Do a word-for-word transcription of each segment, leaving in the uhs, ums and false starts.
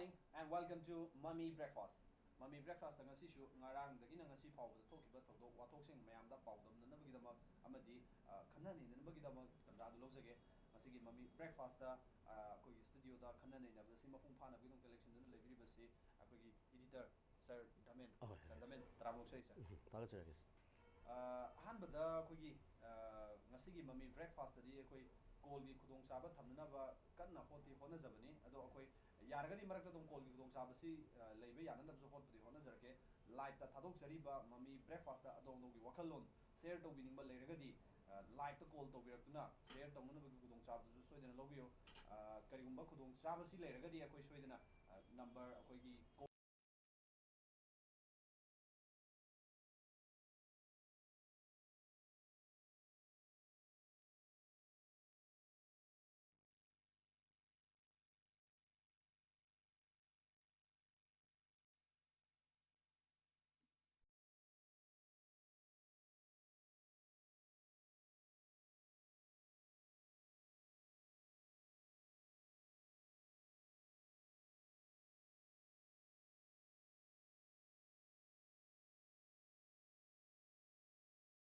And welcome to Mummy Breakfast. Mummy Breakfast ꯉꯁꯤꯁꯨ ꯉꯔꯥꯡꯗꯒꯤꯅ ꯉꯁꯤ ꯐꯥꯎꯕꯗ ꯊꯣꯛꯈꯤꯕ ꯊꯧꯗꯣꯛ ꯋꯥꯊꯣꯛꯁꯤꯡ ꯃꯌꯥꯝꯗ ꯄꯥꯎꯗꯝꯅꯅꯕꯒꯤꯗꯃꯛ ꯑꯃꯗꯤ, ꯑ, ꯈꯟꯅ ꯅꯩꯅꯅꯕꯒꯤꯗꯃꯛ ꯇꯥꯟꯖꯥꯗꯨ ꯂꯧꯖꯒꯦ꯫ ꯉꯁꯤꯒꯤ Mummy Breakfast, ꯑ, ꯑꯩꯈꯣꯏꯒꯤ studio ꯗ ꯈꯟꯅ ꯅꯩꯅꯕ ꯑꯁꯤ ꯃꯄꯨꯡ ꯐꯥꯅꯕꯒꯤꯗꯃꯛꯇ ꯂꯦꯡꯁꯤꯟꯗꯨꯅ ꯂꯩꯕꯤꯔꯤꯕꯁꯤ ꯑꯩꯈꯣꯏꯒꯤ editor Sir ꯙꯃꯦꯟ꯫ ꯑꯍꯣꯏ, ꯍꯣꯏ꯫ Sir ꯙꯃꯦꯟ, ꯇꯔꯥꯃꯔꯨ ꯁꯣꯏ, sir꯫ ꯎꯝ, ꯊꯥꯒꯠꯆꯔꯤ꯫ ꯑ, ꯑꯍꯥꯟꯕꯗ ꯑꯩꯈꯣꯏꯒꯤ, ꯑ, ꯉꯁꯤꯒꯤ Mummy Breakfast ꯇꯗꯤ ꯑꯩꯈꯣꯏ call ꯒꯤ ꯈꯨꯗꯣꯡꯆꯥꯕ ꯊꯝꯅꯅꯕ ꯀꯟꯅ ꯍꯣꯠꯇꯤ ꯍꯣꯠꯅꯖꯕꯅꯤ꯫ ꯑꯗꯣ ꯑꯩꯈꯣꯏ ꯌꯥꯔꯒꯗꯤ ꯃꯔꯛꯇ ꯑꯗꯨꯝ call ꯒꯤ ꯈꯨꯗꯣꯡꯆꯥꯕꯁꯤ, ꯑ, ꯂꯩꯕ ꯌꯥꯅꯅꯕꯁꯨ ꯍꯣꯠꯄꯗꯤ ꯍꯣꯠꯅꯖꯔꯛꯀꯦ꯫ Live ꯇ ꯊꯥꯗꯣꯛꯆꯔꯤꯕ Mummy Breakfast ꯇ ꯑꯗꯣꯝ ꯑꯗꯣꯝꯒꯤ ꯋꯥꯈꯜꯂꯣꯟ share ꯇꯧꯕꯤꯅꯤꯡꯕ ꯂꯩꯔꯒꯗꯤ, ꯑ, live ꯇ call ꯇꯧꯕꯤꯔꯛꯇꯨꯅ share ꯇꯧꯅꯅꯕꯒꯤ ꯈꯨꯗꯣꯡꯆꯥꯕꯗꯨꯁꯨ ꯁꯣꯏꯗꯅ ꯂꯧꯕꯤꯌꯨ꯫ ꯑ, ꯀꯔꯤꯒꯨꯝꯕ ꯈꯨꯗꯣꯡꯆꯥꯕꯁꯤ ꯂꯩꯔꯒꯗꯤ ꯑꯩꯈꯣꯏ ꯁꯣꯏꯗꯅ, ꯑ, number ꯑꯩꯈꯣꯏꯒꯤ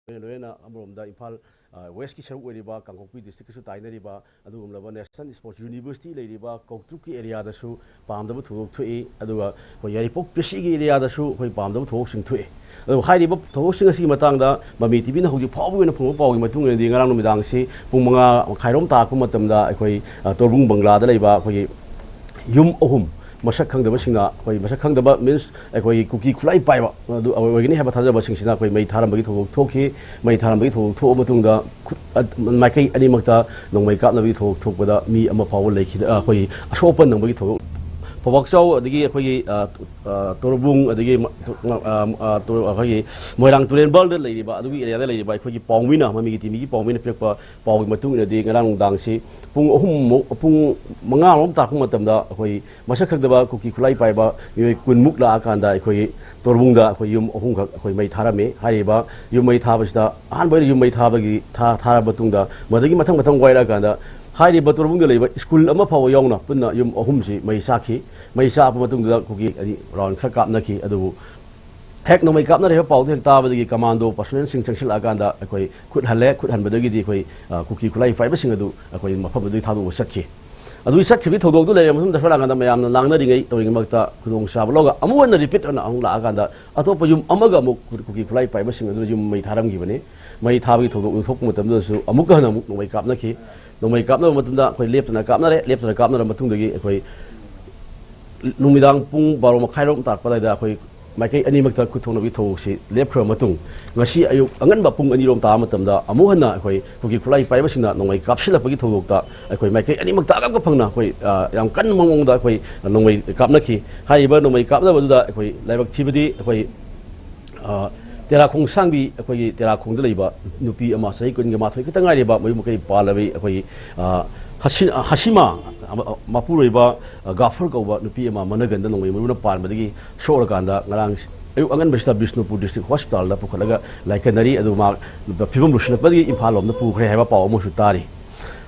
ꯂꯣꯏꯅ ꯂꯣꯏꯅꯅ ꯑꯃꯔꯣꯝꯗ ꯏꯝꯐꯥꯜ, ꯑ, West ꯀꯤ ꯁꯔꯨꯛ ꯑꯣꯏꯔꯤꯕ ꯀꯥꯡꯄꯣꯛꯄꯤ district ꯀꯁꯨ ꯇꯥꯏꯅꯔꯤꯕ ꯑꯗꯨꯒꯨꯝꯂꯕ National Sports University ꯂꯩꯔꯤꯕ ꯀꯧꯇ꯭ꯔꯨꯛꯀꯤ area ꯗꯁꯨ ꯄꯥꯝꯗꯕ ꯊꯧꯗꯣꯛ ꯊꯣꯛꯏ꯫ ꯑꯗꯨꯒ ꯑꯩꯈꯣꯏ ꯌꯥꯏꯔꯤꯄꯣꯛ ꯄꯦꯁꯤꯒꯤ area ꯗꯁꯨ ꯑꯩꯈꯣꯏ ꯄꯥꯝꯗꯕ ꯊꯧꯗꯣꯛꯁꯤꯡ ꯊꯣꯛꯏ꯫ ꯑꯗꯨ ꯍꯥꯏꯔꯤꯕ ꯊꯧꯗꯣꯛꯁꯤꯡ ꯑꯁꯤꯒꯤ ꯃꯇꯥꯡꯗ ꯃꯃꯤ ꯇꯤ ꯚꯤꯅ ꯍꯧꯖꯤꯛ ꯐꯥꯎꯕꯒꯤ ꯑꯣꯏꯅ ꯐꯪꯕ ꯄꯥꯎꯒꯤ ꯃꯇꯨꯡ ꯏꯟꯅꯗꯤ ꯉꯔꯥꯡ ꯅꯨꯃꯤꯗꯥꯡꯁꯤ ꯄꯨꯡ ꯃꯉꯥ ꯃꯈꯥꯏꯔꯣꯝ ꯇꯥꯔꯛꯄ ꯃꯇꯝꯗ ꯑꯩꯈꯣꯏ, ꯑ, ꯇꯣꯔꯕꯨꯡ ꯕꯪꯒ꯭ꯂꯥꯗ ꯂꯩꯕ ꯑꯩꯈꯣꯏꯒꯤ ꯌꯨꯝ ꯑꯍꯨꯝ ꯃꯁꯛ ꯈꯪꯗꯕꯁꯤꯡꯅ, ꯑꯩꯈꯣꯏ ꯃꯁꯛ ꯈꯪꯗꯕ means ꯑꯩꯈꯣꯏꯒꯤ ꯀꯨꯀꯤ ꯈꯨꯠꯂꯥꯏ ꯄꯥꯏꯕ ꯑꯗꯨ ꯑꯣꯏꯒꯅꯤ ꯍꯥꯏꯕ ꯊꯥꯖꯕꯁꯤꯡꯁꯤꯅ ꯑꯩꯈꯣꯏ ꯃꯩ ꯊꯥꯔꯝꯕꯒꯤ ꯊꯧꯗꯣꯛ ꯊꯣꯛꯈꯤ꯫ ꯃꯩ ꯊꯥꯔꯝꯕꯒꯤ ꯊꯧꯗꯣꯛ ꯊꯣꯛꯑ ꯃꯇꯨꯡꯗ ꯈꯨꯠ-, ꯑ-, ꯃꯥꯏꯀꯩ ꯑꯅꯤꯃꯛꯇ ꯅꯣꯡꯃꯩ ꯀꯥꯞꯅꯕꯒꯤ ꯊꯧꯗꯣꯛ ꯊꯣꯛꯄꯗ ꯃꯤ ꯑꯃ ꯐꯥꯎꯕ ꯂꯩꯈꯤꯗ-, ꯑ, ꯑꯩꯈꯣꯏꯒꯤ ꯑꯁꯣꯛ ꯑꯄꯟ ꯅꯪꯕꯒꯤ ꯊꯧꯗꯣꯛ꯫ ꯐꯧꯕꯥꯛꯆꯥꯎ ꯑꯗꯒꯤ ꯑꯩꯈꯣꯏꯒꯤ, ꯑ, ꯑ, ꯇꯣꯔꯕꯨꯡ ꯑꯗꯒꯤ ꯃ-, ꯇꯣ-, ꯑ, ꯑ, ꯇꯣ-, ꯑꯩꯈꯣꯏꯒꯤ ꯃꯣꯏꯔꯥꯡ ꯇꯨꯔꯦꯟ ꯕꯜꯗ ꯂꯩꯔꯤꯕ ꯑꯗꯨꯒꯤ area ꯗ ꯂꯩꯔꯤꯕ ꯑꯩꯈꯣꯏꯒꯤ ꯄꯥꯎꯃꯤꯅ, ꯃꯃꯤꯒꯤ ꯇꯤ ꯚꯤꯒꯤ ꯄꯥꯎꯃꯤꯅ ꯄꯤꯔꯛꯄ ꯄꯥꯎꯒꯤ ꯃꯇꯨꯡ ꯏꯟꯅꯗꯤ ꯉꯔꯥꯡ ꯅꯨꯡꯗꯥꯡꯁꯤ ꯄꯨꯡ ꯑꯍꯨꯝ ꯃꯨꯛ, ꯄꯨꯡ ꯃꯉꯥ ꯔꯣꯝ ꯇꯥꯔꯛꯄ ꯃꯇꯝꯗ ꯑꯩꯈꯣꯏ ꯃꯁꯛ ꯈꯪꯗꯕ ꯀꯨꯀꯤ ꯈꯨꯠꯂꯥꯏ ꯄꯥꯏꯕ ꯃꯤꯑꯣꯏ ꯀꯨꯟ ꯃꯨꯛ ꯂꯥꯛꯑꯀꯥꯟꯗ ꯑꯩꯈꯣꯏꯒꯤ ꯇꯣꯔꯕꯨꯡꯗ ꯑꯩꯈꯣꯏ ꯌꯨꯝ ꯑꯍꯨꯝꯈꯛ ꯑꯩꯈꯣꯏ ꯃꯩ ꯊꯥꯔꯝꯃꯤ꯫ ꯍꯥꯏꯔꯤꯕ ꯌꯨꯝ ꯃꯩ ꯊꯥꯕꯁꯤꯗ ꯑꯍꯥꯟꯕ ꯑꯣꯏꯅ ꯌꯨꯝ ꯃꯩ ꯊꯥꯕꯒꯤ ꯊꯥ-, ꯊꯥꯔꯕ ꯃꯇꯨꯡꯗ ꯃꯗꯨꯗꯒꯤ ꯃꯊꯪ ꯃꯊꯪ ꯋꯥꯏꯔꯛꯑꯀꯥꯟꯗ ꯍꯥꯏꯔꯤꯕ ꯇꯣꯔꯕꯨꯡꯗ ꯂꯩꯕ ꯁ꯭ꯀꯨꯜ ꯑꯃ ꯐꯥꯎꯕ ꯌꯥꯎꯅ ꯄꯨꯟꯅ ꯌꯨꯝ ꯑꯍꯨꯝꯁꯤ ꯃꯩ ꯆꯥꯛꯈꯤ꯫ ꯃꯩ ꯆꯥꯛꯄ ꯃꯇꯨꯡꯗ ꯀꯨꯀꯤ ꯑꯅꯤ ꯔꯥꯎꯟ ꯈꯔ ꯀꯥꯞꯅꯈꯤ꯫ ꯑꯗꯨꯕꯨ ꯍꯦꯛ ꯅꯣꯡꯃꯩ ꯀꯥꯞꯅꯔꯦ ꯍꯥꯏꯕ ꯄꯥꯎꯗꯨ ꯍꯦꯛ ꯇꯥꯕꯗꯒꯤ ꯀꯃꯥꯟꯗꯣ ꯄꯔꯁꯣꯅꯦꯜꯁꯤꯡ ꯆꯪꯁꯤꯜꯂꯛꯑꯀꯥꯟꯗ ꯑꯩꯈꯣꯏ ꯈꯨꯠ ꯍꯜꯂꯦ꯫ ꯈꯨꯠ ꯍꯟꯕꯗꯒꯤꯗꯤ ꯑꯩꯈꯣꯏ, ꯑ, ꯀꯨꯀꯤ ꯈꯨꯠꯂꯥꯏ ꯄꯥꯏꯕꯁꯤꯡ ꯑꯗꯨ ꯑꯩꯈꯣꯏ ꯃꯐꯝ ꯑꯗꯨꯗꯒꯤ ꯊꯥꯗꯣꯛꯑ ꯆꯠꯈꯤ꯫ ꯑꯗꯨꯒꯤ ꯆꯠꯈꯤꯕꯒꯤ ꯊꯧꯗꯣꯛꯇꯨ ꯂꯩꯔꯕ ꯃꯇꯨꯡꯗ ꯁꯣꯝ ꯅꯥꯀꯟꯗ ꯃꯌꯥꯝꯅ ꯂꯥꯡꯅꯔꯤꯉꯩ ꯇꯧꯔꯤꯉꯩꯃꯛꯇ ꯈꯨꯗꯣꯡꯆꯥꯕ ꯂꯧꯔꯒ ꯑꯃꯨꯛ ꯍꯟꯅ ꯔꯤꯄꯤꯠ ꯑꯣꯏꯅ ꯑꯃꯨꯛ ꯂꯥꯛꯑꯀꯥꯟꯗ ꯑꯇꯣꯞꯄ ꯌꯨꯝ ꯑꯃꯒ ꯑꯃꯨꯛ ꯀꯨꯀꯤ ꯈꯨꯠꯂꯥꯏ ꯄꯥꯏꯕꯁꯤꯡ ꯑꯗꯨꯅ ꯌꯨꯝ ꯃꯩ ꯊꯥꯔꯝꯈꯤꯕꯅꯤ꯫ ꯃꯩ ꯊꯥꯕꯒꯤ ꯊꯧꯗꯣꯛ ꯑꯗꯨ ꯊꯣꯛꯄ ꯃꯇꯝꯗꯁꯨ ꯑꯃꯨꯛꯀ ꯍꯟꯅ ꯑꯃꯨꯛ ꯅꯣꯡꯃꯩ ꯀꯥꯞꯅꯈꯤ꯫ ꯅꯣꯡꯃꯩ ꯀꯥꯞꯅꯕ ꯃꯇꯝꯗ ꯑꯩꯈꯣꯏ ꯂꯦꯞꯇꯅ ꯀꯥꯞꯅꯔꯦ꯫ ꯂꯦꯞꯇꯅ ꯀꯥꯞꯅꯔꯕ ꯃꯇꯨꯡꯗꯒꯤ ꯑꯩꯈꯣꯏ ꯅꯨꯃꯤꯗꯥꯡ ꯄꯨꯡ ꯕꯥꯔꯣ ꯃꯈꯥꯏꯔꯣꯝ ꯇꯥꯔꯛꯄ ꯑꯗꯨꯋꯥꯏꯗ ꯑꯩꯈꯣꯏ ꯃꯥꯏꯀꯩ ꯑꯅꯤꯃꯛꯇ ꯈꯨꯠ ꯊꯣꯛꯅꯕꯒꯤ ꯊꯧꯗꯣꯛꯁꯤ ꯂꯦꯞꯈ꯭ꯔꯕ ꯃꯇꯨꯡ, ꯉꯁꯤ ꯑꯌꯨꯛ ꯑꯉꯟꯕ ꯄꯨꯡ ꯑꯅꯤꯔꯣꯝ ꯇꯥꯕ ꯃꯇꯝꯗ ꯑꯃꯨꯛ ꯍꯟꯅ ꯑꯩꯈꯣꯏ ꯀꯨꯀꯤ ꯈꯨꯠꯂꯥꯏ ꯄꯥꯏꯕꯁꯤꯡꯅ ꯅꯣꯡꯃꯩ ꯀꯥꯞꯁꯤꯜꯂꯛꯄꯒꯤ ꯊꯧꯗꯣꯛꯇ ꯑꯩꯈꯣꯏ ꯃꯥꯏꯀꯩ ꯑꯅꯤꯃꯛꯇ ꯑꯀꯛ ꯑꯀꯛꯐꯪꯅ ꯑꯩꯈꯣꯏ, ꯑ, ꯌꯥꯝ ꯀꯟꯕ ꯃꯑꯣꯡꯗ ꯑꯩꯈꯣꯏ ꯅꯣꯡꯃꯩ ꯀꯥꯞꯅꯈꯤ꯫ ꯍꯥꯏꯔꯤꯕ ꯅꯣꯡꯃꯩ ꯀꯥꯞꯅꯕꯗꯨꯗ ꯑꯩꯈꯣꯏ ꯂꯥꯏꯕꯛ ꯊꯤꯕꯗꯤ ꯑꯩꯈꯣꯏ, ꯑ, ꯇꯦꯔꯥꯈꯣꯡ ꯁꯥꯡꯕꯤ, ꯑꯩꯈꯣꯏꯒꯤ ꯇꯦꯔꯥꯈꯣꯡꯗ ꯂꯩꯕ ꯅꯨꯄꯤ ꯑꯃ, ꯆꯍꯤ ꯀꯨꯟꯒ ꯃꯥꯊꯣꯏ ꯈꯛꯇ ꯉꯥꯏꯔꯤꯕ, ꯃꯌꯨꯝ ꯃꯀꯩ ꯄꯥꯜꯂꯕꯤ ꯑꯩꯈꯣꯏꯒꯤ, ꯑ, ꯍꯁꯤ-, ꯍꯁꯤꯃꯥ, ꯑꯃ, ꯃꯄꯨꯔꯣꯏꯕ, ꯑ, ꯒꯥꯐꯔ ꯀꯧꯕ ꯅꯨꯄꯤ ꯑꯃ ꯃꯅꯒꯟꯗ ꯅꯣꯡꯃꯩ ꯃꯔꯨꯅ ꯄꯥꯟꯕꯗꯒꯤ ꯁꯣꯛꯂꯀꯥꯟꯗ ꯉꯔꯥꯡ ꯑꯌꯨꯛ ꯑꯉꯟꯕꯁꯤꯗ ꯕꯤꯁꯅꯨꯄꯨꯔ ꯗꯤꯁꯇ꯭ꯔꯤꯛ ꯍꯣꯁꯄꯤꯇꯥꯜꯗ ꯄꯨꯈꯠꯂꯒ ꯂꯥꯏꯀꯠꯅꯔꯤ꯫ ꯑꯗꯨ ꯃꯍꯥꯛ ꯐꯤꯕꯝ ꯂꯨꯁꯤꯜꯂꯛꯄꯗꯒꯤ ꯏꯝꯐꯥꯜ ꯂꯣꯝꯗ ꯄꯨꯈ꯭ꯔꯦ ꯍꯥꯏꯕ ꯄꯥꯎ ꯑꯃꯁꯨ ꯇꯥꯔꯤ꯫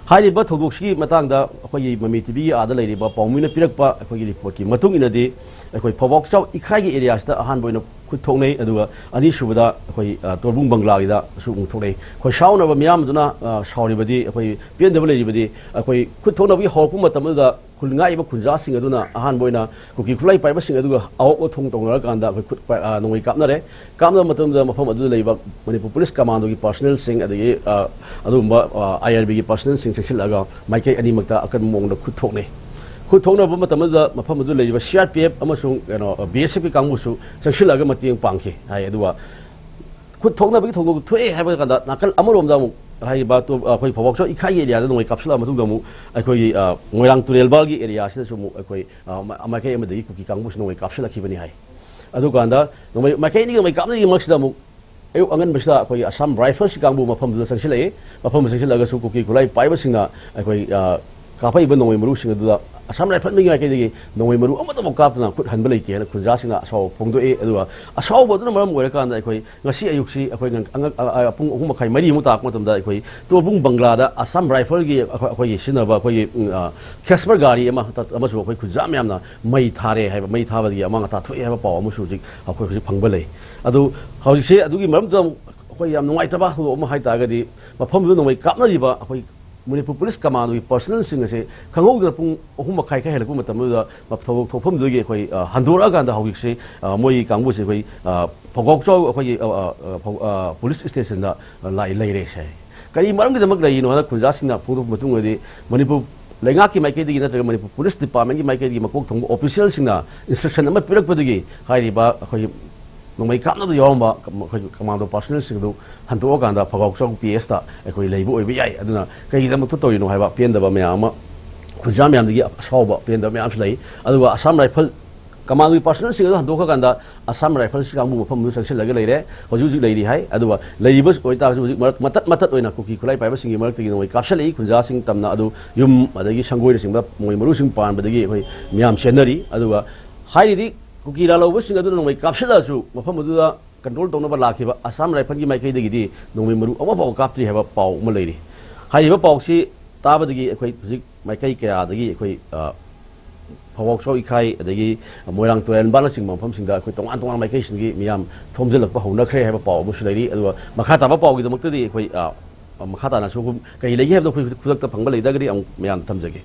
ꯍꯥꯏꯔꯤꯕ ꯊꯧꯗꯣꯛꯁꯤꯒꯤ ꯃꯇꯥꯡꯗ ꯑꯩꯈꯣꯏꯒꯤ ꯃꯃꯤ ꯇꯤꯚꯤꯒꯤ ꯑꯥꯗ ꯂꯩꯔꯤꯕ ꯄꯥꯎꯃꯤꯅ ꯄꯤꯔꯛꯄ ꯑꯩꯈꯣꯏꯒꯤ ꯔꯤꯄꯣꯔꯠꯀꯤ ꯃꯇꯨꯡ ꯏꯟꯅꯗꯤ, ꯑꯩꯈꯣꯏ ꯐꯧꯕꯥꯛꯆꯥꯎ ꯏꯈꯥꯏꯒꯤ ꯑꯦꯔꯤꯌꯥꯁꯤꯗ ꯑꯍꯥꯟꯕ ꯑꯣꯏꯅ ꯈꯨꯠ ꯊꯣꯛꯅꯩ꯫ ꯑꯗꯨꯒ ꯑꯅꯤꯁꯨꯕꯗ ꯑꯩꯈꯣꯏ, ꯑ, ꯇꯣꯔꯕꯨꯡ ꯕꯪꯒ꯭ꯂꯥꯒꯤꯗꯁꯨ ꯑꯃꯨꯛ ꯊꯣꯛꯅꯩ꯫ ꯑꯩꯈꯣꯏ ꯁꯥꯎꯅꯕ ꯃꯤꯌꯥꯝꯗꯨꯅ, ꯑ, ꯁꯥꯎꯔꯤꯕꯗꯤ, ꯑꯩꯈꯣꯏ ꯄꯦꯟꯗꯕ ꯂꯩꯔꯤꯕꯗꯤ, ꯑꯩꯈꯣꯏ ꯈꯨꯠ ꯊꯣꯛꯅꯕꯒꯤ ꯍꯧꯔꯛꯄ ꯃꯇꯝ ꯑꯗꯨꯗ ꯈꯨꯜ ꯉꯥꯛꯏꯕ ꯈꯨꯟꯖꯥꯁꯤꯡ ꯑꯗꯨꯅ ꯑꯍꯥꯟꯕ ꯑꯣꯏꯅ ꯀꯨꯀꯤ ꯈꯨꯠꯂꯥꯏ ꯄꯥꯏꯕꯁꯤꯡ ꯑꯗꯨꯒ ꯑꯋꯣꯛ ꯑꯊꯣꯡ ꯇꯧꯅꯔꯀꯥꯟꯗ ꯑꯩꯈꯣꯏ ꯈꯨꯠ ꯄꯥꯏ-, ꯑ, ꯅꯣꯡꯃꯩ ꯀꯥꯞꯅꯔꯦ꯫ ꯀꯥꯞꯅꯕ ꯃꯇꯝꯗ ꯃꯐꯝ ꯑꯗꯨꯗ ꯂꯩꯕ ꯃꯅꯤꯄꯨꯔ ꯄꯨꯂꯤꯁ ꯀꯃꯥꯟꯗꯣꯒꯤ ꯄꯥꯔꯁꯣꯅꯦꯜꯁꯤꯡ, ꯑꯗꯒꯤ, ꯑ, ꯑꯗꯨꯒꯨꯝꯕ, ꯑ, IRB ꯒꯤ ꯄꯥꯔꯁꯣꯅꯦꯜꯁꯤꯡ ꯆꯪꯁꯤꯜꯂꯛꯑꯒ ꯃꯥꯏꯀꯩ ꯑꯅꯤꯃꯛꯇ ꯑꯀꯟꯕ ꯃꯑꯣꯡꯗ ꯈꯨꯠ ꯊꯣꯛꯅꯩ꯫ ꯈꯨꯠ ꯊꯣꯛꯅꯕ ꯃꯇꯝ ꯑꯗꯨꯗ ꯃꯐꯝ ꯑꯗꯨꯗ ꯂꯩꯔꯤꯕ CRPF ꯑꯃꯁꯨꯡ, ꯀꯩꯅꯣ, BSF ꯀꯤ ꯀꯥꯡꯕꯨꯁꯨ ꯆꯪꯁꯤꯜꯂꯛꯑꯒ ꯃꯇꯦꯡ ꯄꯥꯡꯈꯤ ꯍꯥꯏ꯫ ꯑꯗꯨꯒ ꯈꯨꯠ ꯊꯣꯛꯅꯕꯒꯤ ꯊꯧꯗꯣꯛ ꯊꯣꯛꯑꯦ ꯍꯥꯏꯕ ꯀꯥꯟꯗ ꯅꯥꯀꯜ ꯑꯃꯔꯣꯝꯗ ꯑꯃꯨꯛ ꯍꯥꯏꯔꯤꯕ ꯇꯣ-, ꯑꯩꯈꯣꯏ ꯐꯧꯕꯥꯛꯆꯥꯎ ꯏꯈꯥꯏꯒꯤ ꯑꯦꯔꯤꯌꯥꯗ ꯅꯣꯡꯃꯩ ꯀꯥꯞꯁꯤꯜꯂꯛꯑ ꯃꯇꯨꯡꯗ ꯑꯃꯨꯛ ꯑꯩꯈꯣꯏꯒꯤ, ꯑ, ꯃꯣꯏꯔꯥꯡ ꯇꯨꯔꯦꯜꯕꯥꯜꯒꯤ ꯑꯦꯔꯤꯌꯥꯁꯤꯗꯁꯨ ꯑꯃꯨꯛ ꯑꯩꯈꯣꯏ, ꯑ, ꯃ-, ꯃꯥꯏꯀꯩ ꯑꯃꯗꯒꯤ ꯀꯨꯀꯤ ꯀꯥꯡꯕꯨꯁꯤ ꯅꯣꯡꯃꯩ ꯀꯥꯞꯁꯤꯜꯂꯛꯈꯤꯕꯅꯤ ꯍꯥꯏ꯫ ꯑꯗꯨꯀꯥꯟꯗ ꯅꯣꯡꯃꯩ ꯃꯥꯏꯀꯩ ꯑꯅꯤꯒꯤ ꯅꯣꯡꯃꯩ ꯀꯥꯞꯅꯔꯤꯉꯩ ꯃꯔꯛꯁꯤꯗ ꯑꯃꯨꯛ ꯑꯌꯨꯛ ꯑꯉꯟꯕꯁꯤꯗ ꯑꯩꯈꯣꯏꯒꯤ ꯑꯁꯥꯝ ꯔꯥꯏꯐꯜꯁ ꯀꯥꯡꯕꯨ ꯃꯐꯝꯗꯨꯗ ꯆꯪꯁꯤꯜꯂꯛꯏ꯫ ꯃꯐꯝꯗꯨ ꯆꯪꯁꯤꯜꯂꯛꯑꯒꯁꯨ ꯀꯨꯀꯤ ꯈꯨꯠꯂꯥꯏ ꯄꯥꯏꯕꯁꯤꯡꯅ ꯑꯩꯈꯣꯏ, ꯑ, ꯀꯥꯞꯄꯛꯏꯕ ꯅꯣꯡꯃꯩ ꯃꯔꯨꯁꯤꯡ ꯑꯗꯨꯗ ꯑꯁꯥꯝ ꯔꯥꯏꯐꯜꯒꯤ ꯃꯥꯏꯀꯩꯗꯒꯤ ꯅꯣꯡꯃꯩ ꯃꯔꯨ ꯑꯃꯠꯇꯐꯥꯎ ꯀꯥꯞꯇꯅ ꯈꯨꯠ ꯍꯟꯕ ꯂꯩꯇꯦ ꯍꯥꯏꯅ ꯈꯨꯟꯖꯥꯁꯤꯡꯅ ꯑꯁꯥꯎꯕ ꯐꯣꯡꯗꯣꯛꯏ꯫ ꯑꯗꯨꯒ ꯑꯁꯥꯎꯕ ꯑꯗꯨꯅ ꯃꯔꯝ ꯑꯣꯏꯔꯀꯥꯟꯗ ꯑꯩꯈꯣꯏ ꯉꯁꯤ ꯑꯌꯨꯛꯁꯤ ꯑꯩꯈꯣꯏ ꯉ-, ꯑꯉꯛ-, ꯑ, ꯑ, ꯄꯨꯡ ꯑꯍꯨꯝ ꯃꯈꯥꯏ, ꯃꯔꯤꯃꯨꯛ ꯇꯥꯔꯛꯄ ꯃꯇꯝꯗ ꯑꯩꯈꯣꯏ ꯇꯣꯔꯕꯨꯡ ꯕꯪꯒ꯭ꯂꯥꯗ ꯑꯁꯥꯝ ꯔꯥꯏꯐꯜꯒꯤ ꯑꯩꯈꯣꯏ, ꯑꯩꯈꯣꯏꯒꯤ ꯁꯤꯖꯤꯟꯅꯕ ꯑꯩꯈꯣꯏꯒꯤ, ꯎꯝ, ꯑ, ꯈꯦꯁꯄꯔ ꯒꯥꯔꯤ ꯑꯃ ꯇ-, ꯑꯃꯁꯨ ꯑꯩꯈꯣꯏ ꯈꯨꯟꯖꯥ ꯃꯌꯥꯝꯅ ꯃꯩ ꯊꯥꯔꯦ ꯍꯥꯏꯕ, ꯃꯩ ꯊꯥꯕꯗꯒꯤ ꯑꯃꯥꯡ ꯑꯇꯥ ꯊꯣꯛꯑꯦ ꯍꯥꯏꯕ ꯄꯥꯎ ꯑꯃꯁꯨ ꯍꯧꯖꯤꯛ ꯑꯩꯈꯣꯏ ꯍꯧꯖꯤꯛ ꯐꯪꯕ ꯂꯩ꯫ ꯑꯗꯨ ꯍꯧꯖꯤꯛꯁꯦ ꯑꯗꯨꯒꯤ ꯃꯔꯝꯗ ꯑꯃꯨꯛ ꯑꯩꯈꯣꯏ ꯌꯥꯝ ꯅꯨꯡꯉꯥꯏꯇꯕ ꯊꯧꯗꯣꯛ ꯑꯃ ꯍꯥꯏ ꯇꯥꯔꯒꯗꯤ, ꯃꯐꯝꯗꯨꯗ ꯅꯣꯡꯃꯩ ꯀꯥꯞꯅꯔꯤꯕ ꯑꯩꯈꯣꯏ ꯃꯅꯤꯄꯨꯔ ꯄꯨꯂꯤꯁ ꯀꯃꯥꯟꯗꯣꯒꯤ ꯄꯔꯁꯅꯦꯜꯁꯤꯡ ꯑꯁꯦ ꯈꯪꯍꯧꯗꯅ ꯄꯨꯡ ꯑꯍꯨꯝ ꯃꯈꯥꯏ ꯈꯔ ꯍꯦꯜꯂꯛꯄ ꯃꯇꯝꯗꯨꯗ ꯃ-, ꯊꯧꯗꯣꯛ ꯊꯣꯛꯐꯝꯗꯨꯗꯒꯤ ꯑꯩꯈꯣꯏ, ꯑ, ꯍꯟꯗꯣꯔꯛꯑꯀꯥꯟꯗ ꯍꯧꯖꯤꯛꯁꯦ, ꯑ, ꯃꯣꯏꯒꯤ ꯀꯥꯡꯕꯨꯁꯦ ꯑꯩꯈꯣꯏ, ꯑ, ꯐꯧꯒꯥꯎꯆꯥꯎ ꯑꯩꯈꯣꯏꯒꯤ, ꯑ, ꯑ, ꯑ, ꯐꯧ-, ꯑ, ꯄꯨꯂꯤꯁ ꯁ꯭ꯇꯦꯁꯟꯗ ꯂꯥꯏ ꯂꯩꯔꯦ ꯁꯦ꯫ ꯀꯔꯤ ꯃꯔꯝꯒꯤꯗꯃꯛ ꯂꯩꯔꯤꯅꯣ ꯍꯥꯏꯅ ꯈꯨꯟꯖꯥꯁꯤꯡꯅ ꯐꯣꯡꯗꯣꯛꯄ ꯃꯇꯨꯡꯗꯗꯤ, ꯃꯅꯤꯄꯨꯔ ꯂꯩꯉꯥꯛꯀꯤ ꯃꯥꯏꯀꯩꯗꯒꯤ ꯅꯠꯇ꯭ꯔꯒ ꯃꯅꯤꯄꯨꯔ ꯄꯨꯂꯤꯁ ꯗꯤꯄꯥꯔꯠꯃꯦꯟꯒꯤ ꯃꯥꯏꯀꯩꯗꯒꯤ ꯃꯀꯣꯛ ꯊꯣꯡꯕ ꯑꯣꯐꯤꯁꯤꯌꯦꯜꯁꯤꯡꯅ ꯏꯟꯁꯇ꯭ꯔꯛꯁꯟ ꯑꯃ ꯄꯤꯔꯛꯄꯗꯒꯤ ꯍꯥꯏꯔꯤꯕ ꯑꯩꯈꯣꯏꯒꯤ ꯅꯣꯡꯃꯩ ꯀꯥꯞꯅꯕꯗ ꯌꯥꯎꯔꯝꯕ ꯀ-, ꯑꯩꯈꯣꯏꯒꯤ ꯀꯃꯥꯟꯗꯣ ꯄꯥꯔꯁꯣꯅꯦꯜꯁꯤꯡ ꯑꯗꯨ ꯍꯟꯗꯣꯛꯑꯀꯥꯟꯗ ꯐꯧꯒꯥꯎꯆꯥꯎ ꯄꯤ ꯑꯦꯁꯇ ꯑꯩꯈꯣꯏ ꯂꯩꯕ ꯑꯣꯏꯕ ꯌꯥꯏ꯫ ꯑꯗꯨꯅ ꯀꯩꯒꯤꯗꯃꯛꯇ ꯇꯧꯔꯤꯅꯣ ꯍꯥꯏꯕ ꯄꯦꯟꯗꯕ ꯃꯌꯥꯝ ꯑꯃ, ꯈꯨꯟꯖꯥ ꯃꯌꯥꯝꯗꯒꯤ ꯑꯁꯥꯎꯕ ꯄꯦꯟꯗꯕ ꯃꯌꯥꯝꯁꯨ ꯂꯩ꯫ ꯑꯗꯨꯒ ꯑꯁꯥꯝ ꯔꯥꯏꯐꯜ ꯀꯃꯥꯟꯗꯣꯒꯤ ꯄꯥꯔꯁꯣꯅꯦꯜꯁꯤꯡ ꯑꯗꯨ ꯍꯟꯗꯣꯛꯈ꯭ꯔꯀꯥꯟꯗ ꯑꯁꯥꯝ ꯔꯥꯏꯐꯜꯁꯤ ꯀꯥꯡꯕꯨ ꯃꯐꯝꯗꯨꯗ ꯆꯪꯁꯤꯜꯂꯒ ꯂꯩꯔꯦ, ꯍꯧꯖꯤꯛ ꯍꯧꯖꯤꯛ ꯂꯩꯔꯤ ꯍꯥꯏ꯫ ꯑꯗꯨꯒ ꯂꯩꯔꯤꯕ ꯑꯣꯏꯇꯥꯔꯒꯁꯨ ꯍꯧꯖꯤꯛ ꯃꯔꯛ-, ꯃꯇꯠ ꯃꯇꯠ ꯑꯣꯏꯅ ꯀꯨꯀꯤ ꯈꯨꯠꯂꯥꯏ ꯄꯥꯏꯕꯁꯤꯡꯒꯤ ꯃꯔꯛꯇꯒꯤ ꯅꯣꯡꯃꯩ ꯀꯥꯞꯁꯤꯜꯂꯛꯏ꯫ ꯈꯨꯟꯖꯥꯁꯤꯡ ꯇꯝꯅ ꯑꯗꯨ ꯌꯨꯝ ꯑꯗꯒꯤ ꯁꯪꯒꯣꯏꯅꯆꯤꯡꯕ ꯃꯣꯏ ꯃꯔꯨꯁꯤꯡ ꯄꯥꯟꯕꯗꯒꯤ ꯑꯩꯈꯣꯏ ꯃꯤꯌꯥꯝ ꯆꯦꯟꯅꯔꯤ꯫ ꯑꯗꯨꯒ ꯍꯥꯏꯔꯤꯗꯤ ꯀꯨꯀꯤ ꯂꯥꯜꯍꯧꯕꯁꯤꯡ ꯑꯗꯨꯅ ꯅꯣꯡꯃꯩ ꯀꯥꯞꯁꯤꯜꯂꯛꯑꯁꯨ ꯃꯐꯝ ꯑꯗꯨꯗ ꯀꯟꯇ꯭ꯔꯣꯜ ꯇꯧꯅꯕ ꯂꯥꯛꯈꯤꯕ ꯑꯁꯥꯝ ꯔꯥꯏꯐꯜꯒꯤ ꯃꯥꯏꯀꯩꯗꯒꯤꯗꯤ ꯅꯣꯡꯃꯩ ꯃꯔꯨ ꯑꯃꯐꯥꯎ ꯀꯥꯞꯇ꯭ꯔꯤ ꯍꯥꯏꯕ ꯄꯥꯎ ꯑꯃ ꯂꯩꯔꯤ꯫ ꯍꯥꯏꯔꯤꯕ ꯄꯥꯎꯁꯤ ꯇꯥꯕꯗꯒꯤ ꯑꯩꯈꯣꯏ ꯍꯧꯖꯤꯛ ꯃꯥꯏꯀꯩ ꯀꯌꯥꯗꯒꯤ ꯑꯩꯈꯣꯏ, ꯑ, ꯐꯧꯕꯥꯛꯆꯥꯎ ꯏꯈꯥꯏ, ꯑꯗꯒꯤ ꯃꯣꯏꯔꯥꯡ ꯇꯨꯔꯦꯟꯕꯥꯟꯅꯆꯤꯡꯕ ꯃꯐꯝꯁꯤꯡꯗ ꯑꯩꯈꯣꯏ ꯇꯣꯉꯥꯟ ꯇꯣꯉꯥꯟꯕ ꯃꯥꯏꯀꯩꯁꯤꯡꯒꯤ ꯃꯤꯌꯥꯝ ꯊꯣꯝꯖꯤꯜꯂꯛꯄ ꯍꯧꯅꯈ꯭ꯔꯦ ꯍꯥꯏꯕ ꯄꯥꯎ ꯑꯃꯁꯨ ꯂꯩꯔꯤ꯫ ꯑꯗꯨꯒ ꯃꯈꯥ ꯇꯥꯕ ꯄꯥꯎꯒꯤꯗꯃꯛꯇꯗꯤ ꯑꯩꯈꯣꯏ, ꯑ, ꯃꯈꯥ ꯇꯥꯅꯁꯨ ꯑꯩꯈꯣꯏ ꯀꯔꯤ ꯂꯩꯒꯦ ꯍꯥꯏꯕꯗꯣ ꯑꯩꯈꯣꯏ ꯈꯨꯗꯛꯇ ꯐꯪꯕ ꯂꯩꯇꯥꯔꯒꯗꯤ ꯑꯃꯨꯛ ꯃꯌꯥꯝ ꯊꯝꯖꯒꯦ꯫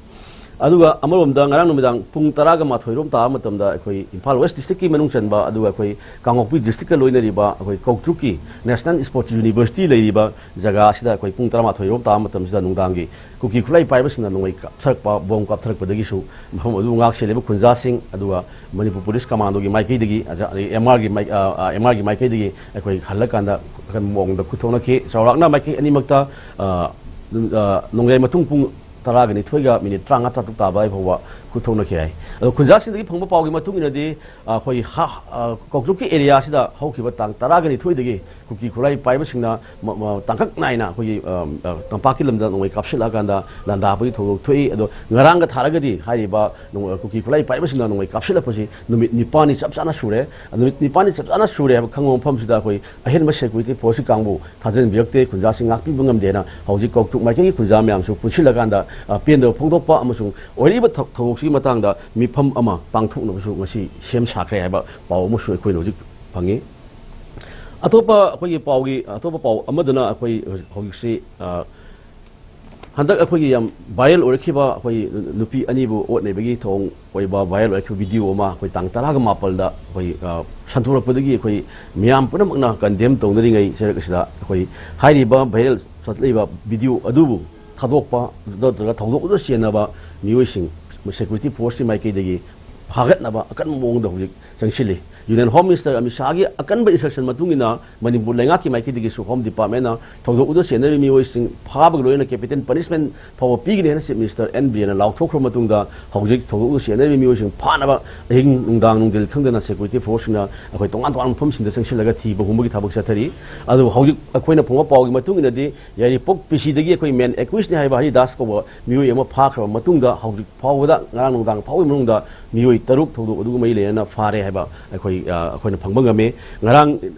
ꯑꯗꯨꯒ ꯑꯃꯔꯣꯝꯗ ꯉꯔꯥꯡ ꯅꯨꯃꯤꯗꯥꯡ ꯄꯨꯡ ꯇꯔꯥꯒ ꯃꯥꯊꯣꯏ ꯔꯣꯝ ꯇꯥꯕ ꯃꯇꯝꯗ ꯑꯩꯈꯣꯏ ꯏꯝꯐꯥꯜ ꯋꯦꯁ ꯗꯤꯁꯇ꯭ꯔꯤꯛꯀꯤ ꯃꯅꯨꯡ ꯆꯟꯕ, ꯑꯗꯨꯒ ꯑꯩꯈꯣꯏ ꯀꯥꯡꯄꯣꯛꯄꯤ ꯗꯤꯁꯇ꯭ꯔꯤꯛꯀ ꯂꯣꯏꯅꯔꯤꯕ ꯑꯩꯈꯣꯏ ꯀꯧꯇ꯭ꯔꯨꯛꯀꯤ ꯅꯦꯁꯅꯦꯜ ꯏꯁꯄꯣꯔꯠꯁ ꯌꯨꯅꯤꯚꯔꯁꯤꯇꯤ ꯂꯩꯔꯤꯕ ꯖꯒꯥ ꯑꯁꯤꯗ ꯑꯩꯈꯣꯏ ꯄꯨꯡ ꯇꯔꯥꯃꯥꯊꯣꯏ ꯔꯣꯝ ꯇꯥꯕ ꯃꯇꯝꯁꯤꯗ ꯅꯨꯡꯗꯥꯡꯒꯤ ꯀꯨꯀꯤ ꯈꯨꯠꯂꯥꯏ ꯄꯥꯏꯕꯁꯤꯡꯅ ꯅꯣꯡꯃꯩ ꯀꯥꯞꯊꯔꯛꯄ, ꯕꯣꯝ ꯀꯥꯞꯊꯔꯛꯄꯗꯒꯤꯁꯨ ꯃꯐꯝ ꯑꯗꯨ ꯉꯥꯛ ꯁꯦꯜꯂꯤꯕ ꯈꯨꯟꯖꯥꯁꯤꯡ, ꯑꯗꯨꯒ ꯃꯅꯤꯄꯨꯔ ꯄꯨꯂꯤꯁ ꯀꯃꯥꯟꯗꯣꯒꯤ ꯃꯥꯏꯀꯩꯗꯒꯤ, ꯑꯗꯒꯤ ꯑꯦꯝ ꯑꯥꯔꯒꯤ ꯃꯥꯏ-, ꯑ, ꯑ, ꯑꯦꯝ ꯑꯥꯔꯒꯤ ꯃꯥꯏꯀꯩꯗꯒꯤ ꯑꯩꯈꯣꯏ ꯍꯜꯂꯀꯥꯟꯗ ꯑꯀꯟꯕ ꯃꯑꯣꯡꯗ ꯈꯨꯠ ꯊꯣꯛꯅꯈꯤ꯫ ꯆꯥꯎꯔꯥꯛꯅ ꯃꯥꯏꯀꯩ ꯑꯅꯤꯃꯛꯇ, ꯑ, ꯑꯗꯨꯝ, ꯑ, ꯅꯣꯡꯌꯥꯏ ꯃꯇꯨꯡ ꯄꯨꯡ ꯇꯔꯥꯒ ꯅꯤꯊꯣꯏꯒ ꯃꯤꯅꯤꯠ ꯇꯔꯥꯃꯉꯥ ꯇꯔꯥꯇꯔꯨꯛ ꯇꯥꯕ ꯐꯥꯎꯕ ꯈꯨꯠꯊꯣꯛꯅꯈꯤ ꯍꯥꯏ꯫ ꯑꯗꯣ ꯈꯨꯟꯖꯥꯁꯤꯡꯗꯒꯤ ꯐꯪꯕ ꯄꯥꯎꯒꯤ ꯃꯇꯨꯡ ꯏꯟꯅꯗꯤ, ꯑꯩꯈꯣꯏ ꯍꯥ-, ꯑ, ꯀꯧꯇ꯭ꯔꯨꯛꯀꯤ ꯑꯦꯔꯤꯌꯥꯁꯤꯗ ꯍꯧꯈꯤꯕ ꯇꯥꯡ ꯇꯔꯥꯒ ꯅꯤꯊꯣꯏꯗꯒꯤ ꯀꯨꯀꯤ ꯈꯨꯠꯂꯥꯏ ꯄꯥꯏꯕꯁꯤꯡꯅ ꯃ-, ꯃ-, ꯇꯥꯡꯀꯛ ꯅꯥꯏꯅ ꯑꯩꯈꯣꯏꯒꯤ, ꯑ, ꯑ, ꯇꯝꯄꯥꯛꯀꯤ ꯂꯝꯗ ꯅꯣꯡꯃꯩ ꯀꯥꯞꯁꯤꯜꯂꯛꯑꯀꯥꯟꯗ ꯂꯥꯟꯗꯥꯕꯒꯤ ꯊꯧꯗꯣꯛ ꯊꯣꯛꯏ꯫ ꯑꯗꯣ ꯉꯔꯥꯡꯒ ꯊꯥꯔꯒꯗꯤ ꯍꯥꯏꯔꯤꯕ ꯅꯣꯡ-, ꯀꯨꯀꯤ ꯈꯨꯠꯂꯥꯏ ꯄꯥꯏꯕꯁꯤꯡꯅ ꯅꯣꯡꯃꯩ ꯀꯥꯞꯁꯤꯜꯂꯛꯄꯁꯤ ꯅꯨꯃꯤꯠ ꯅꯤꯄꯥꯜꯅꯤ ꯆꯞ ꯆꯥꯅ ꯁꯨꯔꯦ꯫ ꯅꯨꯃꯤꯠ ꯅꯤꯄꯥꯜꯅꯤ ꯆꯞ ꯆꯥꯅ ꯁꯨꯔꯦ ꯍꯥꯏꯕ ꯈꯪꯕ ꯃꯐꯝꯁꯤꯗ ꯑꯩꯈꯣꯏ ꯑꯍꯦꯟꯕ ꯁꯦꯀ꯭ꯌꯨꯔꯤꯇꯤ ꯐꯣꯔꯁꯀꯤ ꯀꯥꯡꯕꯨ ꯊꯥꯖꯤꯟꯕꯤꯔꯛꯇꯦ, ꯈꯨꯟꯖꯥꯁꯤꯡ ꯉꯥꯛꯄꯤꯕ ꯉꯝꯗꯦꯅ ꯍꯧꯖꯤꯛ ꯀꯧꯇ꯭ꯔꯨꯛ ꯃꯥꯏꯀꯩꯒꯤ ꯈꯨꯟꯖꯥ ꯃꯌꯥꯝꯁꯨ ꯄꯨꯟꯁꯤꯜꯂꯀꯥꯟꯗ, ꯑ, ꯄꯦꯟꯗꯕ ꯐꯣꯡꯗꯣꯛꯄ ꯑꯃꯁꯨꯡ ꯑꯣꯏꯔꯛꯏꯕ ꯊꯧ-, ꯊꯧꯗꯣꯛꯁꯤꯒꯤ ꯃꯇꯥꯡꯗ ꯃꯤꯐꯝ ꯑꯃ ꯄꯥꯡꯊꯣꯛꯅꯕꯁꯨ ꯉꯁꯤ ꯁꯦꯝ ꯁꯥꯈ꯭ꯔꯦ ꯍꯥꯏꯕ ꯄꯥꯎ ꯑꯃꯁꯨ ꯑꯩꯈꯣꯏꯅ ꯍꯧꯖꯤꯛ ꯐꯪꯉꯤ꯫ ꯑꯇꯣꯞꯄ ꯑꯩꯈꯣꯏꯒꯤ ꯄꯥꯎꯒꯤ, ꯑꯇꯣꯞꯄ ꯄꯥꯎ ꯑꯃꯗꯅ ꯑꯩꯈꯣꯏ ꯍꯧꯖꯤꯛꯁꯤ, ꯑ, ꯍꯟꯗꯛ ꯑꯩꯈꯣꯏꯒꯤ ꯌꯥꯝ ꯚꯥꯏꯔꯦꯜ ꯑꯣꯏꯔꯛꯈꯤꯕ ꯑꯩꯈꯣꯏ ꯅꯨꯄꯤ ꯑꯅꯤꯕꯨ ꯑꯣꯠ ꯅꯩꯕꯒꯤ ꯊꯧꯑꯣꯡ ꯑꯣꯏꯕ ꯚꯥꯏꯔꯦꯜ ꯑꯣꯏꯔꯛꯈꯤꯕ ꯚꯤꯗꯤꯑꯣ ꯑꯃ ꯑꯩꯈꯣꯏ ꯇꯥꯡ ꯇꯔꯥꯒ ꯃꯥꯄꯜꯗ ꯑꯩꯈꯣꯏ, ꯑ, ꯁꯟꯗꯣꯔꯛꯄꯗꯒꯤ ꯑꯩꯈꯣꯏ ꯃꯤꯌꯥꯝ ꯄꯨꯝꯅꯃꯛꯅ ꯀꯟꯗꯦꯝ ꯇꯧꯅꯔꯤꯉꯩ ꯆꯩꯔꯛ ꯑꯁꯤꯗ ꯑꯩꯈꯣꯏ ꯍꯥꯏꯔꯤꯕ ꯚꯥꯏꯔꯦꯜ ꯆꯠꯂꯛꯂꯤꯕ ꯚꯤꯗꯤꯑꯣ ꯑꯗꯨꯕꯨ ꯊꯥꯗꯣꯛꯄ ꯅꯠꯇ꯭ꯔꯒ ꯊꯧꯗꯣꯛ ꯑꯗꯨ ꯆꯦꯟꯅꯕ ꯃꯤꯑꯣꯏꯁꯤꯡ ꯁꯦꯀ꯭ꯌꯨꯔꯤꯇꯤ ꯐꯣꯔꯁꯀꯤ ꯃꯥꯏꯀꯩꯗꯒꯤ ꯐꯥꯒꯠꯅꯕ ꯑꯀꯟꯕ ꯃꯑꯣꯡꯗ ꯍꯧꯖꯤꯛ ꯆꯪꯁꯤꯜꯂꯤ꯫ ꯌꯨꯅꯤꯌꯟ ꯍꯣꯝ ꯃꯤꯅꯤꯁꯇꯔ ꯑꯃꯤꯠ ꯁꯥꯍꯒꯤ ꯑꯀꯟꯕ ꯏꯟꯁꯇ꯭ꯔꯛꯁꯟ ꯃꯇꯨꯡ ꯏꯟꯅ ꯃꯅꯤꯄꯨꯔ ꯂꯩꯉꯥꯛꯀꯤ ꯃꯥꯏꯀꯩꯗꯒꯤꯁꯨ ꯍꯣꯝ ꯗꯤꯄꯥꯔꯠꯃꯦꯟꯅ ꯊꯧꯗꯣꯛ ꯑꯗꯨ ꯆꯦꯟꯅꯔꯤꯕ ꯃꯤꯑꯣꯏꯁꯤꯡ ꯐꯥꯕꯒ ꯂꯣꯏꯅꯅ ꯀꯦꯄꯤꯇꯦꯜ ꯄꯅꯤꯁꯃꯦꯟ ꯐꯥꯎꯕ ꯄꯤꯒꯅꯤ ꯍꯥꯏꯅ ꯆꯤꯐ ꯃꯤꯅꯤꯁꯇꯔ ꯑꯦꯟ ꯕꯤꯔꯦꯟꯅ ꯂꯥꯎꯊꯣꯛꯈ꯭ꯔꯕ ꯃꯇꯨꯡꯗ ꯍꯧꯖꯤꯛ ꯊꯧꯗꯣꯛ ꯑꯗꯨ ꯆꯦꯟꯅꯔꯤꯕ ꯃꯤꯑꯣꯏꯁꯤꯡ ꯐꯥꯅꯕ ꯑꯍꯤꯡ ꯅꯨꯡꯗꯥꯡ ꯅꯨꯡꯊꯤꯜ ꯈꯪꯗꯅ ꯁꯦꯀ꯭ꯌꯨꯔꯤꯇꯤ ꯐꯣꯔꯁꯁꯤꯡꯅ ꯑꯩꯈꯣꯏ ꯇꯣꯉꯥꯟ ꯇꯣꯉꯥꯟꯕ ꯃꯐꯝꯁꯤꯡꯗ ꯆꯪꯁꯤꯜꯂꯒ ꯊꯤꯕ ꯍꯨꯝꯕꯒꯤ ꯊꯕꯛ ꯆꯠꯊꯔꯤ꯫ ꯑꯗꯨꯕꯨ ꯍꯧꯖꯤꯛ ꯑꯩꯈꯣꯏꯅ ꯐꯪꯕ ꯄꯥꯎꯒꯤ ꯃꯇꯨꯡ ꯏꯟꯅꯗꯤ ꯌꯥꯏꯔꯤꯄꯣꯛ ꯄꯤ ꯁꯤꯗꯒꯤ ꯑꯩꯈꯣꯏ ꯃꯦꯟ ꯑꯦꯀ꯭ꯌꯨꯁꯅꯤ ꯍꯥꯏꯕ ꯍꯔꯤꯗꯥꯁ ꯀꯧꯕ ꯃꯤꯑꯣꯏ ꯑꯃ ꯐꯥꯈ꯭ꯔꯕ ꯃꯇꯨꯡꯗ ꯍꯧꯖꯤꯛ ꯐꯥꯎꯕꯗ ꯉꯔꯥꯡ ꯅꯨꯡꯗꯥꯡ ꯐꯥꯎꯕꯒꯤ ꯃꯅꯨꯡꯗ ꯃꯤꯑꯣꯏ ꯇꯔꯨꯛ ꯊꯧꯗꯣꯛ ꯑꯗꯨꯒ ꯃꯔꯤ ꯂꯩꯅꯅ ꯐꯥꯔꯦ ꯍꯥꯏꯕ ꯑꯩꯈꯣꯏ, ꯑ, ꯑꯩꯈꯣꯏꯅ ꯐꯪꯕ ꯉꯝꯃꯤ꯫ ꯉꯔꯥꯡ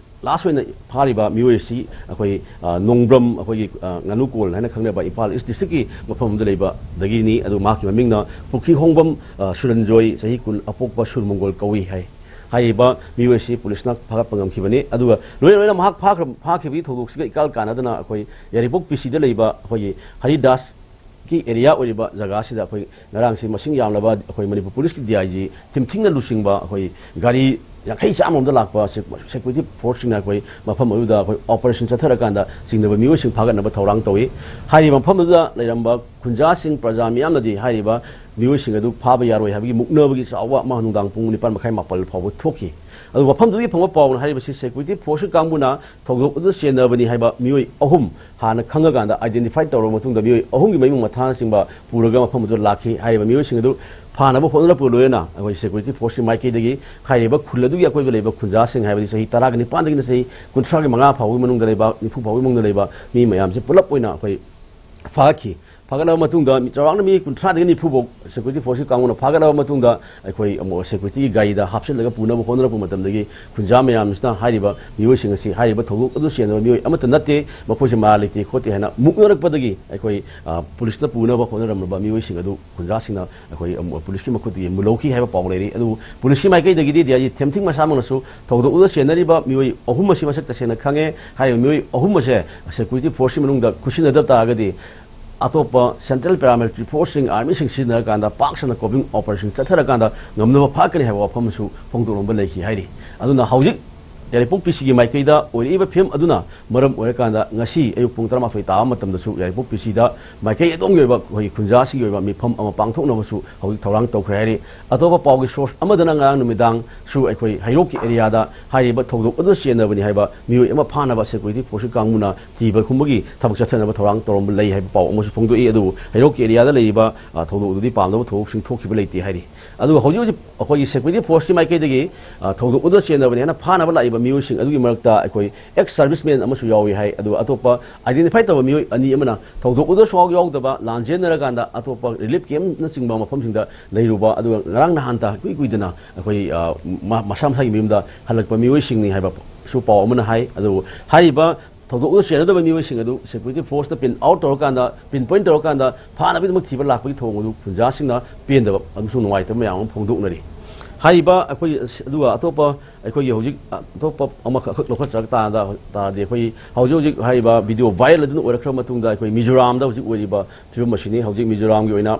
ꯂꯥꯁ ꯑꯣꯏꯅ ꯐꯥꯔꯤꯕ ꯃꯤꯑꯣꯏ ꯑꯁꯤ ꯑꯩꯈꯣꯏ, ꯑ, ꯅꯣꯡꯕ꯭ꯔꯝ, ꯑꯩꯈꯣꯏꯒꯤ, ꯑ, ꯉꯥꯅꯨꯀꯣꯜ ꯍꯥꯏꯅ ꯈꯪꯅꯕ ꯏꯝꯐꯥꯜ ꯏꯁ ꯗꯤꯁꯇ꯭ꯔꯤꯛꯀꯤ ꯃꯐꯝ ꯑꯃꯗ ꯂꯩꯕꯗꯒꯤꯅꯤ꯫ ꯑꯗꯨ ꯃꯍꯥꯛꯀꯤ ꯃꯃꯤꯡꯅ ꯄꯨꯈ꯭ꯔꯤꯍꯣꯡꯕꯝ, ꯑ, ꯁꯨꯔꯟꯖꯣꯏ, ꯆꯍꯤ ꯀꯨꯟ, ꯑꯄꯣꯛꯄ ꯁꯨꯔꯃꯪꯒꯣꯜ ꯀꯧꯏ ꯍꯥꯏ꯫ ꯍꯥꯏꯔꯤꯕ ꯃꯤꯑꯣꯏ ꯑꯁꯤ ꯄꯨꯂꯤꯁꯅ ꯐꯥꯒꯠꯄ ꯉꯝꯈꯤꯕꯅꯤ꯫ ꯑꯗꯨꯒ ꯂꯣꯏꯅ ꯂꯣꯏꯅ ꯃꯍꯥꯛ ꯐꯥꯈ꯭ꯔ-, ꯐꯥꯈꯤꯕꯒꯤ ꯊꯧꯗꯣꯛꯁꯤꯒ ꯏꯀꯥꯜ ꯀꯥꯟꯅꯗꯅ ꯑꯩꯈꯣꯏ ꯌꯥꯏꯔꯤꯄꯣꯛ ꯄꯤ ꯁꯤꯗ ꯂꯩꯕ ꯑꯩꯈꯣꯏꯒꯤ ꯍꯔꯤꯗꯥꯁꯀꯤ ꯑꯦꯔꯤꯌꯥ ꯑꯣꯏꯔꯤꯕ ꯖꯒꯥꯁꯤꯗ ꯑꯩꯈꯣꯏ ꯉꯔꯥꯡꯁꯤ ꯃꯁꯤꯡ ꯌꯥꯝꯂꯕ ꯑꯩꯈꯣꯏ ꯃꯅꯤꯄꯨꯔ ꯄꯨꯂꯤꯁꯀꯤ ꯗꯤ ꯑꯥꯏ ꯖꯤ ꯊꯤꯝꯊꯤꯡꯅ ꯂꯨꯆꯤꯡꯕ ꯑꯩꯈꯣꯏ ꯒꯥꯔꯤ ꯌꯥꯡꯈꯩ ꯆꯥꯝꯃ ꯔꯣꯝꯗ ꯂꯥꯛꯄ ꯁꯦ-, ꯁꯦꯀ꯭ꯌꯨꯔꯤꯇꯤ ꯐꯣꯔꯁꯁꯤꯡꯅ ꯑꯩꯈꯣꯏ ꯃꯐꯝ ꯑꯗꯨꯗ ꯑꯩꯈꯣꯏ ꯑꯣꯄꯔꯦꯁꯟ ꯆꯠꯊꯔꯀꯥꯟꯗ ꯆꯤꯡꯅꯕ ꯃꯤꯑꯣꯏꯁꯤꯡ ꯐꯥꯒꯠꯅꯕ ꯊꯧꯔꯥꯡ ꯇꯧꯏ꯫ ꯍꯥꯏꯔꯤꯕ ꯃꯐꯝ ꯑꯗꯨꯗ ꯂꯩꯔꯝꯕ ꯈꯨꯟꯖꯥꯁꯤꯡ, ꯄ꯭ꯔꯖꯥ ꯃꯤꯌꯥꯝꯅꯗꯤ ꯍꯥꯏꯔꯤꯕ ꯃꯤꯑꯣꯏꯁꯤꯡ ꯑꯗꯨ ꯐꯥꯕ ꯌꯥꯔꯣꯏ ꯍꯥꯏꯕꯒꯤ ꯃꯨꯛꯅꯕꯒꯤ ꯆꯥꯎꯕ ꯑꯃ ꯅꯨꯡꯗꯥꯡ ꯄꯨꯡ ꯅꯤꯄꯥꯟ ꯃꯈꯥꯏ ꯃꯥꯄꯜ ꯐꯥꯎꯕ ꯊꯣꯛꯈꯤ꯫ ꯑꯗꯨ ꯃꯐꯝꯗꯨꯗꯒꯤ ꯐꯪꯕ ꯄꯥꯎꯅ ꯍꯥꯏꯔꯤꯕꯁꯤ security force ꯀꯥꯡꯕꯨꯅ ꯊꯧꯗꯣꯛ ꯑꯗꯨ ꯆꯦꯟꯅꯕꯅꯤ ꯍꯥꯏꯕ ꯃꯤꯑꯣꯏ ꯑꯍꯨꯝ ꯍꯥꯟꯅ ꯈꯪꯉꯀꯥꯟꯗ identify ꯇꯧꯔꯕ ꯃꯇꯨꯡꯗ ꯃꯤꯑꯣꯏ ꯑꯍꯨꯝꯒꯤ ꯃꯌꯨꯝ ꯃꯊꯥꯅꯆꯤꯡꯕ ꯄꯨꯔꯒ ꯃꯐꯝ ꯑꯗꯨꯗ ꯂꯥꯛꯈꯤ꯫ ꯍꯥꯏꯔꯤꯕ ꯃꯤꯑꯣꯏꯁꯤꯡ ꯑꯗꯨ ꯐꯥꯅꯕ ꯍꯣꯠꯅꯔꯛꯄꯒ ꯂꯣꯏꯅꯅ ꯑꯩꯈꯣꯏ security force ꯀꯤ ꯃꯥꯏꯀꯩꯗꯒꯤ ꯍꯥꯏꯔꯤꯕ ꯈꯨꯜ ꯑꯗꯨꯒꯤ ꯑꯀꯣꯏꯕꯗ ꯂꯩꯕ ꯈꯨꯟꯖꯥꯁꯤꯡ ꯍꯥꯏꯕꯗꯤ ꯆꯍꯤ ꯇꯔꯥꯒ ꯅꯤꯄꯥꯟꯗꯒꯤꯅ ꯆꯍꯤ ꯀꯨꯟꯊ꯭ꯔꯥꯒꯤ ꯃꯉꯥ ꯐꯥꯎꯕꯒꯤ ꯃꯅꯨꯡꯗ ꯂꯩꯕ, ꯅꯤꯐꯨ ꯐꯥꯎꯕꯒꯤ ꯃꯅꯨꯡꯗ ꯂꯩꯕ ꯃꯤ ꯃꯌꯥꯝꯁꯦ ꯄꯨꯂꯞ ꯑꯣꯏꯅ ꯑꯩꯈꯣꯏ ꯐꯥꯒꯠꯈꯤ꯫ ꯐꯥꯒꯠꯂꯕ ꯃꯇꯨꯡꯗ ꯃꯤ ꯆꯥꯎꯔꯥꯛꯅ ꯃꯤ ꯀꯨꯟꯊ꯭ꯔꯥꯗꯒꯤ ꯅꯤꯐꯨ ꯐꯥꯎ security force ꯀꯤ ꯀꯥꯡꯕꯨꯅ ꯐꯥꯒꯠꯂꯕ ꯃꯇꯨꯡꯗ ꯑꯩꯈꯣꯏ ꯑꯃꯨꯛ security ꯒꯤ ꯒꯥꯔꯤꯗ ꯍꯥꯞꯆꯤꯜꯂꯒ ꯄꯨꯅꯕ ꯍꯣꯠꯅꯔꯛꯄ ꯃꯇꯝꯗꯒꯤ ꯈꯨꯟꯖꯥ ꯃꯌꯥꯝꯁꯤꯅ ꯍꯥꯏꯔꯤꯕ ꯃꯤꯑꯣꯏꯁꯤꯡ ꯑꯁꯤ ꯍꯥꯏꯔꯤꯕ ꯊꯧꯗꯣꯛ ꯑꯗꯨ ꯆꯦꯟꯅꯕ ꯃꯤꯑꯣꯏ ꯑꯃꯠꯇ ꯅꯠꯇꯦ, ꯃꯈꯣꯏꯁꯦ ꯃꯔꯥꯜ ꯂꯩꯇꯦ ꯈꯣꯠꯇꯦ ꯍꯥꯏꯅ ꯃꯨꯛꯅꯔꯛꯄꯗꯒꯤ ꯑꯩꯈꯣꯏ, ꯑ, ꯄꯨꯂꯤꯁꯅ ꯄꯨꯅꯕ ꯍꯣꯠꯅꯔꯝꯂꯕ ꯃꯤꯑꯣꯏꯁꯤꯡ ꯑꯗꯨ ꯈꯨꯟꯖꯥꯁꯤꯡꯅ ꯑꯩꯈꯣꯏ, ꯑꯃꯨꯛ ꯄꯨꯂꯤꯁꯀꯤ ꯃꯈꯨꯠꯇꯒꯤ ꯃꯨꯜꯍꯧꯈꯤ ꯍꯥꯏꯕ ꯄꯥꯎ ꯂꯩꯔꯤ꯫ ꯑꯗꯨꯕꯨ ꯄꯨꯂꯤꯁꯀꯤ ꯃꯥꯏꯀꯩꯗꯒꯤꯗꯤ ꯗꯤ ꯑꯥꯏ ꯖꯤ ꯊꯦꯝꯊꯤꯡ ꯃꯁꯥꯃꯛꯅꯁꯨ ꯊꯧꯗꯣꯛ ꯑꯗꯨꯗ ꯆꯦꯟꯅꯔꯤꯕ ꯃꯤꯑꯣꯏ ꯑꯍꯨꯝ ꯑꯁꯤ ꯃꯁꯛ ꯇꯁꯦꯡꯅ ꯈꯪꯉꯦ꯫ ꯍꯥꯏꯔꯤꯕ ꯃꯤꯑꯣꯏ ꯑꯍꯨꯝ ꯑꯁꯦ security force ꯀꯤ ꯃꯅꯨꯡꯗ ꯈꯨꯠꯁꯤꯟꯅꯗꯕ ꯇꯥꯔꯒꯗꯤ ꯑꯇꯣꯞꯄ central paramilitary force ꯁꯤꯡ, army ꯁꯤꯡ ꯁꯤꯖꯤꯟꯅꯔꯀꯥꯟꯗ ꯄꯥꯛ ꯁꯟꯅ combing operation ꯆꯠꯊꯔꯀꯥꯟꯗ ꯉꯝꯅꯕ ꯐꯥꯔꯛꯀꯅꯤ ꯍꯥꯏꯕ ꯋꯥꯐꯝ ꯑꯃꯁꯨ ꯐꯣꯡꯗꯣꯛꯂꯝꯕ ꯂꯩꯈꯤ ꯍꯥꯏꯔꯤ꯫ ꯑꯗꯨꯅ ꯍꯧꯖꯤꯛ ꯌꯥꯏꯔꯤꯄꯣꯛ ꯄꯤ ꯁꯤꯒꯤ ꯃꯥꯏꯀꯩꯗ ꯑꯣꯏꯔꯛꯏꯕ ꯐꯤꯕꯝ ꯑꯗꯨꯅ ꯃꯔꯝ ꯑꯣꯏꯔꯀꯥꯟꯗ ꯉꯁꯤ ꯑꯌꯨꯛ ꯄꯨꯡ ꯇꯔꯥꯃꯥꯊꯣꯏ ꯇꯥꯕ ꯃꯇꯝꯗꯁꯨ ꯌꯥꯏꯔꯤꯄꯣꯛ ꯄꯤ ꯁꯤꯗ ꯃꯥꯏꯀꯩ ꯑꯗꯣꯝꯒꯤ ꯑꯣꯏꯕ ꯑꯩꯈꯣꯏꯒꯤ ꯈꯨꯟꯖꯥꯁꯤꯡꯒꯤ ꯑꯣꯏꯕ ꯃꯤꯐꯝ ꯑꯃ ꯄꯥꯡꯊꯣꯛꯅꯕꯁꯨ ꯍꯧꯖꯤꯛ ꯊꯧꯔꯥꯡ ꯇꯧꯈ꯭ꯔꯦ ꯍꯥꯏꯔꯤ꯫ ꯑꯇꯣꯞꯄ ꯄꯥꯎꯒꯤ source ꯑꯃꯗꯅ ꯉꯔꯥꯡ ꯅꯨꯃꯤꯗꯥꯡꯁꯨ ꯑꯩꯈꯣꯏ ꯍꯩꯔꯣꯛꯀꯤ area ꯗ ꯍꯥꯏꯔꯤꯕ ꯊꯧꯗꯣꯛ ꯑꯗꯨ ꯆꯦꯟꯅꯕꯅꯤ ꯍꯥꯏꯕ ꯃꯤꯑꯣꯏ ꯑꯃ ꯐꯥꯅꯕ security force ꯀꯤ ꯀꯥꯡꯕꯨꯅ ꯊꯤꯕ ꯍꯨꯝꯕꯒꯤ ꯊꯕꯛ ꯆꯠꯊꯅꯕ ꯊꯧꯔꯥꯡ ꯇꯧꯔꯝꯕ ꯂꯩ ꯍꯥꯏꯕ ꯄꯥꯎ ꯑꯃꯁꯨ ꯐꯣꯡꯗꯣꯛꯏ꯫ ꯑꯗꯨꯕꯨ ꯍꯩꯔꯣꯛꯀꯤ area ꯗ ꯂꯩꯔꯤꯕ, ꯑ, ꯊꯧꯗꯣꯛ ꯑꯗꯨꯗꯤ ꯄꯥꯝꯅꯕ ꯊꯧꯑꯣꯡꯁꯤꯡ ꯊꯣꯛꯈꯤꯕ ꯂꯩꯇꯦ ꯍꯥꯏꯔꯤ꯫ ꯑꯗꯨꯒ ꯍꯧꯖꯤꯛ ꯍꯧꯖꯤꯛ ꯑꯩꯈꯣꯏꯒꯤ security force ꯀꯤ ꯃꯥꯏꯀꯩꯗꯒꯤ, ꯑ, ꯊꯧꯗꯣꯛ ꯑꯗꯨꯗ ꯆꯦꯟꯅꯕꯅꯤ ꯍꯥꯏꯅ ꯐꯥꯅꯕ ꯂꯥꯛꯏꯕ ꯃꯤꯑꯣꯏꯁꯤꯡ ꯑꯗꯨꯒꯤ ꯃꯔꯛꯇ ꯑꯩꯈꯣꯏ ex serviceman ꯑꯃꯁꯨ ꯌꯥꯎꯏ ꯍꯥꯏ꯫ ꯑꯗꯨꯒ ꯑꯇꯣꯞꯄ identify ꯇꯧꯕ ꯃꯤꯑꯣꯏ ꯑꯅꯤ ꯑꯃꯅ ꯊꯧꯗꯣꯛ ꯑꯗꯨꯗ ꯁꯨꯌꯥꯎ ꯌꯥꯎꯗꯕ ꯂꯥꯟꯖꯦꯟꯅꯔꯀꯥꯟꯗ ꯑꯇꯣꯞꯄ relief camp ꯅꯆꯤꯡꯕ ꯃꯐꯝꯁꯤꯡꯗ ꯂꯩꯔꯨꯕ, ꯑꯗꯨꯒ ꯉꯔꯥꯡ ꯅꯍꯥꯟꯇ ꯏꯀꯨꯏ ꯀꯨꯏꯗꯅ ꯑꯩꯈꯣꯏ, ꯑ, ꯃ-, ꯃꯁꯥ ꯃꯁꯥꯒꯤ ꯃꯌꯨꯝꯗ ꯍꯜꯂꯛꯄ ꯃꯤꯑꯣꯏꯁꯤꯡꯅꯤ ꯍꯥꯏꯕꯁꯨ ꯄꯥꯎ ꯑꯃꯅ ꯍꯥꯏ꯫ ꯑꯗꯨꯕꯨ ꯍꯥꯏꯔꯤꯕ ꯊꯧꯗꯣꯛ ꯑꯗꯨ ꯆꯦꯟꯅꯗꯕ ꯃꯤꯑꯣꯏꯁꯤꯡ ꯑꯗꯨ security force ꯅ pin out ꯇꯧꯔꯀꯥꯟꯗ, pin point ꯇꯧꯔꯀꯥꯟꯗ ꯐꯥꯅꯕꯒꯤꯗꯃꯛ ꯊꯤꯕ ꯂꯥꯛꯄꯒꯤ ꯊꯧꯑꯣꯡ ꯑꯗꯨ ꯈꯨꯟꯖꯥꯁꯤꯡꯅ ꯄꯦꯟꯗꯕ ꯑꯃꯁꯨꯡ ꯅꯨꯡꯉꯥꯏꯇꯕ ꯃꯌꯥꯝ ꯑꯃ ꯐꯣꯡꯗꯣꯛꯅꯔꯤ꯫ ꯍꯥꯏꯔꯤꯕ ꯑꯩꯈꯣꯏ ꯑꯁ-, ꯑꯗꯨꯒ ꯑꯇꯣꯞꯄ ꯑꯩꯈꯣꯏꯒꯤ ꯍꯧꯖꯤꯛ ꯑꯇꯣꯞꯄ ꯑꯃꯈꯛ ꯂꯧꯈꯠꯆꯔꯛ ꯇꯥꯔꯗ-, ꯇꯥꯔꯗꯤ ꯑꯩꯈꯣꯏ ꯍꯧꯖꯤꯛ ꯍꯧꯖꯤꯛ ꯍꯥꯏꯔꯤꯕ video viral ꯑꯗꯨꯅ ꯑꯣꯏꯔꯛꯈ꯭ꯔꯕ ꯃꯇꯨꯡꯗ ꯑꯩꯈꯣꯏ ꯃꯤꯖꯣꯔꯥꯝꯗ ꯍꯧꯖꯤꯛ ꯑꯣꯏꯔꯤꯕ ꯐꯤꯕꯝ ꯑꯁꯤꯅꯤ꯫ ꯍꯧꯖꯤꯛ ꯃꯤꯖꯣꯔꯥꯝꯒꯤ ꯑꯣꯏꯅ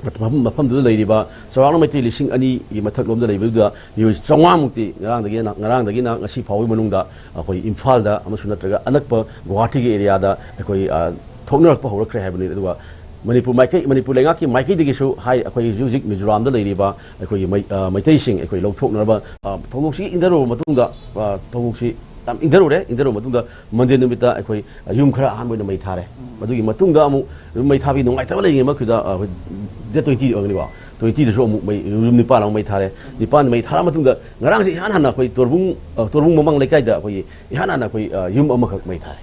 ꯃꯐꯝ, ꯃꯐꯝꯗꯨꯗ ꯂꯩꯔꯤꯕ ꯆꯥꯎꯔꯥꯛꯅ ꯃꯩꯇꯩ ꯂꯤꯁꯤꯡ ꯑꯅꯤꯒꯤ ꯃꯊꯛ ꯂꯣꯝꯗ ꯂꯩꯕꯗꯨꯗ ꯃꯤꯑꯣꯏ ꯆꯥꯝꯃꯉꯥꯃꯨꯛꯇꯤ ꯉꯔꯥꯡꯗꯒꯤꯅ, ꯉꯔꯥꯡꯗꯒꯤꯅ ꯉꯁꯤ ꯐꯥꯎꯕꯒꯤ ꯃꯅꯨꯡꯗ ꯑꯩꯈꯣꯏ ꯏꯝꯐꯥꯜꯗ ꯑꯃꯁꯨ ꯅꯠꯇ꯭ꯔꯒ ꯑꯅꯛꯄ ꯒꯨꯋꯥꯍꯥꯇꯤꯒꯤ area ꯗ ꯑꯩꯈꯣꯏ, ꯑ, ꯊꯣꯛꯅꯔꯛꯄ ꯍꯧꯔꯛꯈ꯭ꯔꯦ ꯍꯥꯏꯕꯅꯤ꯫ ꯑꯗꯨꯒ ꯃꯅꯤꯄꯨꯔ ꯃꯥꯏꯀꯩ, ꯃꯅꯤꯄꯨꯔ ꯂꯩꯉꯥꯛꯀꯤ ꯃꯥꯏꯀꯩꯗꯒꯤꯁꯨ ꯍꯥꯏ, ꯑꯩꯈꯣꯏ ꯍꯧꯖꯤꯛ ꯍꯧꯖꯤꯛ ꯃꯤꯖꯣꯔꯥꯝꯗ ꯂꯩꯔꯤꯕ ꯑꯩꯈꯣꯏꯒꯤ ꯃꯩ-, ꯑ, ꯃꯩꯇꯩꯁꯤꯡ ꯑꯩꯈꯣꯏ ꯂꯧꯊꯣꯛꯅꯅꯕ, ꯑ, ꯊꯧꯗꯣꯛꯁꯤ ꯏꯪꯊꯔꯨꯔꯕ ꯃꯇꯨꯡꯗ, ꯑ, ꯊꯧꯗꯣꯛꯁꯤ ꯌꯥꯝ ꯏꯪꯊꯔꯨꯔꯦ꯫ ꯏꯪꯊꯔꯨꯔꯕ ꯃꯇꯨꯡꯗ Monday ꯅꯨꯃꯤꯠꯇ ꯑꯩꯈꯣꯏ, ꯑ, ꯌꯨꯝ ꯈꯔ ꯑꯍꯥꯟꯕ ꯑꯣꯏꯅ ꯃꯩ ꯊꯥꯔꯦ꯫ ꯃꯗꯨꯒꯤ ꯃꯇꯨꯡꯗ ꯑꯃꯨꯛ ꯌꯨꯝ ꯃꯩ ꯊꯥꯕꯒꯤ ꯅꯨꯡꯉꯥꯏꯇꯕ ꯂꯩꯔꯤꯉꯩ ꯃꯈꯣꯏꯗ, ꯑ, ꯑꯩꯈꯣꯏ date twenty ꯑꯣꯏꯒꯅꯤꯀꯣ, twenty ꯗꯁꯨ ꯑꯃꯨꯛ ꯃꯩ, ꯌꯨꯝ ꯅꯤꯄꯥꯟ ꯑꯃꯨꯛ ꯃꯩ ꯊꯥꯔꯦ꯫ ꯅꯤꯄꯥꯟ ꯃꯩ ꯊꯥꯔ ꯃꯇꯨꯡꯗ ꯉꯔꯥꯡꯁꯦ ꯏꯍꯥꯟ ꯍꯥꯟꯅ ꯑꯩꯈꯣꯏ ꯇꯣꯔꯕꯨꯡ, ꯑ, ꯇꯣꯔꯕꯨꯡ ꯃꯃꯥꯡ ꯂꯩꯀꯥꯏꯗ ꯑꯩꯈꯣꯏꯒꯤ ꯏꯍꯥꯟ ꯍꯥꯟꯅ ꯑꯩꯈꯣꯏ, ꯑ, ꯌꯨꯝ ꯑꯃꯈꯛ ꯃꯩ ꯊꯥꯔꯦ꯫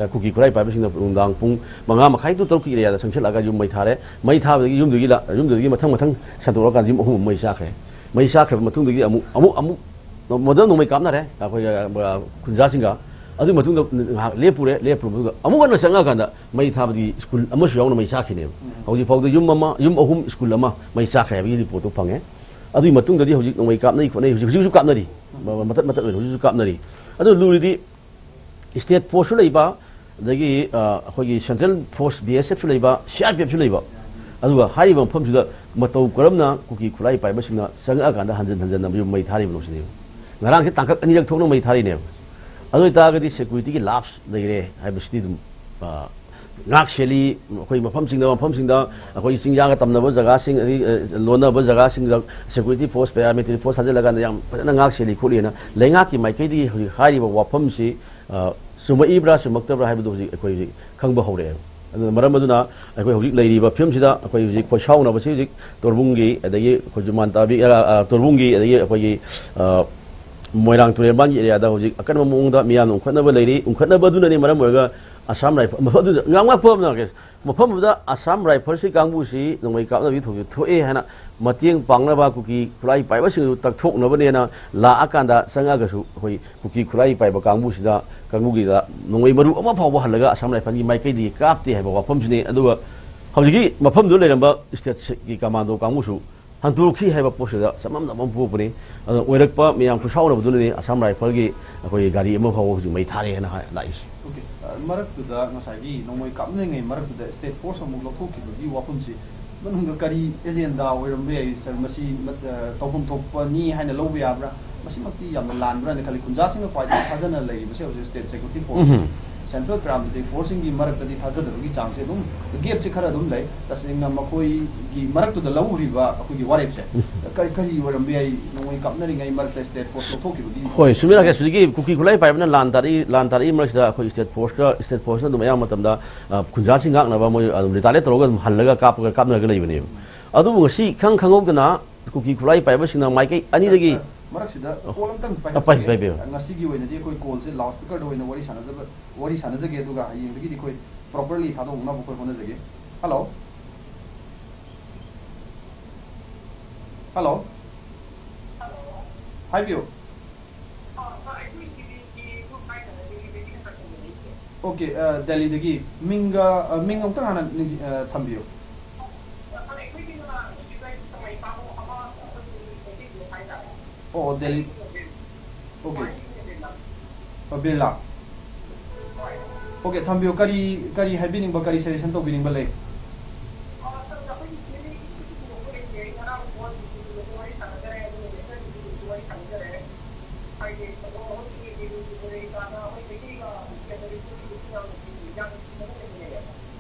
ꯑ, ꯀꯨꯀꯤ ꯈꯨꯠꯂꯥꯏ ꯄꯥꯏꯕꯁꯤꯡꯅ ꯅꯨꯡꯗꯥꯡ ꯄꯨꯡ ꯃꯉꯥ ꯃꯈꯥꯏ to ꯇꯔꯨꯛꯀꯤ area ꯗ ꯆꯪꯁꯤꯜꯂꯛꯑꯒ ꯌꯨꯝ ꯃꯩ ꯊꯥꯔꯦ꯫ ꯃꯩ ꯊꯥꯕꯗꯒꯤ ꯌꯨꯝꯗꯨꯒꯤ ꯂ-, ꯌꯨꯝꯗꯨꯗꯒꯤ ꯃꯊꯪ ꯃꯊꯪ ꯁꯟꯗꯣꯛꯂꯀꯥꯟꯗ ꯌꯨꯝ ꯑꯍꯨꯝ ꯑꯃ ꯃꯩ ꯆꯥꯈ꯭ꯔꯦ꯫ ꯃꯩ ꯆꯥꯈ꯭ꯔꯕ ꯃꯇꯨꯡꯗꯒꯤ ꯑꯃꯨꯛ, ꯑꯃꯨꯛ, ꯑꯃꯨꯛ ꯃꯗꯨ ꯅꯣꯡꯃꯩ ꯀꯥꯞꯅꯔꯦ ꯑꯩꯈꯣꯏ, ꯑ, ꯈꯨꯟꯖꯥꯁꯤꯡꯒ꯫ ꯑꯗꯨꯒꯤ ꯃꯇꯨꯡꯗ ꯉꯥꯏꯍꯥꯛ ꯂꯦꯞꯄꯨꯔꯦ꯫ ꯂꯦꯞꯄꯨꯔꯕ ꯃꯇꯨꯡꯗ ꯑꯃꯨꯛ ꯍꯟꯅ ꯆꯪꯉꯛꯑꯀꯥꯟꯗ ꯃꯩ ꯊꯥꯕꯗꯤ ꯁ꯭ꯀꯨꯜ ꯑꯃꯁꯨ ꯌꯥꯎꯅ ꯃꯩ ꯆꯥꯈꯤꯅꯦꯕ꯫ ꯎꯝ꯫ ꯍꯧꯖꯤꯛ ꯐꯥꯎꯗ ꯌꯨꯝ ꯑꯃ, ꯌꯨꯝ ꯑꯍꯨꯝ, ꯁ꯭ꯀꯨꯜ ꯑꯃ ꯃꯩ ꯆꯥꯈ꯭ꯔꯦ ꯍꯥꯏꯕꯒꯤ report ꯇꯨ ꯐꯪꯉꯦ꯫ ꯑꯗꯨꯒꯤ ꯃꯇꯨꯡꯗꯗꯤ ꯍꯧꯖꯤꯛ ꯅꯣꯡꯃꯩ ꯀꯥꯞꯅꯩ ꯈꯣꯠꯅꯩ, ꯍꯧꯖꯤꯛ, ꯍꯧꯖꯤꯛꯁꯨ ꯀꯥꯞꯅꯔꯤ꯫ ꯃ-, ꯃꯇꯠ ꯃꯇꯠ ꯑꯣꯏꯅ ꯍꯧꯖꯤꯛꯁꯨ ꯀꯥꯞꯅꯔꯤ꯫ ꯑꯗꯨ ꯂꯨꯔꯤꯗꯤ state force ꯁꯨ ꯂꯩꯕ, ꯑꯗꯒꯤ, ꯑ, ꯑꯩꯈꯣꯏꯒꯤ central force B S F ꯁꯨ ꯂꯩꯕ, C R P F ꯁꯨ ꯂꯩꯕ, ꯑꯗꯨꯒ ꯍꯥꯏꯔꯤꯕ ꯃꯐꯝꯁꯤꯗ ꯃꯇꯧ ꯀꯔꯝꯅ ꯀꯨꯀꯤ ꯈꯨꯠꯂꯥꯏ ꯄꯥꯏꯕꯁꯤꯡꯅ ꯆꯪꯉꯛꯑꯀꯥꯟꯗ ꯍꯟꯖꯤꯟ ꯍꯟꯖꯤꯟꯅ ꯃꯌꯨꯝ ꯃꯩ ꯊꯥꯔꯤꯕꯅꯣ ꯁꯤꯅꯦꯕ꯫ ꯉꯔꯥꯡꯁꯦ ꯇꯥꯡꯀꯛ ꯑꯅꯤꯔꯛ ꯊꯣꯛꯅ ꯃꯩ ꯊꯥꯔꯤꯅꯦꯕ꯫ ꯑꯗꯨ ꯑꯣꯏꯇꯥꯔꯒꯗꯤ security ꯒꯤ lapse ꯂꯩꯔꯦ ꯍꯥꯏꯕꯁꯤꯗꯤ ꯑꯗꯨꯝ, ꯑ, ꯉꯥꯛ ꯁꯦꯜꯂꯤ꯫ ꯑꯩꯈꯣꯏ ꯃꯐꯝꯁꯤꯡꯗ, ꯃꯐꯝꯁꯤꯡꯗ ꯑꯩꯈꯣꯏ ꯆꯤꯡꯌꯥꯒ ꯇꯝꯅꯕ ꯖꯒꯥꯁꯤꯡ, ꯑꯗꯒꯤ, ꯑ, ꯂꯣꯟꯅꯕ ꯖꯒꯥꯁꯤꯡꯗ security force, paramilitary force ꯊꯥꯖꯤꯜꯂꯀꯥꯟꯗ ꯌꯥꯝ ꯐꯖꯅ ꯉꯥꯛ ꯁꯦꯜꯂꯤ ꯈꯣꯠꯂꯤꯅ ꯂꯩꯉꯥꯛꯀꯤ ꯃꯥꯏꯀꯩꯗꯒꯤ ꯍꯧꯖꯤꯛ ꯍꯥꯏꯔꯤꯕ ꯋꯥꯐꯝꯁꯤ, ꯑ, ꯆꯨꯝꯃꯛꯏꯕ꯭ꯔꯥ ꯆꯨꯝꯃꯛꯇꯕ꯭ꯔꯥ ꯍꯥꯏꯕꯗꯨ ꯍꯧꯖꯤꯛ ꯑꯩꯈꯣꯏ ꯍꯧꯖꯤꯛ ꯈꯪꯕ ꯍꯧꯔꯛꯑꯦꯕ꯫ ꯑꯗꯨꯅ ꯃꯔꯝ ꯑꯗꯨꯅ ꯑꯩꯈꯣꯏ ꯍꯧꯖꯤꯛ ꯂꯩꯔꯤꯕ ꯐꯤꯕꯝꯁꯤꯗ ꯑꯩꯈꯣꯏ ꯍꯧꯖꯤꯛ ꯈꯣꯏꯁꯥꯎꯅꯕꯁꯤ ꯍꯧꯖꯤꯛ ꯇꯣꯔꯕꯨꯡꯒꯤ, ꯑꯗꯒꯤ ꯑꯩꯈꯣꯏ ꯖꯨꯃꯥꯟ ꯇꯥꯕꯤ, ꯑ, ꯑ, ꯇꯣꯔꯕꯨꯡꯒꯤ, ꯑꯗꯒꯤ ꯑꯩꯈꯣꯏꯒꯤ, ꯑ, ꯃꯣꯏꯔꯥꯡ ꯇꯨꯔꯦꯜ ꯃꯄꯥꯟꯒꯤ area ꯗ ꯍꯧꯖꯤꯛ ꯑꯀꯟꯕ ꯃꯑꯣꯡꯗ ꯃꯤꯌꯥꯝꯅ ꯎꯪꯈꯠꯅꯕ ꯂꯩꯔꯤ꯫ ꯎꯪꯈꯠꯅꯕ ꯑꯗꯨꯅꯅꯤ ꯃꯔꯝ ꯑꯣꯏꯔꯒ Assam Rifle, ꯃꯐꯝ ꯑꯗꯨꯗ ꯌꯥꯝ ꯉꯥꯛꯄ ꯑꯃꯅ ꯃꯐꯝ ꯑꯗꯨꯗ Assam Rifles ꯀꯤ ꯀꯥꯡꯕꯨꯁꯤ ꯅꯣꯡꯃꯩ ꯀꯥꯞꯅꯕꯒꯤ ꯊꯧꯗꯣꯛ ꯊꯣꯛꯑꯦ ꯍꯥꯏꯅ ꯃꯇꯦꯡ ꯄꯥꯡꯅꯕ ꯀꯨꯀꯤ ꯈꯨꯠꯂꯥꯏ ꯄꯥꯏꯕꯁꯤꯡꯗꯨ ꯇꯛꯊꯣꯛꯅꯕꯅꯦꯅ ꯂꯥꯛꯑꯀꯥꯟꯗ ꯆꯪꯉꯛꯑꯒꯁꯨ ꯑꯩꯈꯣꯏ ꯀꯨꯀꯤ ꯈꯨꯠꯂꯥꯏ ꯄꯥꯏꯕ ꯀꯥꯡꯕꯨꯁꯤꯗ, ꯀꯥꯡꯕꯨꯒꯤꯗ ꯅꯣꯡꯃꯩ ꯃꯔꯨ ꯑꯃ ꯐꯥꯎꯕ ꯍꯜꯂꯒ Assam Rifles ꯀꯤ ꯃꯥꯏꯀꯩꯗꯒꯤ ꯀꯥꯞꯇꯦ ꯍꯥꯏꯕ ꯋꯥꯐꯝꯁꯤꯅꯤ꯫ ꯑꯗꯨꯒ ꯍꯧꯖꯤꯛꯀꯤ ꯃꯐꯝꯗꯨꯗ ꯂꯩꯔꯝꯕ state ꯀꯤ commando ꯀꯥꯡꯕꯨꯁꯨ ꯍꯟꯗꯣꯛꯈꯤ ꯍꯥꯏꯕ ꯄꯣꯠꯁꯤꯗ ꯆꯃꯝꯅꯕ ꯑꯃ ꯄꯣꯛꯄꯅꯤ꯫ ꯑꯗꯨꯅ ꯑꯣꯏꯔꯛꯄ ꯃꯌꯥꯝ ꯈꯨꯠꯁꯥꯎꯅꯕꯗꯨꯅꯅꯤ Assam Rifles ꯀꯤ ꯑꯩꯈꯣꯏꯒꯤ ꯒꯥꯔꯤ ꯑꯃ ꯐꯥꯎꯕ ꯍꯧꯖꯤꯛ ꯃꯩ ꯊꯥꯔꯦ ꯍꯥꯏꯅ ꯍꯥꯏ, ꯂꯥꯛꯏꯁꯦ꯫ Okay, ꯑ, ꯃꯔꯛꯇꯨꯗ ꯉꯁꯥꯏꯒꯤ ꯅꯣꯡꯃꯩ ꯀꯥꯞꯅꯔꯤꯉꯩ ꯃꯔꯛꯇꯨꯗ state force ꯑꯃꯨꯛ ꯂꯧꯊꯣꯛꯈꯤꯕꯒꯤ ꯋꯥꯐꯝꯁꯤ ꯃꯅꯨꯡꯗ ꯀꯔꯤ agenda ꯑꯣꯏꯔꯝꯕ ꯌꯥꯏ, sir? ꯃꯁꯤ ꯃ-, ꯑ, ꯇꯧꯐꯝ ꯊꯣꯛꯄꯅꯤ ꯍꯥꯏꯅ ꯂꯧꯕ ꯌꯥꯕ꯭ꯔꯥ? ꯃꯁꯤꯃꯛꯇꯤ ꯌꯥꯝꯅ ꯂꯥꯟꯕ꯭ꯔꯥꯅ ꯈꯜꯂꯤ꯫ ꯈꯨꯟꯖꯥꯁꯤꯡꯅ ꯈ꯭ꯋꯥꯏꯗꯒꯤ ꯊꯥꯖꯅ ꯂꯩꯔꯤꯕꯁꯦ ꯍꯧꯖꯤꯛ state security force꯫ ꯎꯝ꯫ ꯁꯦꯟꯇ꯭ꯔꯦꯜ ꯄꯦꯔꯥꯃꯤꯂꯤꯇꯔꯤ ꯐꯣꯔꯁꯁꯤꯡꯒꯤ ꯃꯔꯛꯇꯗꯤ ꯊꯥꯖꯗꯕꯒꯤ ꯆꯥꯡꯁꯦ ꯑꯗꯨꯝ, ꯒꯦꯞꯁꯦ ꯈꯔ ꯑꯗꯨꯝ ꯂꯩ꯫ ꯇꯁꯦꯡꯅ ꯃꯈꯣꯏꯒꯤ ꯃꯔꯛꯇꯨꯗ ꯂꯧꯔꯤꯕ ꯑꯩꯈꯣꯏꯒꯤ ꯋꯥꯔꯦꯞꯁꯦ ꯀꯔꯤ, ꯀꯔꯤ ꯑꯣꯏꯔꯝꯕ ꯌꯥꯏ? ꯅꯣꯡꯃꯩ ꯀꯥꯞꯅꯔꯤꯉꯩ ꯃꯔꯛꯇ ꯁ꯭ꯇꯦꯠ ꯐꯣꯔꯁ ꯂꯧꯊꯣꯛꯈꯤꯕꯒꯤ ꯍꯣꯏ, ꯆꯨꯝꯃꯤ ꯔꯥꯀꯦꯁ꯫ ꯍꯧꯖꯤꯛꯀꯤ ꯀꯨꯀꯤ ꯈꯨꯠꯂꯥꯏ ꯄꯥꯏꯕꯅ ꯂꯥꯟ ꯇꯥꯔꯛꯏ, ꯂꯥꯟ ꯇꯥꯔꯛꯏ ꯃꯔꯛꯁꯤꯗ ꯑꯩꯈꯣꯏ ꯁ꯭ꯇꯦꯠ ꯐꯣꯔꯁꯇ, ꯁ꯭ꯇꯦꯠ ꯐꯣꯔꯁꯅ ꯑꯗꯨꯝ ꯑꯌꯥꯝꯕ ꯃꯇꯝꯗ, ꯑ, ꯈꯨꯟꯖꯥꯁꯤꯡ ꯉꯥꯛꯅꯕ ꯃꯣꯏ ꯑꯗꯨꯝ ꯔꯤꯇꯥꯂꯤꯌꯦꯠ ꯇꯧꯔꯒ ꯑꯗꯨꯝ ꯍꯜꯂꯒ ꯀꯥꯞꯄꯒ ꯀꯥꯞꯅꯔꯒ ꯂꯩꯕꯅꯦꯕ꯫ ꯑꯗꯨꯕꯨ ꯉꯁꯤ ꯏꯈꯪ ꯈꯪꯍꯧꯗꯅ ꯀꯨꯀꯤ ꯈꯨꯠꯂꯥꯏ ꯄꯥꯏꯕꯁꯤꯡꯅ ꯃꯥꯏꯀꯩ ꯑꯅꯤꯗꯒꯤ ꯃꯔꯛꯁꯤꯗ ꯀꯣꯜ ꯑꯝꯇꯪ ꯑ, ꯄꯥꯏ-, ꯄꯥꯏꯍꯟꯖꯒꯦ꯫ ꯄꯥꯏꯕꯤꯌꯨ꯫ ꯉꯁꯤꯒꯤ ꯑꯣꯏꯅꯗꯤ ꯑꯩꯈꯣꯏ ꯀꯣꯜꯁꯦ ꯂꯥꯎꯠ ꯁ꯭ꯄꯤꯀꯔꯗ ꯑꯣꯏꯅ ꯋꯥꯔꯤ ꯁꯥꯟꯅꯖꯕ, ꯋꯥꯔꯤ ꯁꯥꯟꯅꯖꯒꯦ, ꯑꯗꯨꯒ ꯍꯌꯦꯡꯗꯒꯤꯗꯤ ꯑꯩꯈꯣꯏ ꯄ꯭ꯔꯣꯄꯔꯂꯤ ꯊꯥꯗꯣꯛꯅꯕ ꯑꯩꯈꯣꯏ ꯍꯣꯠꯅꯖꯒꯦ꯫ ꯍꯜꯂꯣ? ꯍꯜꯂꯣ? ꯍꯥꯏꯕꯤꯌꯨ꯫ ꯑꯣꯀꯦ, ꯑ, ꯗꯦꯜꯂꯤꯗꯒꯤ꯫ ꯃꯤꯡꯒ, ꯑ, ꯃꯤꯡ ꯑꯃꯨꯛꯇꯪ ꯍꯥꯟꯅ ꯅꯤꯡꯁꯤ-, ꯑ, ꯊꯝꯕꯤꯌꯨ꯫ ꯑꯣ, ꯑꯣ, ꯗꯦꯜꯂꯤ꯫ ꯑꯣꯀꯦ꯫ ꯑ, ꯕꯤꯔꯂꯥ꯫ ꯑꯣꯀꯦ, ꯊꯝꯕꯤꯌꯨ꯫ ꯀꯔꯤ, ꯀꯔꯤ ꯍꯥꯏꯕꯤꯅꯤꯡꯕ, ꯀꯔꯤ ꯁꯖꯦꯁꯟ ꯇꯧꯕꯤꯅꯤꯡꯕ ꯂꯩ?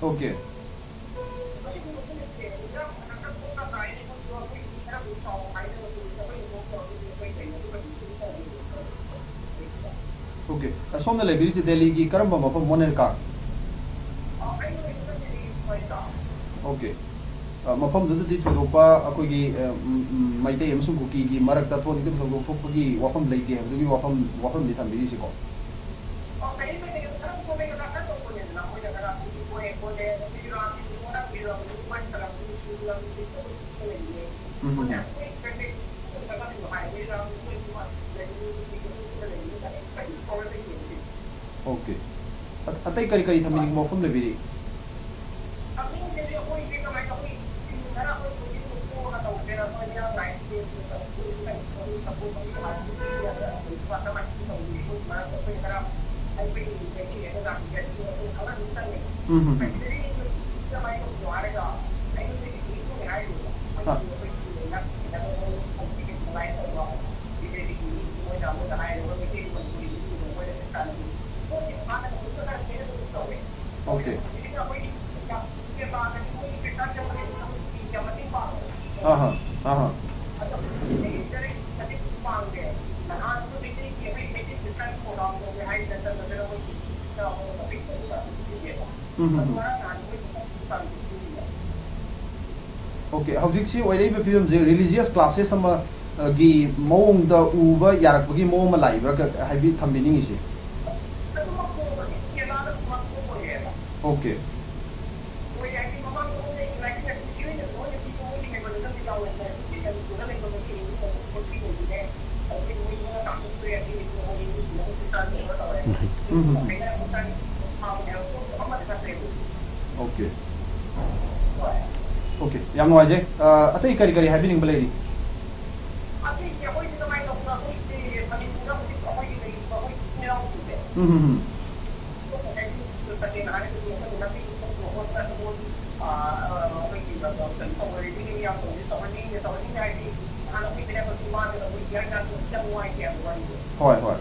ꯑꯣꯀꯦ꯫ ꯑꯣꯀꯦ꯫ ꯑ, ꯁꯣꯝꯅ ꯂꯩꯕꯤꯔꯤꯁꯦ ꯗꯦꯜꯂꯤꯒꯤ ꯀꯔꯝꯕ ꯃꯐꯝ, ꯃꯣꯅꯦꯔꯀꯥ? ꯑꯣꯀꯦ꯫ ꯑ, ꯃꯐꯝꯗꯨꯗꯗꯤ ꯊꯣꯏꯗꯣꯛꯄ ꯑꯩꯈꯣꯏꯒꯤ, ꯑ, ꯎꯝ, ꯎꯝ, ꯃꯩꯇꯩ ꯑꯃꯁꯨꯡ ꯀꯨꯀꯤꯒꯤ ꯃꯔꯛꯇ ꯊꯣꯛꯏꯕ ꯊꯧꯗꯣꯛ ꯊꯣꯛꯄꯒꯤ ꯋꯥꯐꯝ ꯂꯩꯇꯦ ꯍꯥꯏꯕꯗꯨꯒꯤ ꯋꯥꯐꯝ, ꯋꯥꯐꯝꯗꯤ ꯊꯝꯕꯤꯔꯤꯁꯤꯀꯣ? ꯎꯝ, ꯎꯝ, ꯎꯝ꯫ ꯑꯣꯀꯦ꯫ ꯑ-, ꯑꯇꯩ ꯀꯔꯤ ꯀꯔꯤ ꯊꯝꯕꯤꯅꯤꯡꯕ ꯋꯥꯐꯝ ꯂꯩꯕꯤꯔꯤ? ꯎꯝ, ꯎꯝ, ꯎꯝ꯫ ꯑ꯫ ꯎꯝ, ꯎꯝ, ꯎꯝ꯫ ꯑꯣꯀꯦ, ꯍꯧꯖꯤꯛꯁꯤ ꯑꯣꯏꯔꯛꯏꯕ ꯐꯤꯕꯝꯁꯦ religious classes ꯑꯃ, ꯑ, ꯒꯤ ꯃꯑꯣꯡꯗ ꯎꯕ ꯌꯥꯔꯛꯄꯒꯤ ꯃꯑꯣꯡ ꯑꯃ ꯂꯥꯛꯏꯕ꯭ꯔꯥ ꯀ-, ꯍꯥꯏꯕꯤ ꯊꯝꯕꯤꯅꯤꯡꯉꯤꯁꯤ? ꯑꯣꯀꯦ꯫ ꯎꯝ, ꯎꯝ, ꯎꯝ꯫ ꯑꯣꯀꯦ꯫ ꯑꯣꯀꯦ, ꯌꯥꯝ ꯅꯨꯡꯉꯥꯏꯖꯩ꯫ ꯑ, ꯑꯇꯩ ꯀꯔꯤ ꯀꯔꯤ ꯍꯥꯏꯕꯤꯅꯤꯡꯕ ꯂꯩꯔꯤ? ꯎꯝ, ꯎꯝ, ꯎꯝ꯫ ꯍꯣꯏ, ꯍꯣꯏ꯫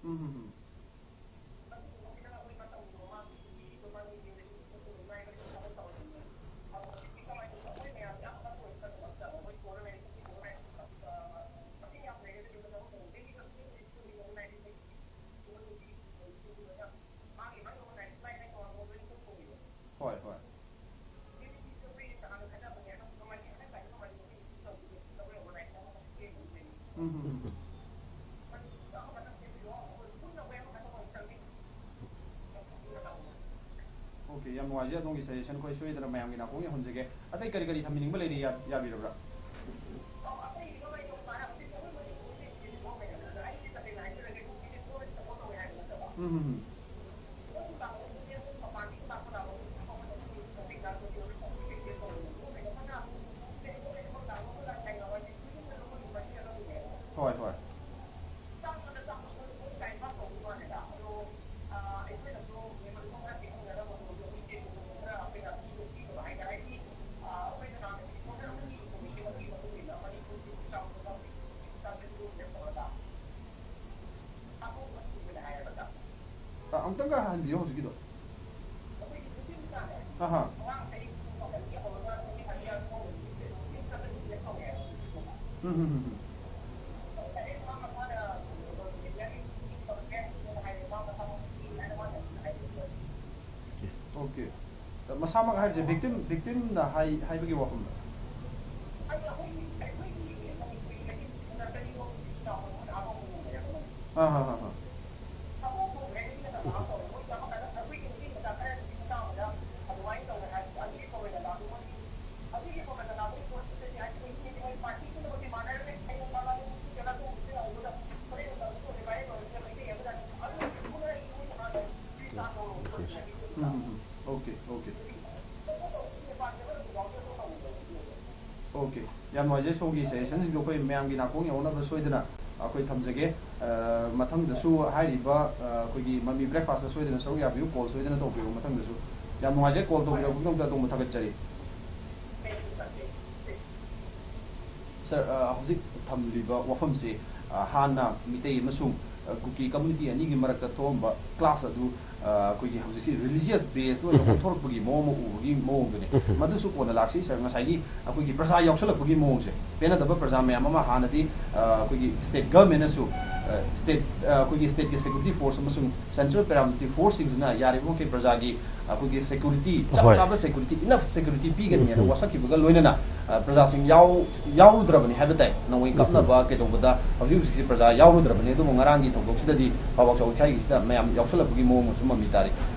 ꯎꯝ, ꯎꯝ, ꯎꯝ꯫ ꯍꯣꯏ, ꯍꯣꯏ꯫ ꯎꯝ, ꯎꯝ, ꯎꯝ꯫ ꯑꯣꯀꯦ, ꯌꯥꯝ ꯅꯨꯡꯉꯥꯏꯖꯩ ꯑꯗꯣꯝꯒꯤ suggestion꯫ ꯑꯩꯈꯣꯏ ꯁꯣꯏꯗꯅ ꯃꯌꯥꯝꯒꯤ ꯅꯥꯀꯣꯡ ꯌꯧꯍꯟꯖꯒꯦ꯫ ꯑꯇꯩ ꯀꯔꯤ ꯀꯔꯤ ꯊꯝꯕꯤꯅꯤꯡꯕ ꯂꯩꯔꯤ? ꯌꯥ-, ꯌꯥꯕꯤꯔꯕ꯭ꯔꯥ? ꯎꯝ, ꯎꯝ, ꯎꯝ꯫ ꯍꯣꯏ, ꯍꯣꯏ꯫ ꯑ, ꯑꯃꯨꯛꯇꯪꯒ ꯍꯟꯕꯤꯌꯣ ꯍꯧꯖꯤꯛꯀꯤꯗꯣ꯫ ꯑꯍꯥ꯫ ꯎꯝ, ꯎꯝ, ꯎꯝ, ꯎꯝ꯫ ꯑꯣꯀꯦ꯫ ꯃꯁꯥꯃꯛ ꯍꯥꯏꯔꯤꯁꯦ ꯚꯤꯛꯇꯤꯝ, ꯚꯤꯛꯇꯤꯝꯅ ꯍꯥꯏ-, ꯍꯥꯏꯕꯒꯤ ꯋꯥꯐꯝꯗ? ꯑꯥ, ꯍꯥ, ꯍꯥ, ꯍꯥ꯫ ꯎꯝ, ꯎꯝ, ꯎꯝ꯫ Okay, okay. ꯑꯣꯀꯦ, ꯌꯥꯝ ꯅꯨꯡꯉꯥꯏꯖꯩ꯫ ꯁꯣꯝꯒꯤ ꯁꯖꯦꯁꯟꯁꯤꯡꯗꯣ ꯑꯩꯈꯣꯏ ꯃꯌꯥꯝꯒꯤ ꯅꯥꯀꯣꯡ ꯌꯧꯅꯕ ꯁꯣꯏꯗꯅ ꯑꯩꯈꯣꯏ ꯊꯝꯖꯒꯦ꯫ ꯑ, ꯃꯊꯪꯗꯁꯨ ꯍꯥꯏꯔꯤꯕ, ꯑ, ꯑꯩꯈꯣꯏꯒꯤ ꯃꯃꯤ ꯕ꯭ꯔꯦꯛꯐꯥꯁꯇ ꯁꯣꯏꯗꯅ ꯁꯔꯨꯛ ꯌꯥꯕꯤꯌꯨ, ꯀꯣꯜ ꯁꯣꯏꯗꯅ ꯇꯧꯕꯤꯌꯨ ꯃꯊꯪꯗꯁꯨ꯫ ꯌꯥꯝ ꯅꯨꯡꯉꯥꯏꯖꯩ ꯀꯣꯜ ꯇꯧꯕꯤꯔꯛꯄꯒꯤꯗꯃꯛꯇ ꯑꯗꯣꯝꯕꯨ ꯊꯥꯒꯠꯆꯔꯤ꯫ ꯁꯥꯔ, ꯑ, ꯍꯧꯖꯤꯛ ꯊꯝꯂꯤꯕ ꯋꯥꯐꯝꯁꯤ, ꯑ, ꯍꯥꯟꯅ ꯃꯤꯇꯩ ꯑꯃꯁꯨꯡ, ꯑ, ꯀꯨꯀꯤ ꯀꯝꯃ꯭ꯌꯨꯅꯤꯇꯤ ꯑꯅꯤꯒꯤ ꯃꯔꯛꯇ ꯊꯣꯛꯑꯝꯕ ꯀ꯭ꯂꯥꯁ ꯑꯗꯨ, ꯑ, ꯑꯩꯈꯣꯏꯒꯤ ꯍꯧꯖꯤꯛꯁꯤ ꯔꯤꯂꯤꯖꯤꯌꯁ ꯕꯦꯁꯇ ꯑꯣꯏꯅ ꯎꯝ꯫ ꯑꯣꯟꯊꯣꯔꯛꯄꯒꯤ ꯃꯑꯣꯡ ꯑꯃ ꯎꯕꯒꯤ ꯃꯑꯣꯡꯗꯨꯅꯤ꯫ ꯎꯝ꯫ ꯃꯗꯨꯁꯨ ꯀꯣꯟꯅ ꯂꯥꯛꯁꯤ ꯁꯥꯔ, ꯉꯁꯥꯏꯒꯤ ꯑꯩꯈꯣꯏꯒꯤ ꯄ꯭ꯔꯖꯥ ꯌꯥꯎꯁꯜꯂꯛꯄꯒꯤ ꯃꯑꯣꯡꯁꯦ, ꯄꯦꯟꯅꯗꯕ ꯄ꯭ꯔꯖꯥ ꯃꯌꯥꯝ ꯑꯃ ꯍꯥꯟꯅꯗꯤ, ꯑ, ꯑꯩꯈꯣꯏꯒꯤ ꯁ꯭ꯇꯦꯠ ꯒꯚꯔꯟꯃꯦꯟꯅꯁꯨ, ꯑ, ꯁ꯭ꯇꯦꯠ, ꯑ, ꯑꯩꯈꯣꯏꯒꯤ ꯁ꯭ꯇꯦꯠꯀꯤ ꯁꯦꯀ꯭ꯌꯨꯔꯤꯇꯤ ꯐꯣꯔꯁ ꯑꯃꯁꯨꯡ ꯁꯦꯟꯇ꯭ꯔꯦꯜ ꯄꯦꯔꯥꯃꯤꯂꯤꯇꯔꯤ ꯐꯣꯔꯁꯁꯤꯡꯁꯤꯅ ꯌꯥꯔꯤꯕꯃꯈꯩ ꯄ꯭ꯔꯖꯥꯒꯤ ꯑꯩꯈꯣꯏꯒꯤ ꯁꯦꯀ꯭ꯌꯨꯔꯤꯇꯤ, ꯆꯞ ꯍꯣꯏ꯫ ꯆꯥꯕ ꯁꯦꯀ꯭ꯌꯨꯔꯤꯇꯤ, ꯏꯅꯐ ꯁꯦꯀ꯭ꯌꯨꯔꯤꯇꯤ ꯄꯤꯒꯅꯤ ꯍꯥꯏꯅ ꯎꯝ꯫ ꯋꯥꯁꯛꯈꯤꯕꯒ ꯂꯣꯏꯅꯅ, ꯑ, ꯄ꯭ꯔꯖꯥꯁꯤꯡ ꯌꯥꯎ-, ꯌꯥꯎꯔꯨꯗ꯭ꯔꯕꯅꯤ ꯍꯥꯏꯕ ꯇꯥꯏ꯫ ꯅꯣꯡꯃꯩ ꯎꯝ꯫ ꯀꯥꯞꯅꯕ ꯀꯩꯗꯧꯕꯗ ꯍꯧꯖꯤꯛ ꯍꯧꯖꯤꯛꯁꯤ ꯄ꯭ꯔꯖꯥ ꯌꯥꯎꯔꯨꯗ꯭ꯔꯕꯅꯤ꯫ ꯑꯗꯨꯕꯨ ꯉꯔꯥꯡꯒꯤ ꯊꯧꯗꯣꯛꯁꯤꯗꯗꯤ ꯐꯥꯎꯕꯥꯛ ꯆꯥꯎꯈꯤ ꯍꯥꯏꯒꯤꯁꯤꯗ ꯃꯌꯥꯝ ꯌꯥꯎꯁꯜꯂꯛꯄꯒꯤ ꯃꯑꯣꯡ ꯑꯃꯁꯨ ꯃꯃꯤ ꯇꯥꯔꯤ꯫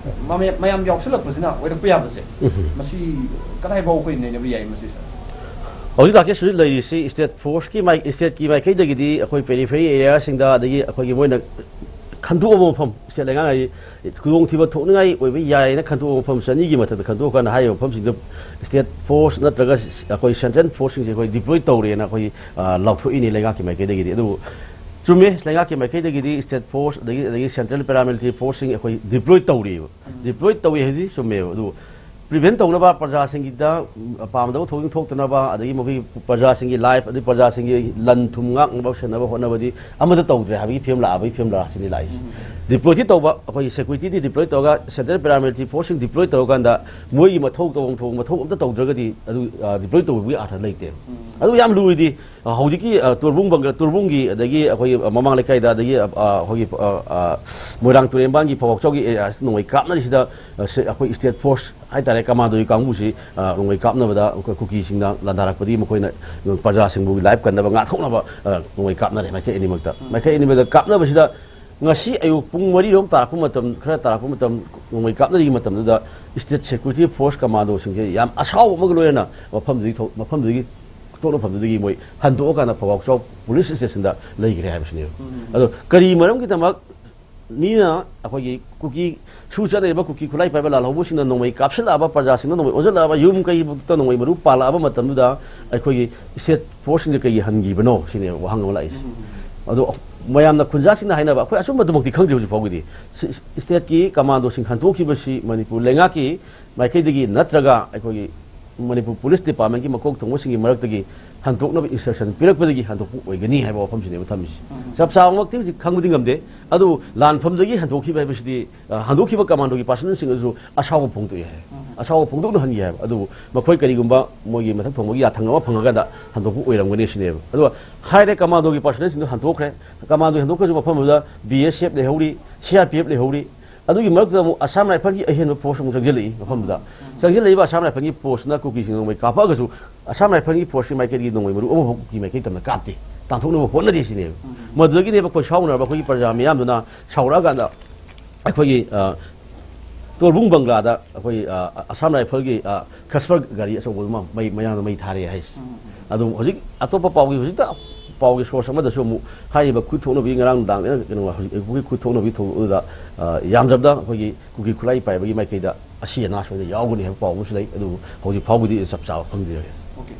ꯃꯃꯤ-, ꯃꯌꯥꯝ ꯌꯥꯎꯁꯜꯂꯛꯄꯁꯤꯅ ꯑꯣꯏꯔꯛꯄ ꯌꯥꯕꯁꯦ, ꯎꯝ꯫ ꯃꯁꯤ ꯀꯗꯥꯏ ꯐꯥꯎ ꯑꯩꯈꯣꯏ ꯅꯩꯅꯕ ꯌꯥꯏ ꯃꯁꯤ, ꯁꯥꯔ? ꯍꯧꯖꯤꯛ ꯔꯥꯀꯦꯁ ꯍꯧꯖꯤꯛ ꯂꯩꯔꯤꯁꯤ ꯁ꯭ꯇꯦꯠ ꯐꯣꯔꯁꯀꯤ ꯃꯥꯏ-, ꯁ꯭ꯇꯦꯠꯀꯤ ꯃꯥꯏꯀꯩꯗꯒꯤꯗꯤ ꯑꯩꯈꯣꯏ ꯄꯦꯔꯤꯐꯦꯔꯤ ꯑꯦꯔꯤꯌꯥꯁꯤꯡꯗ, ꯑꯗꯒꯤ ꯑꯩꯈꯣꯏꯒꯤ ꯃꯣꯏꯅ ꯈꯟꯗꯣꯛꯑꯕ ꯃꯐꯝ, ꯁ꯭ꯇꯦꯠ ꯂꯩꯉꯥꯛꯅ ꯍꯥꯏꯗꯤ ꯈꯨꯗꯣꯡꯊꯤꯕ ꯊꯣꯛꯅꯤꯡꯉꯥꯏ ꯑꯣꯏꯕ ꯌꯥꯏꯅ ꯈꯟꯗꯣꯛꯑꯕ ꯃꯐꯝ ꯆꯅꯤꯒꯤ ꯃꯊꯛꯇ ꯈꯟꯗꯣꯛꯑꯀꯥꯟꯗ ꯍꯥꯏꯔꯤꯕ ꯃꯐꯝꯁꯤꯡꯗ ꯁ꯭ꯇꯦꯠ ꯐꯣꯔꯁ ꯅꯠꯇ꯭ꯔꯒ ꯑꯩꯈꯣꯏ ꯁꯦꯟꯇ꯭ꯔꯦꯜ ꯐꯣꯔꯁꯁꯤꯡꯁꯦ ꯑꯩꯈꯣꯏ ꯗꯤꯄ꯭ꯂꯣꯏ ꯇꯧꯔꯦꯅ ꯑꯩꯈꯣꯏ, ꯑ, ꯂꯥꯎꯊꯣꯛꯏꯅꯤ ꯂꯩꯉꯥꯛꯀꯤ ꯃꯥꯏꯀꯩꯗꯒꯤꯗꯤ꯫ ꯑꯗꯨꯕꯨ ꯆꯨꯝꯃꯦ, ꯂꯩꯉꯥꯛꯀꯤ ꯃꯥꯏꯀꯩꯗꯒꯤꯗꯤ ꯁ꯭ꯇꯦꯠ ꯐꯣꯔꯁ ꯑꯗꯒꯤ, ꯑꯗꯒꯤ ꯁꯦꯟꯇ꯭ꯔꯦꯜ ꯄꯦꯔꯥꯃꯤꯂꯤꯇꯔꯤ ꯐꯣꯔꯁꯁꯤꯡ ꯑꯩꯈꯣꯏ ꯗꯤꯄ꯭ꯂꯣꯏ ꯇꯧꯔꯤꯑꯕ꯫ ꯎꯝ꯫ ꯗꯤꯄ꯭ꯂꯣꯏ ꯇꯧꯏ ꯍꯥꯏꯕꯗꯤ ꯆꯨꯝꯃꯦꯕ꯫ ꯑꯗꯨꯕꯨ ꯄ꯭ꯔꯤꯚꯦꯟ ꯇꯧꯅꯕ, ꯄ꯭ꯔꯖꯥꯁꯤꯡꯒꯤꯗ, ꯎꯝ, ꯄꯥꯝꯗꯕ ꯊꯧꯗꯣꯛ ꯊꯣꯛꯇꯅꯕ, ꯑꯗꯒꯤ ꯃꯈꯣꯏꯒꯤ ꯄ꯭ꯔꯖꯥꯁꯤꯡꯒꯤ ꯂꯥꯏꯐ, ꯑꯗꯩ ꯄ꯭ꯔꯖꯥꯁꯤꯡꯒꯤ ꯂꯟ ꯊꯨꯝ ꯉꯥꯛꯅꯕ ꯁꯦꯟꯅꯕ ꯍꯣꯠꯅꯕꯗꯤ ꯑꯃꯠꯇ ꯇꯧꯗ꯭ꯔꯦ ꯍꯥꯏꯕꯒꯤ ꯐꯤꯕꯝ ꯂꯥꯛꯑꯕꯒꯤ ꯐꯤꯕꯝ ꯂꯥꯛꯑꯁꯤꯅꯤ ꯂꯥꯛꯏꯁꯦ꯫ ꯎꯝ꯫ ꯗꯤꯄ꯭ꯂꯣꯏꯗꯤ ꯇꯧꯕ, ꯑꯩꯈꯣꯏꯒꯤ ꯁꯦꯀ꯭ꯌꯨꯔꯤꯇꯤꯗꯤ ꯗꯤꯄ꯭ꯂꯣꯏ ꯇꯧꯔꯒ, ꯁꯦꯟꯇ꯭ꯔꯦꯜ ꯄꯦꯔꯥꯃꯤꯂꯤꯇꯔꯤ ꯐꯣꯔꯁꯁꯤꯡ ꯗꯤꯄ꯭ꯂꯣꯏ ꯇꯧꯔꯀꯥꯟꯗ ꯃꯣꯏꯒꯤ ꯃꯊꯧ ꯇꯧꯐꯝ ꯊꯣꯛꯄ ꯃꯊꯧ ꯑꯝꯇ ꯇꯧꯗ꯭ꯔꯒꯗꯤ ꯑꯗꯨ, ꯑ, ꯗꯤꯄ꯭ꯂꯣꯏ ꯇꯧꯕꯒꯤ ꯑꯥꯔꯊ ꯂꯩꯇꯦ꯫ ꯑꯗꯨ ꯌꯥꯝ ꯂꯨꯏꯗꯤ꯫ ꯑ, ꯍꯧꯖꯤꯛꯀꯤ, ꯑ, ꯇꯣꯔꯕꯨꯡ ꯕꯪꯒ꯭ꯂꯥ, ꯇꯣꯔꯕꯨꯡꯒꯤ, ꯑꯗꯒꯤ ꯑꯩꯈꯣꯏꯒꯤ, ꯑ, ꯃꯃꯥꯡ ꯂꯩꯀꯥꯏꯗ, ꯑꯗꯒꯤ, ꯑ, ꯑ, ꯑꯩꯈꯣꯏꯒꯤ, ꯑ, ꯑ, ꯃꯣꯏꯔꯥꯡ ꯇꯨꯔꯦꯟꯕꯥꯟꯒꯤ ꯐꯧꯕꯥꯛꯆꯥꯎꯒꯤ ꯑꯦꯔꯤꯌꯥꯁꯤꯗ ꯅꯣꯡꯃꯩ ꯀꯥꯞꯅꯔꯤꯁꯤꯗ, ꯑ, ꯁꯦ-, ꯑꯩꯈꯣꯏ ꯁ꯭ꯇꯦꯠ ꯐꯣꯔꯁ ꯍꯥꯏꯇꯥꯔꯦ, ꯀꯃꯥꯟꯗꯣꯒꯤ ꯀꯥꯡꯕꯨꯁꯤ, ꯑ, ꯅꯣꯡꯃꯩ ꯀꯥꯞꯅꯕꯗ ꯑꯩꯈꯣꯏ ꯀꯨꯀꯤꯁꯤꯡꯅ ꯂꯥꯟꯗꯥꯔꯛꯄꯗꯒꯤ ꯃꯈꯣꯏꯅ ꯄ꯭ꯔꯖꯥꯁꯤꯡꯕꯨ ꯂꯥꯏꯐ ꯀꯟꯅꯕ, ꯉꯥꯛꯊꯣꯛꯅꯕ, ꯑ, ꯅꯣꯡꯃꯩ ꯀꯥꯞꯅꯔꯦ ꯃꯥꯏꯀꯩ ꯑꯅꯤꯃꯛꯇ꯫ ꯃꯥꯏꯀꯩ ꯑꯅꯤꯃꯛꯇ ꯀꯥꯞꯅꯕꯁꯤꯗ ꯉꯁꯤ ꯑꯌꯨꯛ ꯄꯨꯡ ꯃꯔꯤꯔꯣꯝ ꯇꯥꯔꯛꯄ ꯃꯇꯝ, ꯈꯔ ꯇꯥꯔꯛꯄ ꯃꯇꯝ, ꯅꯣꯡꯃꯩ ꯀꯥꯞꯅꯔꯤꯉꯩ ꯃꯇꯝꯗꯨꯗ ꯁ꯭ꯇꯦꯠ ꯁꯦꯀ꯭ꯌꯨꯔꯤꯇꯤ ꯐꯣꯔꯁ ꯀꯃꯥꯟꯗꯣꯁꯤꯡꯁꯦ ꯌꯥꯝ ꯑꯁꯥꯎꯕ ꯑꯃꯒ ꯂꯣꯏꯅꯅ ꯃꯐꯝꯗꯨꯗꯒꯤ ꯊꯣꯛ-, ꯃꯐꯝꯗꯨꯗꯒꯤ, ꯊꯣꯛꯅꯐꯝꯗꯨꯗꯒꯤ ꯃꯣꯏ ꯍꯟꯗꯣꯛꯑꯀꯥꯟꯗ ꯐꯧꯕꯥꯛꯆꯥꯎ ꯄꯨꯂꯤꯁ ꯁ꯭ꯇꯦꯁꯟꯗ ꯂꯩꯈ꯭ꯔꯦ ꯍꯥꯏꯕꯁꯤꯅꯦꯕ꯫ ꯑꯗꯣ ꯀꯔꯤ ꯃꯔꯝꯒꯤꯗꯃꯛ ꯃꯤꯅ ꯑꯩꯈꯣꯏꯒꯤ ꯀꯨꯀꯤ ꯁꯨ ꯆꯠꯅꯔꯤꯕ ꯀꯨꯀꯤ ꯈꯨꯠꯂꯥꯏ ꯄꯥꯏꯕ ꯂꯥꯜꯍꯧꯕꯁꯤꯡꯅ ꯅꯣꯡꯃꯩ ꯀꯥꯞꯁꯤꯜꯂꯛꯑꯕ, ꯄ꯭ꯔꯖꯥꯁꯤꯡꯅ ꯅꯣꯡꯃꯩ ꯑꯣꯟꯁꯤꯜꯂꯛꯑꯕ, ꯌꯨꯝ ꯀꯩꯕꯨꯛꯇ ꯅꯣꯡꯃꯩ ꯃꯔꯨ ꯄꯥꯜꯂꯛꯑꯕ ꯃꯇꯝꯗꯨꯗ ꯑꯩꯈꯣꯏꯒꯤ ꯁ꯭ꯇꯦꯠ ꯐꯣꯔꯁꯁꯤꯡꯁꯦ ꯀꯩꯒꯤ ꯍꯟꯈꯤꯕꯅꯣ ꯁꯤꯅꯦꯕ ꯋꯥꯍꯪ ꯑꯃ ꯂꯥꯛꯏꯁꯦ꯫ ꯑꯗꯣ ꯃꯌꯥꯝꯅ ꯈꯨꯟꯖꯥꯁꯤꯡꯅ ꯍꯥꯏꯅꯕ, ꯑꯩꯈꯣꯏ ꯑꯆꯨꯝꯕꯗꯨꯃꯛꯇꯤ ꯈꯪꯗ꯭ꯔꯤ ꯍꯧꯖꯤꯛ ꯐꯥꯎꯒꯤꯗꯤ꯫ ꯁꯤ-, ꯁ꯭ꯇꯦꯠꯀꯤ ꯀꯃꯥꯟꯗꯣꯁꯤꯡ ꯍꯟꯗꯣꯛꯈꯤꯕꯁꯤ ꯃꯅꯤꯄꯨꯔ ꯂꯩꯉꯥꯛꯀꯤ ꯃꯥꯏꯀꯩꯗꯒꯤ ꯅꯠꯇ꯭ꯔꯒ ꯑꯩꯈꯣꯏꯒꯤ ꯃꯅꯤꯄꯨꯔ ꯄꯨꯂꯤꯁ ꯗꯤꯄꯥꯔꯠꯃꯦꯟꯒꯤ ꯃꯀꯣꯛ ꯊꯣꯡꯕꯁꯤꯡꯒꯤ ꯃꯔꯛꯇꯒꯤ ꯍꯟꯗꯣꯛꯅꯕ ꯏꯟꯁꯇ꯭ꯔꯛꯁꯟ ꯄꯤꯔꯛꯄꯗꯒꯤ ꯍꯟꯗꯣꯛꯄ ꯑꯣꯏꯒꯅꯤ ꯍꯥꯏꯕ ꯋꯥꯐꯝꯁꯤꯅꯦꯕ ꯊꯝꯃꯤꯁꯤ꯫ ꯆꯞ ꯆꯥꯕꯃꯛꯇꯤ ꯍꯧꯖꯤꯛ ꯈꯪꯕꯗꯤ ꯉꯝꯗꯦ, ꯑꯗꯨꯕꯨ ꯂꯥꯟꯐꯝꯗꯒꯤ ꯍꯟꯗꯣꯛꯈꯤꯕ ꯍꯥꯏꯕꯁꯤꯗꯤ, ꯑ, ꯍꯟꯗꯣꯛꯈꯤꯕ ꯀꯃꯥꯟꯗꯣꯒꯤ ꯄꯥꯔꯁꯅꯦꯜꯁꯤꯡ ꯑꯗꯨꯁꯨ ꯑꯁꯥꯎꯕ ꯐꯣꯡꯗꯣꯛꯑꯦ ꯍꯥꯏ꯫ ꯑꯁꯥꯎꯕ ꯐꯣꯡꯗꯣꯛꯅ ꯍꯟꯈꯤ ꯍꯥꯏꯕ꯫ ꯑꯗꯨꯕꯨ ꯃꯈꯣꯏ ꯀꯔꯤꯒꯨꯝꯕ ꯃꯣꯏꯒꯤ ꯃꯊꯛ ꯊꯣꯡꯕꯒꯤ ꯌꯥꯊꯪ ꯑꯃ ꯐꯪꯉꯀꯥꯟꯗ ꯍꯟꯗꯣꯛꯄ ꯑꯣꯏꯔꯝꯒꯅꯤ ꯁꯤꯅꯦꯕ꯫ ꯑꯗꯨꯒ ꯍꯥꯏꯔꯦ, ꯀꯃꯥꯟꯗꯣꯒꯤ ꯄꯥꯔꯁꯅꯦꯜꯁꯤꯡꯗꯣ ꯍꯟꯗꯣꯛꯈ꯭ꯔꯦ꯫ ꯀꯃꯥꯟꯗꯣ ꯍꯟꯗꯣꯛꯈ꯭ꯔꯁꯨ ꯃꯐꯝ ꯑꯗꯨꯗ ꯕꯤ ꯑꯦꯁ ꯑꯦꯐ ꯂꯩꯍꯧꯔꯤ, ꯁꯤ ꯑꯥꯔ ꯄꯤ ꯑꯦꯐ ꯂꯩꯍꯧꯔꯤ꯫ ꯑꯗꯨꯒꯤ ꯃꯔꯛꯇꯨꯗ ꯑꯃꯨꯛ ꯑꯁꯥꯝ ꯔꯥꯏꯐꯜꯒꯤ ꯑꯍꯦꯟꯕ ꯐꯣꯔꯁ ꯑꯃꯨꯛ ꯆꯪꯁꯤꯜꯂꯛꯏ ꯃꯐꯝꯗꯨꯗ꯫ ꯆꯪꯁꯤꯜꯂꯛꯏꯕ ꯑꯁꯥꯝ ꯔꯥꯏꯐꯜꯒꯤ ꯐꯣꯔꯁꯅ ꯀꯨꯀꯤꯁꯤꯡ ꯅꯣꯡꯃꯩ ꯀꯥꯞꯄꯛꯑꯒꯁꯨ ꯑꯁꯥꯝ ꯔꯥꯏꯐꯜꯒꯤ ꯐꯣꯔꯁꯀꯤ ꯃꯥꯏꯀꯩꯗꯒꯤ ꯅꯣꯡꯃꯩ ꯃꯔꯨ ꯑꯃꯐꯥꯎ ꯀꯨꯀꯤ ꯃꯥꯏꯀꯩ ꯇꯝꯅ ꯀꯥꯞꯇꯦ, ꯇꯥꯟꯊꯣꯛꯅꯕ ꯍꯣꯠꯅꯔꯤ ꯁꯤꯅꯦꯕ꯫ ꯃꯗꯨꯗꯒꯤꯅꯦꯕ ꯑꯩꯈꯣꯏ ꯁꯥꯎꯅꯔꯕ ꯑꯩꯈꯣꯏꯒꯤ ꯄ꯭ꯔꯖꯥ ꯃꯤꯌꯥꯝꯗꯨꯅ ꯁꯥꯎꯔꯛꯑꯀꯥꯟꯗ ꯑꯩꯈꯣꯏꯒꯤ, ꯑ, ꯇꯣꯔꯕꯨꯡ ꯕꯪꯒ꯭ꯂꯥꯗ ꯑꯩꯈꯣꯏ, ꯑ, ꯑꯁꯥꯝ ꯔꯥꯏꯐꯜꯒꯤ, ꯑ, ꯈꯁꯄꯔ ꯒꯥꯔꯤ ꯑꯆꯧꯕ ꯑꯃ ꯃꯩ, ꯃꯌꯥꯝꯗ ꯃꯩ ꯊꯥꯔꯦ ꯍꯥꯏꯁꯦ꯫ ꯑꯗꯨ ꯍꯧꯖꯤꯛ ꯑꯇꯣꯞꯄ ꯄꯥꯎꯒꯤ, ꯍꯧꯖꯤꯛꯇ ꯄꯥꯎꯒꯤ ꯁꯣꯔꯁ ꯑꯃꯗꯁꯨ ꯑꯃꯨꯛ ꯍꯥꯏꯔꯤꯕ ꯈꯨꯠ ꯊꯣꯛꯅꯕꯤ ꯉꯔꯥꯡ ꯅꯨꯡꯗꯥꯡꯗ ꯀꯩꯅꯣ, ꯍꯧꯖꯤꯛ ꯑꯩꯈꯣꯏꯒꯤ ꯈꯨꯠ ꯊꯣꯛꯅꯕꯤ ꯊꯧꯗꯣꯛ ꯑꯗꯨꯗ, ꯑ, ꯌꯥꯝꯗ꯭ꯔꯕꯗ ꯑꯩꯈꯣꯏꯒꯤ ꯀꯨꯀꯤ ꯈꯨꯠꯂꯥꯏ ꯄꯥꯏꯕꯒꯤ ꯃꯥꯏꯀꯩꯗ ꯑꯁꯤ ꯑꯅꯥ ꯁꯣꯏꯗꯅ ꯌꯥꯎꯒꯅꯤ ꯍꯥꯏꯕ ꯄꯥꯎ ꯑꯃꯁꯨ ꯂꯩ꯫ ꯑꯗꯨꯕꯨ ꯍꯧꯖꯤꯛ ꯐꯥꯎꯕꯗꯤ ꯆꯞ ꯆꯥꯕ ꯈꯪꯗ꯭ꯔꯤ꯫ ꯑꯣꯀꯦ꯫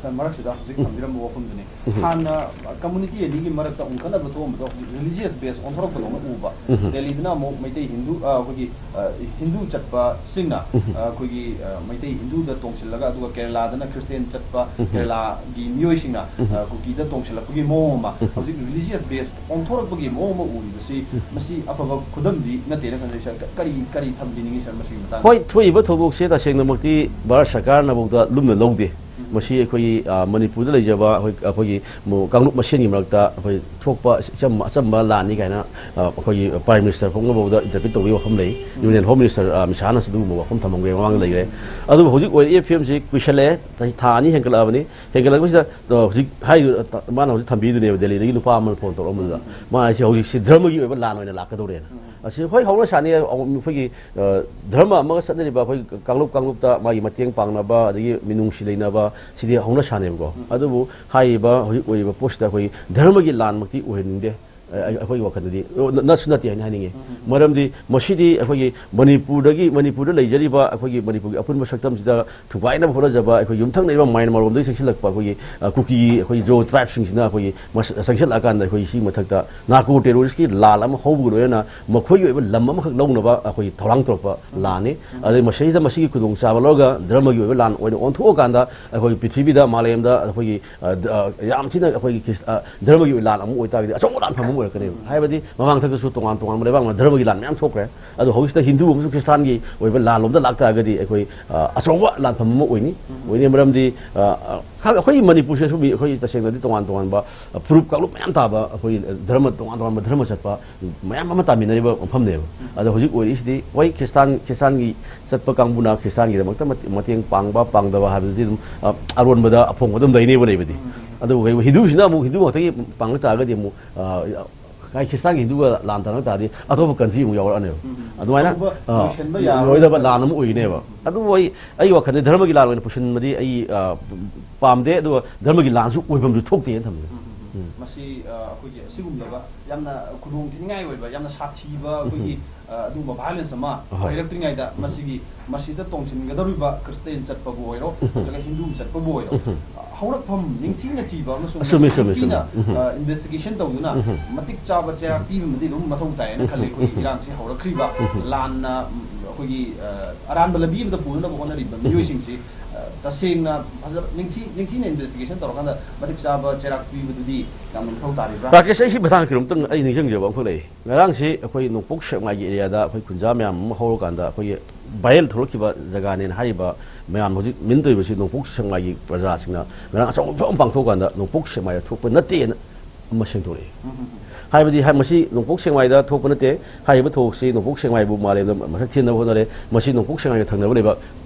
ꯁꯥꯔ, ꯃꯔꯛꯁꯤꯗ ꯍꯧꯖꯤꯛ ꯊꯝꯕꯤꯔꯝꯕ ꯋꯥꯐꯝꯗꯨꯅꯤ꯫ ꯎꯝ꯫ ꯍꯥꯟꯅ ꯀꯝꯃ꯭ꯌꯨꯅꯤꯇꯤ ꯑꯅꯤꯒꯤ ꯃꯔꯛꯇ ꯎꯟꯈꯠꯅꯕ ꯊꯣꯛꯑꯝꯕꯗꯣ ꯍꯧꯖꯤꯛ ꯔꯤꯂꯤꯖꯤꯌꯁ ꯕꯦꯁ ꯑꯣꯟꯊꯣꯔꯛꯄꯗꯧꯅ ꯎꯕ꯫ ꯎꯝ꯫ ꯗꯦꯜꯂꯤꯗꯅ ꯑꯃꯨꯛ ꯃꯩꯇꯩ ꯍꯤꯟꯗꯨ, ꯑ, ꯑꯩꯈꯣꯏꯒꯤ, ꯑ, ꯍꯤꯟꯗꯨ ꯆꯠꯄꯁꯤꯡꯅ, ꯎꯝ꯫ ꯑ, ꯑꯩꯈꯣꯏꯒꯤ, ꯑ, ꯃꯩꯇꯩ ꯍꯤꯟꯗꯨꯗ ꯇꯣꯡꯁꯤꯜꯂꯒ, ꯑꯗꯨꯒ ꯀꯦꯔꯂꯥꯗꯅ ꯈ꯭ꯔꯤꯁꯇꯤꯌꯥꯟ ꯆꯠꯄ, ꯎꯝ꯫ ꯀꯦꯔꯂꯥꯒꯤ ꯃꯤꯑꯣꯏꯁꯤꯡꯅ, ꯎꯝ꯫ ꯑ, ꯀꯨꯀꯤꯗ ꯇꯣꯡꯁꯤꯜꯂꯛꯄꯒꯤ ꯃꯑꯣꯡ ꯑꯃ, ꯎꯝ꯫ ꯍꯧꯖꯤꯛ ꯔꯤꯂꯤꯖꯤꯌꯁ ꯕꯦꯁ ꯑꯣꯟꯊꯣꯔꯛꯄꯒꯤ ꯃꯑꯣꯡ ꯑꯃ ꯎꯔꯤꯕꯁꯤ, ꯎꯝ꯫ ꯃꯁꯤ ꯑꯐꯕ ꯈꯨꯗꯝꯗꯤ ꯅꯠꯇꯦꯅ ꯈꯟꯖꯩ, ꯁꯥꯔ꯫ ꯀ-, ꯀꯔꯤ, ꯀꯔꯤ ꯊꯝꯕꯤꯅꯤꯡꯉꯤ, ꯁꯥꯔ, ꯃꯁꯤꯒꯤ ꯃꯇꯥꯡꯗ? ꯍꯣꯏ, ꯊꯣꯛꯏꯕ ꯊꯧꯗꯣꯛꯁꯦ ꯇꯁꯦꯡꯅꯃꯛꯇꯤ ꯚꯥꯔꯠ ꯁꯔꯀꯥꯔꯅꯐꯥꯎꯗ ꯂꯨꯝꯅ ꯂꯧꯗꯦ꯫ ꯎꯝ꯫ ꯃꯁꯤ ꯑꯩꯈꯣꯏꯒꯤ, ꯑ, ꯃꯅꯤꯄꯨꯔꯗ ꯂꯩꯖꯕ ꯑꯩꯈꯣꯏ, ꯑꯩꯈꯣꯏꯒꯤ ꯃꯨ-, ꯀꯥꯡꯂꯨꯞ ꯃꯁꯦꯟꯒꯤ ꯃꯔꯛꯇ ꯑꯩꯈꯣꯏ ꯊꯣꯛꯄ ꯑꯆꯝꯕ, ꯑꯆꯝꯕ ꯂꯥꯟꯅꯤ ꯀꯥꯏꯅ, ꯑ, ꯑꯩꯈꯣꯏꯒꯤ ꯄ꯭ꯔꯥꯏꯝ ꯃꯤꯅꯤꯁꯇꯔ ꯐꯥꯎꯕꯗ ꯏꯟꯇꯔꯄ꯭ꯔꯤꯠ ꯇꯧꯕꯒꯤ ꯋꯥꯐꯝ ꯂꯩ꯫ ꯎꯝ꯫ ꯌꯨꯅꯤꯌꯟ ꯍꯣꯝ ꯃꯤꯅꯤꯁꯇꯔ, ꯑ, ꯑꯃꯤꯠ ꯁꯥꯍꯅꯁꯨ ꯑꯗꯨꯒꯨꯝꯕ ꯋꯥꯐꯝ ꯊꯝꯃꯝꯒꯦ ꯃꯃꯥꯡꯗ ꯂꯩꯈ꯭ꯔꯦ꯫ ꯎꯝ꯫ ꯑꯗꯨꯕꯨ ꯍꯧꯖꯤꯛ ꯑꯣꯏꯔꯛꯏꯕ ꯐꯤꯕꯝꯁꯤ ꯀꯨꯏꯁꯜꯂꯛꯑꯦ, ꯆꯍꯤ ꯊꯥ ꯑꯅꯤ ꯍꯦꯟꯒꯠꯂꯛꯑꯕꯅꯤ꯫ ꯍꯦꯟꯒꯠꯂꯛꯄꯁꯤꯗ, ꯑ, ꯍꯧꯖꯤꯛ ꯍꯥꯏꯔꯤꯕ, ꯑ, ꯃꯥꯅ ꯍꯧꯖꯤꯛ ꯊꯝꯕꯤꯗꯨꯅꯦꯕ, ꯗꯦꯜꯂꯤꯗꯒꯤ ꯅꯨꯄꯥ ꯑꯃꯅ ꯐꯣꯟ ꯇꯧꯔꯛꯑꯝꯕꯗꯨꯗ, ꯎꯝ꯫ ꯃꯥ ꯍꯥꯏꯁꯦ ꯍꯧꯖꯤꯛꯁꯤ ꯙꯔꯃꯒꯤ ꯑꯣꯏꯕ ꯂꯥꯟ ꯑꯣꯏꯅ ꯂꯥꯛꯀꯗꯧꯔꯦꯅ꯫ ꯎꯝ꯫ ꯑꯁꯤ ꯍꯣꯏ, ꯍꯧꯅ ꯁꯥꯅꯤ, ꯑꯩꯈꯣꯏꯒꯤ, ꯑ, ꯙꯔꯃ ꯑꯃꯒ ꯆꯠꯅꯔꯤꯕ ꯑꯩꯈꯣꯏ ꯀꯥꯡꯂꯨꯞ ꯀꯥꯡꯂꯨꯞꯇ ꯃꯥꯒꯤ ꯃꯇꯦꯡ ꯄꯥꯡꯅꯕ, ꯑꯗꯒꯤ ꯃꯤꯅꯨꯡꯁꯤ ꯂꯩꯅꯕ, ꯁꯤꯗꯤ ꯍꯧꯅ ꯁꯥꯅꯦꯕꯀꯣ꯫ ꯎꯝ꯫ ꯑꯗꯨꯕꯨ ꯍꯥꯏꯔꯤꯕ ꯍꯧꯖꯤꯛ ꯑꯣꯏꯔꯤꯕ ꯄꯣꯠꯁꯤꯗ ꯑꯩꯈꯣꯏ ꯙꯔꯃꯒꯤ ꯂꯥꯟꯃꯛꯇꯤ ꯑꯣꯏꯍꯟꯅꯤꯡꯗꯦ꯫ ꯑ-, ꯑ-, ꯑꯩꯈꯣꯏꯒꯤ ꯋꯥꯈꯜꯗꯗꯤ, ꯑ, ꯅ-, ꯅꯠꯁꯨ ꯅꯠꯇꯦ ꯍꯥꯏꯅ ꯍꯥꯏꯅꯤꯡꯉꯤ꯫ ꯎꯝ, ꯎꯝ, ꯎꯝ꯫ ꯃꯔꯝꯗꯤ ꯃꯁꯤꯗꯤ ꯑꯩꯈꯣꯏꯒꯤ ꯃꯅꯤꯄꯨꯔꯗꯒꯤ, ꯃꯅꯤꯄꯨꯔꯗ ꯂꯩꯖꯔꯤꯕ ꯑꯩꯈꯣꯏꯒꯤ ꯃꯅꯤꯄꯨꯔꯒꯤ ꯑꯄꯨꯟꯕ ꯁꯛꯇꯝꯁꯤꯗ ꯊꯨꯒꯥꯏꯅꯕ ꯍꯣꯠꯅꯖꯕ ꯑꯩꯈꯣꯏ ꯌꯨꯝꯊꯪꯅꯔꯤꯕ ꯃ꯭ꯌꯥꯟꯃꯥꯔ ꯂꯣꯝꯗꯒꯤ ꯆꯪꯁꯤꯜꯂꯛꯄ ꯑꯩꯈꯣꯏꯒꯤ, ꯑ, ꯀꯨꯀꯤ, ꯑꯩꯈꯣꯏ ꯖꯣ ꯇ꯭ꯔꯥꯏꯕꯁꯤꯡꯁꯤꯅ ꯑꯩꯈꯣꯏꯒꯤ ꯃꯁ-, ꯆꯪꯁꯤꯜꯂꯛꯑꯀꯥꯟꯗ ꯑꯩꯈꯣꯏ ꯁꯤ ꯃꯊꯛꯇ ꯅꯥꯔꯀꯣ ꯇꯦꯔꯣꯔꯤꯁꯀꯤ ꯂꯥꯜ ꯑꯃ ꯍꯧꯕꯒ ꯂꯣꯏꯅꯅ ꯃꯈꯣꯏꯒꯤ ꯑꯣꯏꯕ ꯂꯝ ꯑꯃꯈꯛ ꯂꯧꯅꯕ ꯑꯩꯈꯣꯏ ꯊꯧꯔꯥꯡ ꯇꯧꯔꯛꯄ ꯂꯥꯟꯅꯤ꯫ ꯑꯗꯩ ꯃꯁꯤꯗꯩꯁꯤꯗ ꯃꯁꯤꯒꯤ ꯈꯨꯗꯣꯡꯆꯥꯕ ꯂꯧꯔꯒ ꯙꯔꯃꯒꯤ ꯑꯣꯏꯕ ꯂꯥꯟ ꯑꯣꯏꯅ ꯑꯣꯟꯊꯣꯛꯑꯀꯥꯟꯗ ꯑꯩꯈꯣꯏ ꯄ꯭ꯔꯤꯊꯤꯕꯤꯗ, ꯃꯥꯂꯦꯝꯗ ꯑꯩꯈꯣꯏꯒꯤ, ꯑ, ꯗ-, ꯑ, ꯌꯥꯝ ꯊꯤꯅ ꯑꯩꯈꯣꯏꯒꯤ ꯈ꯭ꯔꯤꯁ-, ꯑ, ꯙꯔꯃꯒꯤ ꯑꯣꯏꯕ ꯂꯥꯟ ꯑꯃ ꯑꯣꯏꯇꯥꯔꯒꯗꯤ ꯑꯆꯧꯕ ꯂꯥꯟꯐꯝ ꯑꯃ ꯑꯣꯏꯔꯛꯀꯅꯦꯕ꯫ ꯍꯥꯏꯕꯗꯤ ꯃꯃꯥꯡꯊꯛꯇꯁꯨ ꯇꯣꯉꯥꯟ ꯇꯣꯉꯥꯟꯕ ꯂꯩꯕꯥꯛꯅ ꯙꯔꯃꯒꯤ ꯂꯥꯟ ꯃꯌꯥꯝ ꯊꯣꯛꯈ꯭ꯔꯦ꯫ ꯑꯗꯣ ꯍꯧꯖꯤꯛꯇ ꯍꯤꯟꯗꯨ ꯑꯃꯁꯨꯡ ꯈ꯭ꯔꯤꯁꯇꯥꯟꯒꯤ ꯑꯣꯏꯕ ꯂꯥꯟ ꯂꯣꯝꯗ ꯂꯥꯛꯇꯥꯔꯒꯗꯤ ꯑꯩꯈꯣꯏ, ꯑ, ꯑꯆꯧꯕ ꯂꯥꯟꯐꯝ ꯑꯃ ꯑꯣꯏꯅꯤ꯫ ꯑꯣꯏꯅꯤ ꯃꯔꯝꯗꯤ, ꯑ, ꯑ, ꯈ-, ꯑꯩꯈꯣꯏꯒꯤ ꯃꯅꯤꯄꯨꯔꯁꯤꯁꯨ ꯃꯤ, ꯑꯩꯈꯣꯏ ꯇꯁꯦꯡꯅꯗꯤ ꯇꯣꯉꯥꯟ ꯇꯣꯉꯥꯟꯕ, ꯑ, ꯐꯨꯔꯨꯞ ꯀꯥꯡꯂꯨꯞ ꯃꯌꯥꯝ ꯇꯥꯕ ꯑꯩꯈꯣꯏ ꯙꯔꯃ, ꯇꯣꯉꯥꯟ ꯇꯣꯉꯥꯟꯕ ꯙꯔꯃ ꯆꯠꯄ ꯃꯌꯥꯝ ꯑꯃ ꯇꯥꯃꯤꯟꯅꯔꯤꯕ ꯃꯐꯝꯅꯦꯕ꯫ ꯑꯗꯣ ꯍꯧꯖꯤꯛ ꯑꯣꯏꯔꯤꯁꯤꯗꯤ ꯍꯣꯏ ꯈ꯭ꯔꯤꯁꯇꯥꯟ, ꯈ꯭ꯔꯤꯁꯇꯥꯟꯒꯤ ꯆꯠꯄ ꯀꯥꯡꯕꯨꯅ ꯈ꯭ꯔꯤꯁꯇꯥꯟꯒꯤꯗꯃꯛꯇ ꯃꯇꯦ-, ꯃꯇꯦꯡ ꯄꯥꯡꯕ ꯄꯥꯡꯗꯕ ꯍꯥꯏꯕꯗꯨꯗꯤ ꯑꯗꯨꯝ, ꯑ, ꯑꯔꯣꯟꯕꯗ ꯑꯐꯣꯡꯕ ꯑꯗꯨꯝ ꯂꯩꯅꯦꯕ ꯂꯩꯕꯗꯤ꯫ ꯑꯗꯨꯕꯨ ꯀꯩꯒꯨꯝꯕ ꯍꯤꯟꯗꯨꯁꯤꯅ ꯑꯃꯨꯛ ꯍꯤꯟꯗꯨ ꯉꯥꯛꯇꯒꯤ ꯄꯥꯡꯂꯛ ꯇꯥꯔꯒꯗꯤ ꯑꯃꯨꯛ, ꯑ, ꯍꯥꯏ, ꯈ꯭ꯔꯤꯁꯇꯥꯟꯒꯤ ꯍꯤꯟꯗꯨꯒ ꯂꯥꯟ ꯇꯥꯔꯛ ꯇꯥꯔꯗꯤ ꯑꯇꯣꯞꯄ ꯀꯟꯇ꯭ꯔꯤ ꯑꯃꯨꯛ ꯌꯥꯎꯔꯛꯑꯅꯦꯕ꯫ ꯑꯗꯨꯃꯥꯏꯅ, ꯑꯇꯣꯞꯄ ꯑ, ꯂꯣꯏꯁꯤꯟꯕ ꯌꯥꯔꯣꯏ꯫ ꯂꯣꯏꯗꯕ ꯂꯥꯟ ꯑꯃ ꯑꯣꯏꯒꯅꯦꯕ꯫ ꯑꯗꯨꯕꯨ ꯑꯩ, ꯑꯩꯒꯤ ꯋꯥꯈꯜꯗ ꯙꯔꯃꯒꯤ ꯂꯥꯟ ꯑꯣꯏꯅ ꯄꯨꯁꯤꯟꯕꯗꯤ ꯑꯩ, ꯑ, ꯄꯥꯝꯗꯦ, ꯑꯗꯨꯒ ꯙꯔꯃꯒꯤ ꯂꯥꯟꯁꯨ ꯑꯣꯏꯐꯝꯁꯨ ꯊꯣꯛꯇꯦꯅ ꯊꯝꯖꯩ꯫ ꯎꯝ꯫ ꯃꯁꯤ, ꯑ, ꯑꯩꯈꯣꯏꯒꯤ ꯑꯁꯤꯒꯨꯝꯂꯕ ꯌꯥꯝꯅ ꯈꯨꯗꯣꯡ ꯊꯤꯅꯤꯡꯉꯥꯏ ꯑꯣꯏꯕ, ꯌꯥꯝꯅ ꯁꯥꯊꯤꯕ ꯑꯩꯈꯣꯏꯒꯤ, ꯑ, ꯑꯗꯨꯒꯨꯝꯕ violence ꯑꯃ ꯑꯍꯣꯏ꯫ ꯑꯣꯏꯔꯛꯇ꯭ꯔꯤꯉꯩꯗ, ꯃꯁꯤꯒꯤ, ꯃꯁꯤꯗ ꯇꯣꯡꯁꯤꯟꯒꯗꯧꯔꯤꯕ Christian ꯆꯠꯄꯕꯨ ꯑꯣꯏꯔꯣ, ꯅꯠꯇ꯭ꯔꯒ ꯍꯤꯟꯗꯨ ꯆꯠꯄꯕꯨ ꯑꯣꯏꯔꯣ, ꯍꯧꯔꯛꯐꯝ ꯅꯤꯡꯊꯤꯅ ꯊꯤꯕ ꯑꯃꯁꯨꯡ ꯆꯨꯝꯃꯤ, ꯆꯨꯝꯃꯤ, ꯅꯤꯡꯊꯤꯅ, ꯆꯨꯝꯃꯤ꯫ ꯑ, investigation ꯇꯧꯗꯨꯅ ꯃꯇꯤꯛ ꯆꯥꯕ ꯆꯩꯔꯥꯛ ꯄꯤꯕ ꯑꯃꯗꯤ ꯑꯗꯨꯝ ꯃꯊꯧ ꯇꯥꯏꯌꯦꯅ ꯈꯜꯂꯦ꯫ ꯑꯩꯈꯣꯏꯒꯤ ꯏꯔꯥꯡꯁꯤ ꯍꯧꯔꯛꯈ꯭ꯔꯤꯕ ꯂꯥꯟꯅ, ꯎꯝ, ꯑꯩꯈꯣꯏꯒꯤ, ꯑ, ꯑꯔꯥꯟꯕ ꯂꯝꯕꯤ ꯑꯃꯗ ꯄꯨꯅꯅꯕ ꯍꯣꯠꯅꯔꯤꯕ ꯃꯤꯑꯣꯏꯁꯤꯡꯁꯤ, ꯑ, ꯇꯁꯦꯡꯅ ꯐꯖ-, ꯅꯤꯡꯊꯤ-, ꯅꯤꯡꯊꯤꯅ investigation ꯇꯧꯔꯀꯥꯟꯗ ꯃꯇꯤꯛ ꯆꯥꯕ ꯆꯩꯔꯥꯛ ꯄꯤꯕꯗꯨꯗꯤ ꯌꯥꯝꯅ ꯃꯊꯧ ꯇꯥꯔꯤꯕ꯭ꯔꯥ? ꯔꯥꯀꯦꯁ, ꯑꯩ ꯁꯤ ꯃꯇꯥꯡꯗ ꯀꯩꯅꯣꯝꯇꯪ ꯑꯩ ꯅꯤꯡꯁꯤꯡꯖꯕ ꯑꯃꯈꯛ ꯂꯩ꯫ ꯉꯔꯥꯡꯁꯤ ꯑꯩꯈꯣꯏ ꯅꯣꯡꯄꯣꯛ ꯁꯦꯛꯃꯥꯏꯒꯤ area ꯗ ꯑꯩꯈꯣꯏ ꯈꯨꯟꯖꯥ ꯃꯌꯥꯝ ꯑꯃ ꯍꯧꯔꯀꯥꯟꯗ ꯑꯩꯈꯣꯏꯒꯤ viral ꯊꯣꯛꯂꯛꯈꯤꯕ ꯖꯒꯥꯅꯦꯅ ꯍꯥꯏꯔꯤꯕ ꯃꯌꯥꯝ ꯍꯧꯖꯤꯛ ꯃꯤꯟ ꯇꯧꯔꯤꯕꯁꯤ ꯅꯣꯡꯄꯣꯛ ꯁꯦꯛꯃꯥꯏꯒꯤ ꯄ꯭ꯔꯖꯥꯁꯤꯡꯅ ꯉꯔꯥꯡ ꯑꯆꯧꯕ ꯊꯧꯔꯝ ꯄꯥꯡꯊꯣꯛꯑꯀꯥꯟꯗ ꯅꯣꯡꯄꯣꯛ ꯁꯦꯛꯃꯥꯏꯗ ꯊꯣꯛꯄ ꯅꯠꯇꯦꯅ ꯑꯃ ꯁꯦꯡꯗꯣꯔꯛꯑꯦ꯫ ꯎꯝ, ꯎꯝ, ꯎꯝ꯫ ꯍꯥꯏꯕꯗꯤ ꯍꯥꯏ-, ꯃꯁꯤ ꯅꯣꯡꯄꯣꯛ ꯁꯦꯛꯃꯥꯏꯗ ꯊꯣꯛꯄ ꯅꯠꯇꯦ꯫ ꯍꯥꯏꯔꯤꯕ ꯊꯧꯑꯣꯛꯁꯤ ꯅꯣꯡꯄꯣꯛ ꯁꯦꯛꯃꯥꯏꯕꯨ ꯃꯥꯂꯦꯝꯗ ꯃꯁꯛ ꯊꯤꯍꯟꯅꯕ ꯍꯣꯠꯅꯔꯦ꯫ ꯃꯁꯤ ꯅꯣꯡꯄꯣꯛ ꯁꯦꯛꯃꯥꯏꯒ ꯊꯪꯅꯕ ꯂꯩꯕ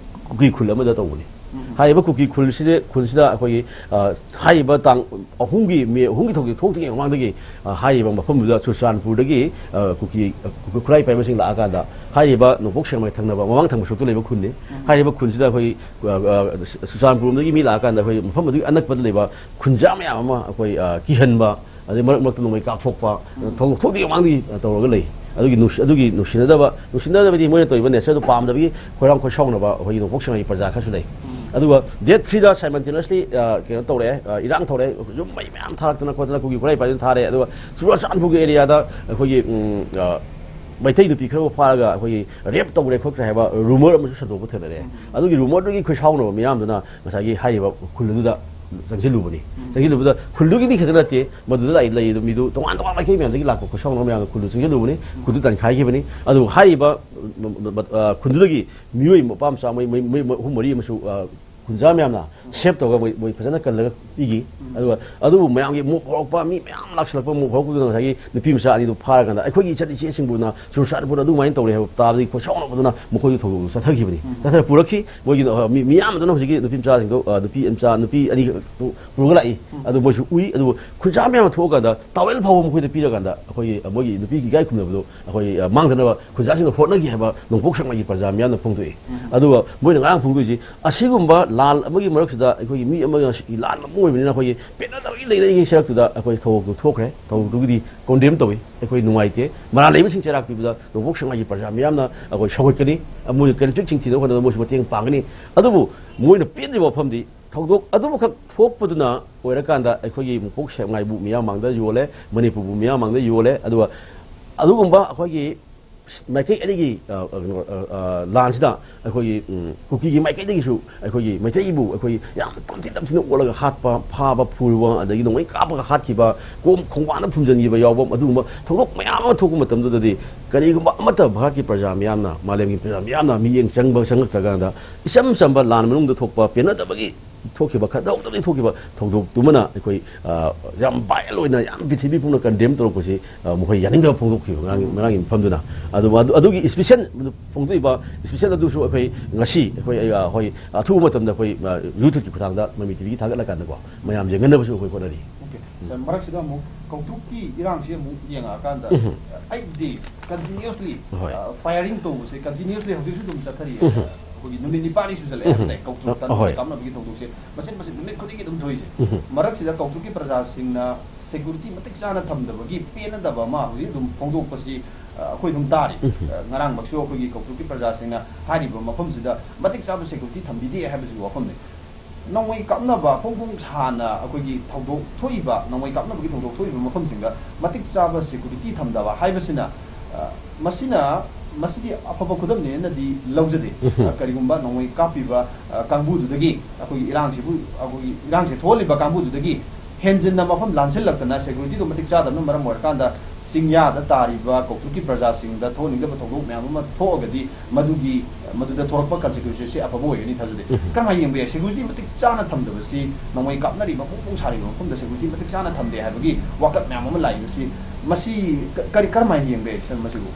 ꯀꯨꯀꯤ ꯈꯨꯜ ꯑꯃꯗ ꯇꯧꯕꯅꯤ꯫ ꯎꯝ, ꯎꯝ꯫ ꯍꯥꯏꯔꯤꯕ ꯀꯨꯀꯤ ꯈꯨꯜꯁꯤꯗ, ꯈꯨꯜꯁꯤꯗ ꯑꯩꯈꯣꯏꯒꯤ, ꯑ, ꯍꯥꯏꯔꯤꯕ ꯇꯥꯡ ꯑꯍꯨꯝꯒꯤ, ꯃꯦ ꯑꯍꯨꯝꯒꯤ ꯊꯧꯗꯣꯛ ꯊꯣꯛꯇ꯭ꯔꯤꯉꯩ ꯃꯃꯥꯡꯗꯒꯤ, ꯑ, ꯍꯥꯏꯔꯤꯕ ꯃꯐꯝꯗꯨꯗ ꯆꯨꯔꯆꯥꯟꯄꯨꯔꯗꯒꯤ, ꯑ, ꯀꯨꯀꯤ, ꯑ, ꯀꯨꯀꯤ ꯈꯨꯠꯂꯥꯏ ꯄꯥꯏꯕꯁꯤꯡ ꯂꯥꯛꯑꯀꯥꯟꯗ ꯍꯥꯏꯔꯤꯕ ꯅꯣꯡꯄꯣꯛ ꯁꯦꯛꯃꯥꯏ ꯊꯪꯅꯕ ꯃꯃꯥꯡ ꯊꯪꯕ ꯁꯔꯨꯛꯇ ꯂꯩꯕ ꯈꯨꯟꯅꯤ꯫ ꯎꯝ꯫ ꯍꯥꯏꯔꯤꯕ ꯈꯨꯟꯁꯤꯗ ꯑꯩꯈꯣꯏ, ꯑ, ꯑ, ꯆꯨꯔꯆꯥꯟꯄꯨꯔ ꯂꯣꯝꯗꯒꯤ ꯃꯤ ꯂꯥꯛꯑꯀꯥꯟꯗ ꯑꯩꯈꯣꯏ ꯃꯐꯝ ꯑꯗꯨꯒꯤ ꯑꯅꯛꯄꯗ ꯂꯩꯕ ꯈꯨꯟꯖꯥ ꯃꯌꯥꯝ ꯑꯃ ꯑꯩꯈꯣꯏ, ꯑ, ꯀꯤꯍꯟꯕ, ꯑꯗꯩ ꯃꯔꯛ ꯃꯔꯛꯇ ꯅꯣꯡꯃꯩ ꯀꯥꯞꯊꯣꯛꯄ, ꯎꯝ꯫ ꯊꯧꯗꯣꯛ ꯊꯣꯛꯇ꯭ꯔꯤꯉꯩ ꯃꯃꯥꯡꯗꯒꯤ, ꯑ, ꯇꯧꯔꯒ ꯂꯩ꯫ ꯑꯗꯨꯒꯤ ꯅꯨꯡꯁꯤ-, ꯑꯗꯨꯒꯤ ꯅꯨꯡꯁꯤꯅꯗꯕ, ꯅꯨꯡꯁꯤꯅꯗꯕꯗꯤ ꯃꯣꯏꯅ ꯇꯧꯔꯤꯕ nature ꯗꯨ ꯄꯥꯝꯗꯕꯒꯤ ꯈꯣꯏꯔꯥꯡ ꯈꯣꯏꯁꯥꯎꯅꯕ ꯑꯩꯈꯣꯏꯒꯤ ꯅꯣꯡꯄꯣꯛ ꯁꯦꯛꯃꯥꯏꯒꯤ ꯄ꯭ꯔꯖꯥ ꯈꯔꯁꯨ ꯂꯩ꯫ ꯎꯝ꯫ ꯑꯗꯨꯒ date three ꯗ simultaneously, ꯑ, ꯀꯩꯅꯣ ꯇꯧꯔꯛꯑꯦ, ꯑ, ꯏꯔꯥꯡ ꯊꯧꯔꯛꯑꯦ, ꯌꯨꯝ ꯃꯩ ꯃꯌꯥꯝ ꯊꯥꯔꯛꯇꯅ ꯈꯣꯠꯇꯅ ꯀꯨꯀꯤ ꯈꯨꯠꯂꯥꯏ ꯄꯥꯏꯗꯨꯅ ꯊꯥꯔꯦ꯫ ꯑꯗꯨꯒ ꯆꯨꯔꯆꯥꯟꯄꯨꯔꯒꯤ area ꯗ ꯑꯩꯈꯣꯏꯒꯤ, ꯎꯝ, ꯑ, ꯃꯩꯇꯩ ꯅꯨꯄꯤ ꯈꯔꯕꯨ ꯐꯥꯔꯒ ꯑꯩꯈꯣꯏꯒꯤ rape ꯇꯧꯈ꯭ꯔꯦ ꯈꯣꯠꯈ꯭ꯔꯦ ꯍꯥꯏꯕ rumor ꯑꯃꯁꯨ ꯁꯟꯗꯣꯛꯄ ꯊꯦꯡꯅꯔꯛꯑꯦ꯫ ꯎꯝ꯫ ꯑꯗꯨꯒꯤ rumor ꯗꯨꯒꯤ ꯈꯣꯏꯁꯥꯎꯅꯕ ꯃꯤꯌꯥꯝꯗꯨꯅ ꯉꯁꯥꯏꯒꯤ ꯍꯥꯏꯔꯤꯕ ꯈꯨꯜ ꯑꯗꯨꯗ ꯆꯪꯁꯤꯜꯂꯨꯕꯅꯤ꯫ ꯎꯝ꯫ ꯆꯪꯁꯤꯜꯂꯨꯕꯗ ꯈꯨꯜꯗꯨꯒꯤ ꯃꯤ ꯈꯛꯇ ꯅꯠꯇꯦ, ꯃꯗꯨꯗ ꯂꯥꯛꯏ-, ꯂꯩꯔꯤꯕ ꯃꯤꯗꯨ ꯇꯣꯉꯥꯟ ꯇꯣꯉꯥꯟꯕ ꯃꯥꯏꯀꯩ ꯃꯌꯥꯝꯗꯒꯤ ꯂꯥꯛꯄ ꯈꯣꯏꯁꯥꯎꯅꯕ ꯃꯌꯥꯝꯗꯣ ꯈꯨꯜꯗꯨ ꯆꯪꯁꯤꯜꯂꯨꯕꯅꯤ꯫ ꯎꯝ꯫ ꯈꯨꯜꯗꯨ ꯇꯥꯟꯈꯥꯏꯈꯤꯕꯅꯤ꯫ ꯑꯗꯨꯕꯨ ꯍꯥꯏꯔꯤꯕ, ꯃ-, ꯃ-, ꯃ-, ꯑ, ꯈꯨꯜꯗꯨꯗꯒꯤ ꯃꯤꯑꯣꯏ ꯃꯄꯥ ꯃꯆꯥ ꯃꯣꯏ, ꯃꯣꯏ, ꯃꯣꯏ ꯑꯍꯨꯝ ꯃꯔꯤ ꯑꯃꯁꯨ, ꯑ, ꯈꯨꯟꯖꯥ ꯃꯌꯥꯝꯅ ꯎꯝ꯫ Save ꯇꯧꯔꯒ ꯃꯣꯏ, ꯃꯣꯏ ꯐꯖꯅ ꯀꯜꯂꯒ ꯄꯤꯈꯤ꯫ ꯎꯝ꯫ ꯑꯗꯨꯒ ꯑꯗꯨꯕꯨ ꯃꯌꯥꯝꯒꯤ ꯃꯣꯞ ꯍꯧꯔꯛꯄ, ꯃꯤ ꯃꯌꯥꯝ ꯂꯥꯛꯁꯤꯜꯂꯛꯄ, ꯃꯣꯞ ꯍꯧꯔꯛꯄꯗꯨꯅ ꯉꯁꯥꯏꯒꯤ ꯅꯨꯄꯤ ꯃꯆꯥ ꯑꯅꯤꯗꯨ ꯐꯥꯔꯀꯥꯟꯗ ꯑꯩꯈꯣꯏꯒꯤ ꯏꯆꯟ ꯏꯆꯦꯁꯤꯡꯕꯨꯅ ꯆꯨꯔꯆꯥꯟꯄꯨꯔꯗ ꯑꯗꯨꯃꯥꯏꯅ ꯇꯧꯔꯦ ꯍꯥꯏꯕ ꯇꯥꯕꯗꯒꯤ ꯈꯣꯏꯁꯥꯎꯅꯕꯗꯨꯅ ꯃꯈꯣꯏꯗꯨ ꯊꯧꯗꯣꯛ ꯆꯠꯊꯈꯤꯕꯅꯤ꯫ ꯎꯝ꯫ ꯆꯠꯊꯔ ꯄꯨꯔꯛꯈꯤ꯫ ꯃꯣꯏꯒꯤ, ꯑ, ꯃꯤ, ꯃꯤꯌꯥꯝ ꯑꯗꯨꯅ ꯍꯧꯖꯤꯛꯀꯤ ꯅꯨꯄꯤ ꯃꯆꯥꯁꯤꯡꯗꯣ, ꯑ, ꯅꯨꯄꯤ ꯃꯆꯥ, ꯅꯨꯄꯤ ꯑꯅꯤ ꯄꯨꯔꯒ ꯂꯥꯛꯏ꯫ ꯎꯝ꯫ ꯑꯗꯨ ꯃꯣꯏꯁꯨ ꯎꯏ꯫ ꯑꯗꯨꯕꯨ ꯈꯨꯟꯖꯥ ꯃꯌꯥꯝ ꯊꯣꯛꯑꯀꯥꯟꯗ towel ꯐꯥꯎꯕ ꯃꯈꯣꯏꯗ ꯄꯤꯔꯀꯥꯟꯗ ꯑꯩꯈꯣꯏꯒꯤ, ꯑ, ꯃꯣꯏꯒꯤ ꯅꯨꯄꯤꯒꯤ ꯏꯀꯥꯏ ꯈꯨꯝꯅꯕꯗꯣ ꯑꯩꯈꯣꯏ, ꯑ, ꯃꯥꯡꯗꯅꯕ ꯈꯨꯟꯖꯥꯁꯤꯡꯅ ꯍꯣꯠꯅꯈꯤ ꯍꯥꯏꯕ ꯅꯣꯡꯄꯣꯛ ꯁꯦꯛꯃꯥꯏꯒꯤ ꯄ꯭ꯔꯖꯥ ꯃꯤꯌꯥꯝꯅ ꯐꯣꯡꯗꯣꯛꯏ꯫ ꯎꯝ꯫ ꯑꯗꯨꯒ ꯃꯣꯏꯅ ꯉꯔꯥꯡ ꯐꯣꯡꯗꯣꯛꯏꯁꯤ ꯑꯁꯤꯒꯨꯝꯕ ꯂꯥꯟ ꯑꯃꯒꯤ ꯃꯔꯛꯁꯤꯗ ꯑꯩꯈꯣꯏꯒꯤ ꯃꯤ ꯑꯃꯒ ꯂꯥꯟ ꯑꯃ ꯑꯣꯏꯕꯅꯤꯅ ꯑꯩꯈꯣꯏꯒꯤ ꯄꯦꯟꯅꯗꯕꯒꯤ ꯂꯩꯅꯔꯤꯉꯩ ꯁꯔꯛꯇꯨꯗ ꯑꯩꯈꯣꯏ ꯊꯧꯗꯣꯛꯇꯨ ꯊꯣꯛꯈ꯭ꯔꯦ꯫ ꯊꯧꯗꯣꯛꯇꯨꯒꯤꯗꯤ ꯀꯣꯟꯗꯦꯝ ꯇꯧꯏ꯫ ꯑꯩꯈꯣꯏ ꯅꯨꯡꯉꯥꯏꯇꯦ꯫ ꯃꯔꯥꯜ ꯂꯩꯕꯁꯤꯡ ꯆꯩꯔꯥꯛ ꯄꯤꯕꯗ ꯅꯣꯡꯄꯣꯛ ꯁꯦꯛꯃꯥꯏꯒꯤ ꯄ꯭ꯔꯖꯥ ꯃꯤꯌꯥꯝꯅ ꯑꯩꯈꯣꯏ ꯁꯧꯒꯠꯀꯅꯤ꯫ ꯃꯣꯏ ꯀꯟꯐ꯭ꯂꯤꯛꯁꯤꯡ ꯊꯤꯅꯕ ꯍꯣꯠꯅꯕꯗ ꯃꯣꯏꯁꯨ ꯃꯇꯦꯡ ꯄꯥꯡꯒꯅꯤ꯫ ꯑꯗꯨꯕꯨ ꯃꯣꯏꯅ ꯄꯦꯟꯗ꯭ꯔꯤꯕ ꯋꯥꯐꯝꯗꯤ ꯊꯧꯗꯣꯛ ꯑꯗꯨꯃꯈꯛ ꯊꯣꯛꯄꯗꯨꯅ ꯑꯣꯏꯔꯀꯥꯟꯗ ꯑꯩꯈꯣꯏꯒꯤ ꯅꯣꯡꯄꯣꯛ ꯁꯦꯛꯃꯥꯏꯕꯨ ꯃꯤꯌꯥꯝ ꯃꯥꯡꯗ ꯌꯣꯜꯂꯦ, ꯃꯅꯤꯄꯨꯔꯕꯨ ꯃꯤꯌꯥꯝ ꯃꯥꯡꯗ ꯌꯣꯜꯂꯦ꯫ ꯑꯗꯨꯒ ꯑꯗꯨꯒꯨꯝꯕ ꯑꯩꯈꯣꯏꯒꯤ ꯃꯥꯏꯀꯩ ꯑꯅꯤꯒꯤ, ꯑ, ꯑ, ꯀꯩꯅꯣ, ꯑ, ꯑ, ꯂꯥꯟꯁꯤꯗ ꯑꯩꯈꯣꯏꯒꯤ, ꯎꯝ, ꯀꯨꯀꯤꯒꯤ ꯃꯥꯏꯀꯩꯗꯒꯤꯁꯨ ꯑꯩꯈꯣꯏꯒꯤ ꯃꯩꯇꯩꯕꯨ ꯑꯩꯈꯣꯏ ꯌꯥꯝ ꯇꯝꯊꯤ ꯇꯝꯊꯤꯅ ꯑꯣꯠꯂꯒ ꯍꯥꯠꯄ, ꯐꯥꯕ, ꯐꯨꯕ, ꯑꯗꯒꯤ ꯅꯣꯡꯃꯩ ꯀꯥꯞꯄꯒ ꯍꯥꯠꯈꯤꯕ, ꯀꯣꯝ ꯈꯣꯡꯕꯥꯟꯗ ꯐꯨꯝꯖꯤꯟꯈꯤꯕ ꯌꯥꯎꯕ, ꯑꯗꯨꯒꯨꯝꯕ ꯊꯧꯗꯣꯛ ꯃꯌꯥꯝ ꯑꯃ ꯊꯣꯛꯄ ꯃꯇꯝꯗꯨꯗꯗꯤ ꯀꯔꯤꯒꯨꯝꯕ ꯑꯃꯠꯇ ꯚꯥꯔꯠꯀꯤ ꯄ꯭ꯔꯖꯥ ꯃꯤꯌꯥꯝꯅ, ꯃꯥꯂꯦꯝꯒꯤ ꯄ꯭ꯔꯖꯥ ꯃꯤꯌꯥꯝꯅ ꯃꯤꯠꯌꯦꯡ ꯆꯪꯕ ꯆꯪꯉꯛꯇ꯭ꯔꯀꯥꯟꯗ ꯏꯆꯝ ꯆꯝꯕ ꯂꯥꯟ ꯃꯅꯨꯡꯗ ꯊꯣꯛꯄ ꯄꯦꯟꯅꯗꯕꯒꯤ ꯊꯣꯛꯈꯤꯕ, ꯈꯟꯊꯍꯧꯗꯕꯗꯒꯤ ꯊꯣꯛꯈꯤꯕ ꯊꯧꯗꯣꯛꯇꯨꯃꯅ ꯑꯩꯈꯣꯏ, ꯑ, ꯌꯥꯝ viral ꯑꯣꯏꯅ ꯌꯥꯝ ꯄ꯭ꯔꯤꯊꯤꯕꯤ ꯄꯨꯝꯅ ꯀꯟꯗꯦꯝ ꯇꯧꯔꯛꯄꯁꯤ, ꯑ, ꯃꯈꯣꯏ ꯌꯥꯅꯤꯡꯗꯕ ꯐꯣꯡꯗꯣꯛꯈꯤꯕ ꯉꯔꯥꯡꯒꯤ, ꯉꯔꯥꯡꯒꯤ ꯃꯐꯝꯗꯨꯅ꯫ ꯑꯗꯨ, ꯑꯗꯨ, ꯑꯗꯨꯒꯤ special ꯐꯣꯡꯗꯣꯛꯏꯕ special ꯑꯗꯨꯁꯨ ꯑꯩꯈꯣꯏ ꯉꯁꯤ ꯑꯩꯈꯣꯏ, ꯑ, ꯍꯣꯏ, ꯑꯊꯨꯕ ꯃꯇꯝꯗ ꯑꯩꯈꯣꯏ, ꯑ, YouTubeꯀꯤ ꯈꯨꯠꯊꯥꯡꯗ ꯃꯃꯤ TVꯒꯤ ꯊꯥꯒꯠꯂꯀꯥꯟꯗꯀꯣ ꯃꯌꯥꯝ ꯌꯦꯡꯍꯟꯅꯕꯁꯨ ꯑꯩꯈꯣꯏ ꯍꯣꯠꯅꯔꯤ꯫ Okay꯫ ꯁꯥꯔ, ꯃꯔꯛꯁꯤꯗ ꯑꯃꯨꯛ ꯀꯧꯇ꯭ꯔꯨꯛꯀꯤ ꯏꯔꯥꯡꯁꯤ ꯑꯃꯨꯛ ꯌꯦꯡꯉꯛꯑꯀꯥꯟꯗ, ꯎꯝ꯫ ꯑꯩꯠ ꯗꯦ continuously, ꯍꯣꯏ꯫ ꯑ, firing ꯇꯧꯕꯁꯦ continuously ꯍꯧꯖꯤꯛꯁꯨ ꯑꯗꯨꯝ ꯆꯠꯊꯔꯤ꯫ ꯎꯝ꯫ ꯑꯩꯈꯣꯏꯒꯤ ꯅꯨꯃꯤꯠ ꯅꯤꯄꯥꯜꯅꯤ ꯁꯨꯖꯜꯂꯛꯑꯦ ꯎꯝ꯫ ꯍꯥꯏꯕ ꯇꯥꯏ꯫ ꯀꯧꯇ꯭ꯔꯨꯛ ꯑ, ꯍꯣꯏ꯫ ꯀꯥꯞꯅꯕꯒꯤ ꯊꯧꯗꯣꯛꯁꯦ ꯃꯆꯤꯠ ꯃꯆꯤꯠ ꯅꯨꯃꯤꯠ ꯈꯨꯗꯤꯡꯒꯤ ꯑꯗꯨꯝ ꯊꯣꯛꯏꯁꯦ꯫ ꯎꯝ꯫ ꯃꯔꯛꯁꯤꯗ ꯀꯧꯇ꯭ꯔꯨꯛꯀꯤ ꯄ꯭ꯔꯖꯥꯁꯤꯡꯅ security ꯃꯇꯤꯛ ꯆꯥꯅ ꯊꯝꯗꯕꯒꯤ ꯄꯦꯟꯅꯗꯕ ꯑꯃ ꯍꯧꯖꯤꯛ ꯑꯗꯨꯝ ꯐꯣꯡꯗꯣꯛꯄꯁꯤ, ꯑ, ꯑꯩꯈꯣꯏ ꯑꯗꯨꯝ ꯇꯥꯔꯤ꯫ ꯎꯝ꯫ ꯑ, ꯉꯔꯥꯡꯃꯛꯁꯨ ꯑꯩꯈꯣꯏꯒꯤ ꯀꯧꯇ꯭ꯔꯨꯛꯀꯤ ꯄ꯭ꯔꯖꯥꯁꯤꯡꯅ ꯍꯥꯏꯔꯤꯕ ꯃꯐꯝꯁꯤꯗ ꯃꯇꯤꯛ ꯆꯥꯕ security ꯊꯝꯕꯤꯗꯦ ꯍꯥꯏꯕꯁꯤꯒꯤ ꯋꯥꯐꯝꯅꯤ꯫ ꯅꯣꯡꯃꯩ ꯀꯥꯞꯅꯕ ꯐꯣꯡ ꯐꯣꯡ ꯁꯥꯅ ꯑꯩꯈꯣꯏꯒꯤ ꯊꯧꯗꯣꯛ ꯊꯣꯛꯏꯕ, ꯅꯣꯡꯃꯩ ꯀꯥꯞꯅꯕꯒꯤ ꯊꯧꯗꯣꯛ ꯊꯣꯛꯏꯕ ꯃꯐꯝꯁꯤꯡꯗ ꯃꯇꯤꯛ ꯆꯥꯕ security ꯊꯝꯗꯕ ꯍꯥꯏꯕꯁꯤꯅ, ꯑ, ꯃꯁꯤꯅ, ꯃꯁꯤꯗꯤ ꯑꯐꯕ ꯈꯨꯗꯝꯅꯦꯅꯗꯤ ꯂꯧꯖꯗꯦ꯫ ꯎꯝ꯫ ꯑ, ꯀꯔꯤꯒꯨꯝꯕ ꯅꯣꯡꯃꯩ ꯀꯥꯞꯄꯤꯕ, ꯑ, ꯀꯥꯡꯕꯨꯗꯨꯗꯒꯤ ꯑꯩꯈꯣꯏꯒꯤ ꯏꯔꯥꯡꯁꯤꯕꯨ, ꯑꯩꯈꯣꯏꯒꯤ ꯏꯔꯥꯡꯁꯦ ꯊꯣꯛꯍꯜꯂꯤꯕ ꯀꯥꯡꯕꯨꯗꯨꯗꯒꯤ ꯍꯦꯟꯖꯤꯟꯅ ꯃꯐꯝ ꯂꯥꯟꯁꯤꯜꯂꯛꯇꯅ securityꯗꯣ ꯃꯇꯤꯛ ꯆꯥꯗꯕꯅ ꯃꯔꯝ ꯑꯣꯏꯔꯀꯥꯟꯗ ꯆꯤꯡꯌꯥꯗ ꯇꯥꯔꯤꯕ ꯀꯧꯇ꯭ꯔꯨꯛꯀꯤ ꯄ꯭ꯔꯖꯥꯁꯤꯡꯗ ꯊꯣꯛꯍꯟꯅꯤꯡꯗꯕ ꯊꯧꯗꯣꯛ ꯃꯌꯥꯝ ꯑꯃ ꯊꯣꯛꯑꯒꯗꯤ ꯃꯗꯨꯒꯤ, ꯃꯗꯨꯗ ꯊꯣꯛꯂꯛꯄ consequences ꯁꯦ ꯑꯐꯕ ꯑꯣꯏꯒꯅꯤ ꯊꯥꯖꯗꯦ꯫ ꯎꯝ꯫ ꯀꯔꯝꯍꯥꯏꯅ ꯌꯦꯡꯕ ꯌꯥꯏ? Security ꯃꯇꯤꯛ ꯆꯥꯅ ꯊꯝꯗꯕꯁꯤ, ꯅꯣꯡꯃꯩ ꯀꯥꯞꯅꯔꯤꯕ ꯄꯨꯡ ꯄꯨꯡ ꯁꯥꯔꯤꯕ ꯃꯐꯝꯗ security ꯃꯇꯤꯛ ꯆꯥꯅ ꯊꯝꯗꯦ ꯍꯥꯏꯕꯒꯤ ꯋꯥꯀꯠ ꯃꯌꯥꯝ ꯑꯃ ꯂꯥꯛꯏꯕꯁꯤ, ꯃꯁꯤ ꯀ-, ꯀꯔꯤ, ꯀꯔꯝꯍꯥꯏꯅ ꯌꯦꯡꯕ ꯌꯥꯏ, ꯁꯥꯔ, ꯃꯁꯤꯕꯨ?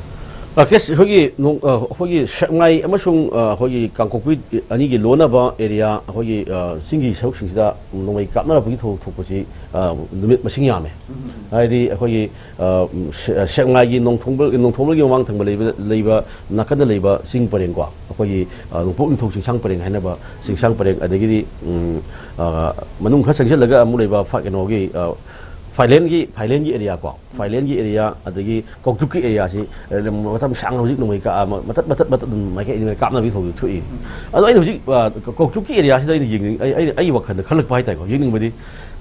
ꯔꯥꯀꯦꯁ, ꯑꯩꯈꯣꯏꯒꯤ ꯅꯣꯡ-, ꯑ, ꯑꯩꯈꯣꯏꯒꯤ ꯁꯦꯛꯃꯥꯏ ꯑꯃꯁꯨꯡ, ꯑ, ꯑꯩꯈꯣꯏꯒꯤ ꯀꯥꯡꯄꯣꯛꯄꯤ ꯑꯅꯤꯒꯤ ꯂꯣꯟꯅꯕ ꯑꯦꯔꯤꯌꯥ, ꯑꯩꯈꯣꯏꯒꯤ, ꯑ, ꯆꯤꯡꯒꯤ ꯁꯔꯨꯛꯁꯤꯡꯁꯤꯗ ꯅꯣꯡꯃꯩ ꯀꯥꯞꯅꯔꯛꯄꯒꯤ ꯊꯧꯗꯣꯛ ꯊꯣꯛꯄꯁꯤ, ꯑ, ꯅꯨꯃꯤꯠ ꯃꯁꯤꯡ ꯌꯥꯝꯃꯦ꯫ ꯍꯥꯏꯗꯤ ꯑꯩꯈꯣꯏꯒꯤ, ꯑ, ꯁꯦ-, ꯁꯦꯛꯃꯥꯏꯒꯤ ꯅꯣꯡꯊꯣꯡꯕ-, ꯅꯣꯡꯊꯣꯡꯕꯒꯤ ꯃꯃꯥꯡ ꯊꯪꯕ ꯂꯩꯕ, ꯂꯩꯕ ꯅꯥꯀꯟꯗ ꯂꯩꯕ ꯆꯤꯡ ꯄꯔꯦꯡꯀꯣ, ꯑꯩꯈꯣꯏꯒꯤ, ꯑ, ꯅꯣꯡꯄꯣꯛ ꯅꯤꯡꯊꯧ ꯆꯤꯡꯁꯥꯡ ꯄꯔꯦꯡ ꯍꯥꯏꯅꯕ ꯆꯤꯡꯁꯥꯡ ꯄꯔꯦꯡ, ꯑꯗꯒꯤꯗꯤ, ꯎꯝ, ꯑ, ꯃꯅꯨꯡ ꯈꯔ ꯆꯪꯁꯤꯜꯂꯒ ꯑꯃꯨꯛ ꯂꯩꯕ ꯐ-, ꯀꯩꯅꯣꯒꯤ, ꯑ, ꯐꯥꯏꯂꯦꯟꯒꯤ, ꯐꯥꯏꯂꯦꯟꯒꯤ ꯑꯦꯔꯤꯌꯥꯀꯣ, ꯐꯥꯏꯂꯦꯟꯒꯤ ꯑꯦꯔꯤꯌꯥ, ꯑꯗꯒꯤ ꯀꯧꯇ꯭ꯔꯨꯛꯀꯤ ꯑꯦꯔꯤꯌꯥꯁꯤ, ꯑ, ꯃꯇꯝ ꯁꯥꯡꯅ ꯍꯧꯖꯤꯛ ꯅꯣꯡꯃꯩ ꯀꯥ-, ꯑ, ꯃꯇꯠ, ꯃꯇꯠ, ꯃꯇꯠ ꯑꯗꯨꯝ ꯃꯥꯏꯀꯩ ꯑꯅꯤꯃꯛ ꯀꯥꯞꯅꯕꯒꯤ ꯊꯧꯗꯣꯛ ꯊꯣꯛꯏ꯫ ꯑꯗꯣ ꯑꯩꯅ ꯍꯧꯖꯤꯛ, ꯑ, ꯀ-, ꯀꯧꯇ꯭ꯔꯨꯛꯀꯤ ꯑꯦꯔꯤꯌꯥꯁꯤꯗ ꯑꯩꯅ ꯌꯦꯡꯅꯤꯡ-, ꯑꯩ, ꯑꯩ, ꯑꯩ ꯋꯥꯈꯜꯗ ꯈꯜꯂꯛꯄ ꯍꯥꯏꯇꯥꯔꯦꯀꯣ, ꯌꯦꯡꯅꯤꯡꯕꯗꯤ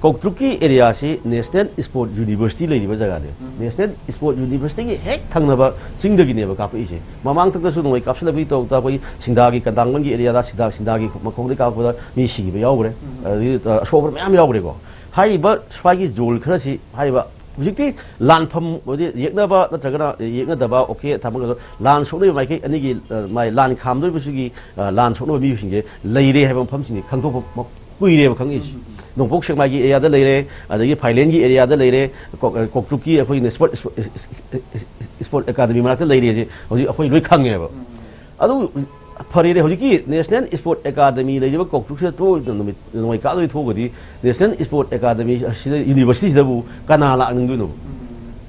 ꯀꯧꯇ꯭ꯔꯨꯛꯀꯤ ꯑꯦꯔꯤꯌꯥꯁꯤ ꯅꯦꯁꯅꯦꯜ ꯏꯁꯄꯣꯔꯠ ꯌꯨꯅꯤꯚꯔꯁꯤꯇꯤ ꯂꯩꯔꯤꯕ ꯖꯒꯥꯅꯦ꯫ ꯅꯦꯁꯅꯦꯜ ꯏꯁꯄꯣꯔꯠ ꯌꯨꯅꯤꯚꯔꯁꯤꯇꯤꯒꯤ ꯍꯦꯛ ꯊꯪꯅꯕ ꯆꯤꯡꯗꯒꯤꯅꯦꯕ ꯀꯥꯞꯄꯛꯏꯁꯦ꯫ ꯃꯃꯥꯡꯊꯛꯇꯁꯨ ꯅꯣꯡꯃꯩ ꯀꯥꯞꯁꯤꯜꯂꯛꯄꯒꯤ ꯇꯧꯗ ꯑꯩꯈꯣꯏ ꯁꯤꯡꯗꯥꯒꯤ ꯀꯟꯗꯥꯡꯕꯟꯒꯤ ꯑꯦꯔꯤꯌꯥꯗ ꯁꯤꯡꯗꯥ, ꯁꯤꯡꯗꯥꯒꯤ ꯃꯈꯣꯡꯗꯒꯤ ꯀꯥꯞꯄꯗ ꯃꯤ ꯁꯤꯈꯤꯕ ꯌꯥꯎꯈ꯭ꯔꯦ꯫ ꯑꯗꯒꯤ, ꯑ, ꯑꯁꯣꯛꯄ ꯃꯌꯥꯝ ꯌꯥꯎꯈ꯭ꯔꯦꯀꯣ꯫ ꯍꯥꯏꯔꯤꯕ ꯁ꯭ꯋꯥꯏꯒꯤ ꯖꯣꯟ ꯈꯔꯁꯤ ꯍꯥꯏꯔꯤꯕ ꯍꯧꯖꯤꯛꯇꯤ ꯂꯥꯟꯐꯝ, ꯍꯧꯖꯤꯛ ꯌꯦꯛꯅꯕ ꯅꯠꯇ꯭ꯔꯒꯅ ꯌꯦꯛꯅꯗꯕ, ꯑꯣꯀꯦ, ꯊꯝꯃꯒ ꯂꯥꯟ ꯁꯣꯛꯅꯕ ꯃꯥꯏꯀꯩ ꯑꯅꯤꯒꯤ, ꯑ, ꯃꯥꯏ ꯂꯥꯟ ꯈꯥꯝꯗꯣꯔꯤꯕꯁꯤꯒꯤ, ꯑ, ꯂꯥꯟ ꯁꯣꯛꯅꯕ ꯃꯤꯑꯣꯏꯁꯤꯡꯁꯦ ꯂꯩꯔꯦ ꯍꯥꯏꯕ ꯃꯐꯝꯁꯤꯡꯁꯦ ꯈꯪꯗꯣꯛꯄ ꯃ-, ꯀꯨꯏꯔꯦꯕ ꯈꯪꯉꯤꯁꯦ꯫ ꯅꯣꯡꯄꯣꯛ ꯁꯦꯛꯃꯥꯏꯒꯤ ꯑꯦꯔꯤꯌꯥꯗ ꯂꯩꯔꯦ, ꯑꯗꯒꯤ ꯐꯥꯏꯂꯦꯟꯒꯤ ꯑꯦꯔꯤꯌꯥꯗ ꯂꯩꯔꯦ, ꯀꯣꯛ-, ꯀꯣꯛꯇ꯭ꯔꯨꯛꯀꯤ ꯑꯩꯈꯣꯏ ꯏꯁꯄꯣꯔꯠ, ꯏꯁꯄꯣꯔꯠ ꯑꯦꯀꯥꯗꯃꯤ ꯃꯅꯥꯛꯇ ꯂꯩꯔꯦꯁꯦ ꯍꯧꯖꯤꯛ ꯑꯩꯈꯣꯏ ꯂꯣꯏ ꯈꯪꯉꯦꯕ꯫ ꯑꯗꯨ ꯐꯔꯦꯅꯦ, ꯍꯧꯖꯤꯛꯀꯤ ꯅꯦꯁꯅꯦꯜ ꯏꯁꯄꯣꯔꯠ ꯑꯦꯀꯥꯗꯃꯤ ꯂꯩꯔꯤꯕ ꯀꯧꯇ꯭ꯔꯨꯛꯁꯤꯗ ꯊꯣꯛꯑꯣꯏꯗꯅ ꯅꯨꯃꯤꯠ ꯅꯣꯡꯃꯩ ꯀꯥꯞꯂꯣꯏ ꯊꯣꯛꯑꯒꯗꯤ ꯅꯦꯁꯅꯦꯜ ꯏꯁꯄꯣꯔꯠ ꯑꯦꯀꯥꯗꯃꯤ ꯑꯁꯤꯗ, ꯌꯨꯅꯤꯚꯔꯁꯤꯇꯤꯁꯤꯗꯕꯨ ꯀꯅꯥ ꯂꯥꯛꯅꯤꯡꯗꯣꯏꯅꯣ?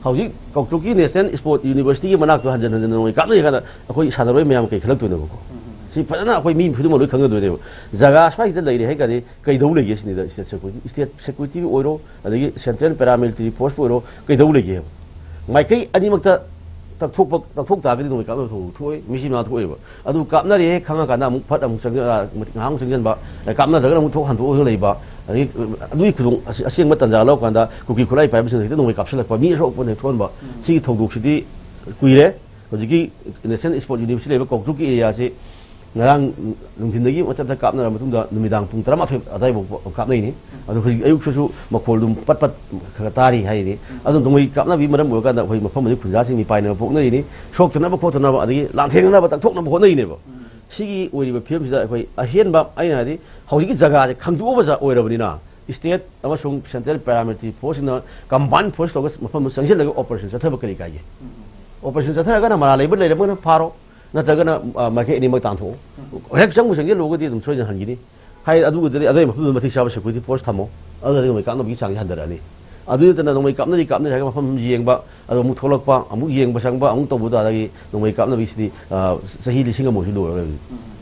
ꯍꯧꯖꯤꯛ ꯀꯧꯇ꯭ꯔꯨꯛꯀꯤ ꯅꯦꯁꯅꯦꯜ ꯏꯁꯄꯣꯔꯠ ꯌꯨꯅꯤꯚꯔꯁꯤꯇꯤꯒꯤ ꯃꯅꯥꯛꯇ ꯍꯟꯖꯤꯟ ꯍꯟꯖꯤꯟ ꯅꯣꯡꯃꯩ ꯀꯥꯞꯅꯔꯤ ꯀꯥꯟꯗ ꯑꯩꯈꯣꯏ ꯁꯥꯟꯅꯔꯣꯏ ꯃꯌꯥꯝ ꯀꯩ ꯈꯜꯂꯛꯇꯣꯏꯅꯣꯕꯀꯣ? ꯁꯤ ꯐꯖꯅ ꯑꯩꯈꯣꯏ ꯃꯤ ꯈꯨꯗꯤꯡꯃꯛ ꯂꯣꯏ ꯈꯪꯒꯗꯣꯏꯅꯦꯕ꯫ ꯖꯒꯥ ꯁ꯭ꯋꯥꯏꯁꯤꯗ ꯂꯩꯔꯦ ꯍꯥꯏ ꯀꯥꯟꯗꯤ ꯀꯩꯗꯧ ꯂꯩꯒꯦ ꯁꯤꯅꯤꯗ, ꯁ꯭ꯇꯦꯠ ꯁꯦꯀ꯭ꯌꯨꯔꯤꯇꯤ, ꯁ꯭ꯇꯦꯠ ꯁꯦꯀ꯭ꯌꯨꯔꯤꯇꯤꯒꯤ ꯑꯣꯏꯔꯣ, ꯑꯗꯒꯤ ꯁꯦꯟꯇ꯭ꯔꯦꯜ ꯄꯦꯔꯥꯃꯤꯂꯤꯇꯔꯤ ꯐꯣꯔꯁꯄꯨ ꯑꯣꯏꯔꯣ, ꯀꯩꯗꯧ ꯂꯩꯒꯦꯕ? ꯃꯥꯏꯀꯩ ꯑꯅꯤꯃꯛꯇ ꯇꯛꯊꯣꯛꯄ, ꯇꯛꯊꯣꯛ ꯇꯥꯔꯒꯗꯤ ꯅꯣꯡꯃꯩ ꯀꯥꯞꯅꯕ ꯊꯧꯗꯣꯛ ꯊꯣꯛꯑꯣꯏ, ꯃꯤꯁꯤ ꯃꯅꯥ ꯊꯣꯛꯑꯣꯏꯕ꯫ ꯑꯗꯨ ꯀꯥꯞꯅꯔꯦ ꯈꯪꯉꯀꯥꯟꯗ ꯑꯃꯨꯛ ꯐꯠ ꯑꯃꯨꯛ ꯆꯪꯖ-, ꯑ, ꯉꯥꯏꯍꯥꯛ ꯑꯃꯨꯛ ꯆꯪꯁꯤꯟꯕ, ꯑ, ꯀꯥꯞꯅꯗ꯭ꯔꯒꯅ ꯑꯃꯨꯛ ꯊꯣꯛ ꯍꯟꯗꯣꯛꯑꯒ ꯂꯩꯕ, ꯑꯗꯒꯤ, ꯑ, ꯑꯗꯨꯒꯤ ꯈꯨꯗꯣꯡ ꯑꯁ-, ꯑꯁꯦꯡꯕ ꯇꯥꯟꯖꯥ ꯂꯧꯔꯀꯥꯟꯗ ꯀꯨꯀꯤ ꯈꯨꯠꯂꯥꯏ ꯄꯥꯏꯕꯁꯤꯡꯅ ꯍꯦꯛꯇ ꯅꯣꯡꯃꯩ ꯀꯥꯞꯁꯤꯜꯂꯛꯄ, ꯃꯤ ꯑꯁꯣꯛꯄꯅ ꯍꯦꯛ ꯊꯣꯛꯍꯟꯕ, ꯁꯤꯒꯤ ꯊꯧꯗꯣꯛꯁꯤꯗꯤ ꯀꯨꯏꯔꯦ꯫ ꯍꯧꯖꯤꯛꯀꯤ ꯅꯦꯁꯅꯦꯜ ꯏꯁꯄꯣꯔꯠ ꯌꯨꯅꯤꯚꯔꯁꯤꯇꯤ ꯂꯩꯕ ꯀꯧꯇ꯭ꯔꯨꯛꯀꯤ ꯑꯦꯔꯤꯌꯥꯁꯤ ꯉꯔꯥꯡ ꯅꯨꯡꯊꯤꯟꯗꯒꯤ ꯃꯇꯠꯇ ꯀꯥꯞꯅꯔ ꯃꯇꯨꯡꯗ ꯅꯨꯃꯤꯗꯥꯡ ꯄꯨꯡ ꯇꯔꯥꯃꯥꯊꯣꯏ ꯑꯗꯨꯋꯥꯏꯐꯥꯎ ꯀꯥꯞꯅꯩꯅꯤ꯫ ꯑꯗꯣ ꯍꯧꯖꯤꯛ ꯑꯌꯨꯛꯁꯤꯁꯨ ꯃꯈꯣꯜ ꯑꯗꯨꯝ ꯄꯠ ꯄꯠ ꯈꯔ ꯇꯥꯔꯤ ꯍꯥꯏꯔꯤꯅꯤ꯫ ꯑꯗꯣ ꯅꯣꯡꯃꯩ ꯀꯥꯞꯅꯕꯒꯤ ꯃꯔꯝ ꯑꯣꯏꯔꯀꯥꯟꯗ ꯑꯩꯈꯣꯏ ꯃꯐꯝ ꯑꯗꯨꯒꯤ ꯈꯨꯟꯖꯥꯁꯤꯡ ꯃꯤꯄꯥꯏꯅꯕ ꯄꯣꯛꯅꯔꯤꯅꯤ꯫ ꯁꯣꯛꯇꯅꯕ ꯈꯣꯠꯇꯅꯕ ꯑꯗꯒꯤ ꯂꯥꯟꯊꯦꯡꯅꯅꯕ ꯇꯛꯊꯣꯛꯅꯕ ꯍꯣꯠꯅꯔꯤꯅꯦꯕ꯫ ꯁꯤꯒꯤ ꯑꯣꯏꯔꯤꯕ ꯐꯤꯕꯝꯁꯤꯗ ꯑꯩꯈꯣꯏ ꯑꯍꯦꯟꯕ ꯑꯩꯅ ꯍꯥꯏꯗꯤ ꯍꯧꯖꯤꯛꯀꯤ ꯖꯒꯥꯁꯦ ꯈꯪꯗꯣꯛꯑꯕ ꯑꯣꯏꯔꯕꯅꯤꯅ ꯁ꯭ꯇꯦꯠ ꯑꯃꯁꯨꯡ ꯁꯦꯟꯇ꯭ꯔꯦꯜ ꯄꯦꯔꯥꯃꯤꯂꯤꯇꯔꯤ ꯐꯣꯔꯁꯁꯤꯡꯅ ꯀꯝꯕꯥꯏꯟ ꯐꯣꯔꯁ ꯇꯧꯔꯒ ꯃꯐꯝꯗꯨ ꯆꯪꯁꯤꯜꯂꯒ ꯑꯣꯄꯔꯦꯁꯟ ꯆꯠꯊꯕ ꯀꯔꯤ ꯀꯥꯏꯒꯦ? ꯑꯣꯄꯔꯦꯁꯟ ꯆꯠꯊꯔꯒꯅ ꯃꯔꯥꯜ ꯂꯩꯕ ꯂꯩꯔꯝꯃꯒꯅ ꯐꯥꯔꯣ, ꯅꯠꯇ꯭ꯔꯒꯅ, ꯑ, ꯃꯥꯏꯀꯩ ꯑꯅꯤꯃꯛ ꯇꯥꯟꯊꯣꯛꯑꯣ꯫ ꯍꯦꯛ ꯆꯪꯕꯨ ꯆꯪꯁꯤꯜꯂꯨꯔꯒꯗꯤ ꯑꯗꯨꯝ ꯁꯣꯏꯗꯅ ꯍꯟꯈꯤꯅꯤ꯫ ꯍꯥꯏ, ꯑꯗꯨꯒꯤꯗꯨꯗꯤ ꯑꯗꯨꯒꯤ ꯃꯐꯝꯗꯨꯗ ꯃꯇꯤꯛ ꯆꯥꯕ ꯁꯦꯀ꯭ꯌꯨꯔꯤꯇꯤ ꯐꯣꯔꯁ ꯊꯝꯃꯣ꯫ ꯑꯗꯨꯒ ꯅꯣꯡꯃꯩ ꯀꯥꯞꯅꯕꯒꯤ ꯆꯥꯡꯁꯦ ꯍꯟꯊꯔꯛꯑꯅꯤ꯫ ꯑꯗꯨ ꯅꯠꯇꯅ ꯅꯣꯡꯃꯩ ꯀꯥꯞꯅꯔꯤ ꯀꯥꯞꯅꯔꯤ ꯍꯥꯏꯔꯒ ꯃꯐꯝ ꯌꯦꯡꯕ, ꯑꯗꯨꯒ ꯑꯃꯨꯛ ꯊꯣꯛꯂꯛꯄ, ꯑꯃꯨꯛ ꯌꯦꯡꯕ ꯆꯪꯕ, ꯑꯃꯨꯛ ꯇꯧꯕ ꯇꯥꯔꯗꯤ ꯅꯣꯡꯃꯩ ꯀꯥꯞꯅꯕꯒꯤꯁꯤꯗꯤ, ꯑ, ꯆꯍꯤ ꯂꯤꯁꯤꯡ ꯑꯃꯁꯨ ꯂꯣꯏꯔꯔꯣꯏ꯫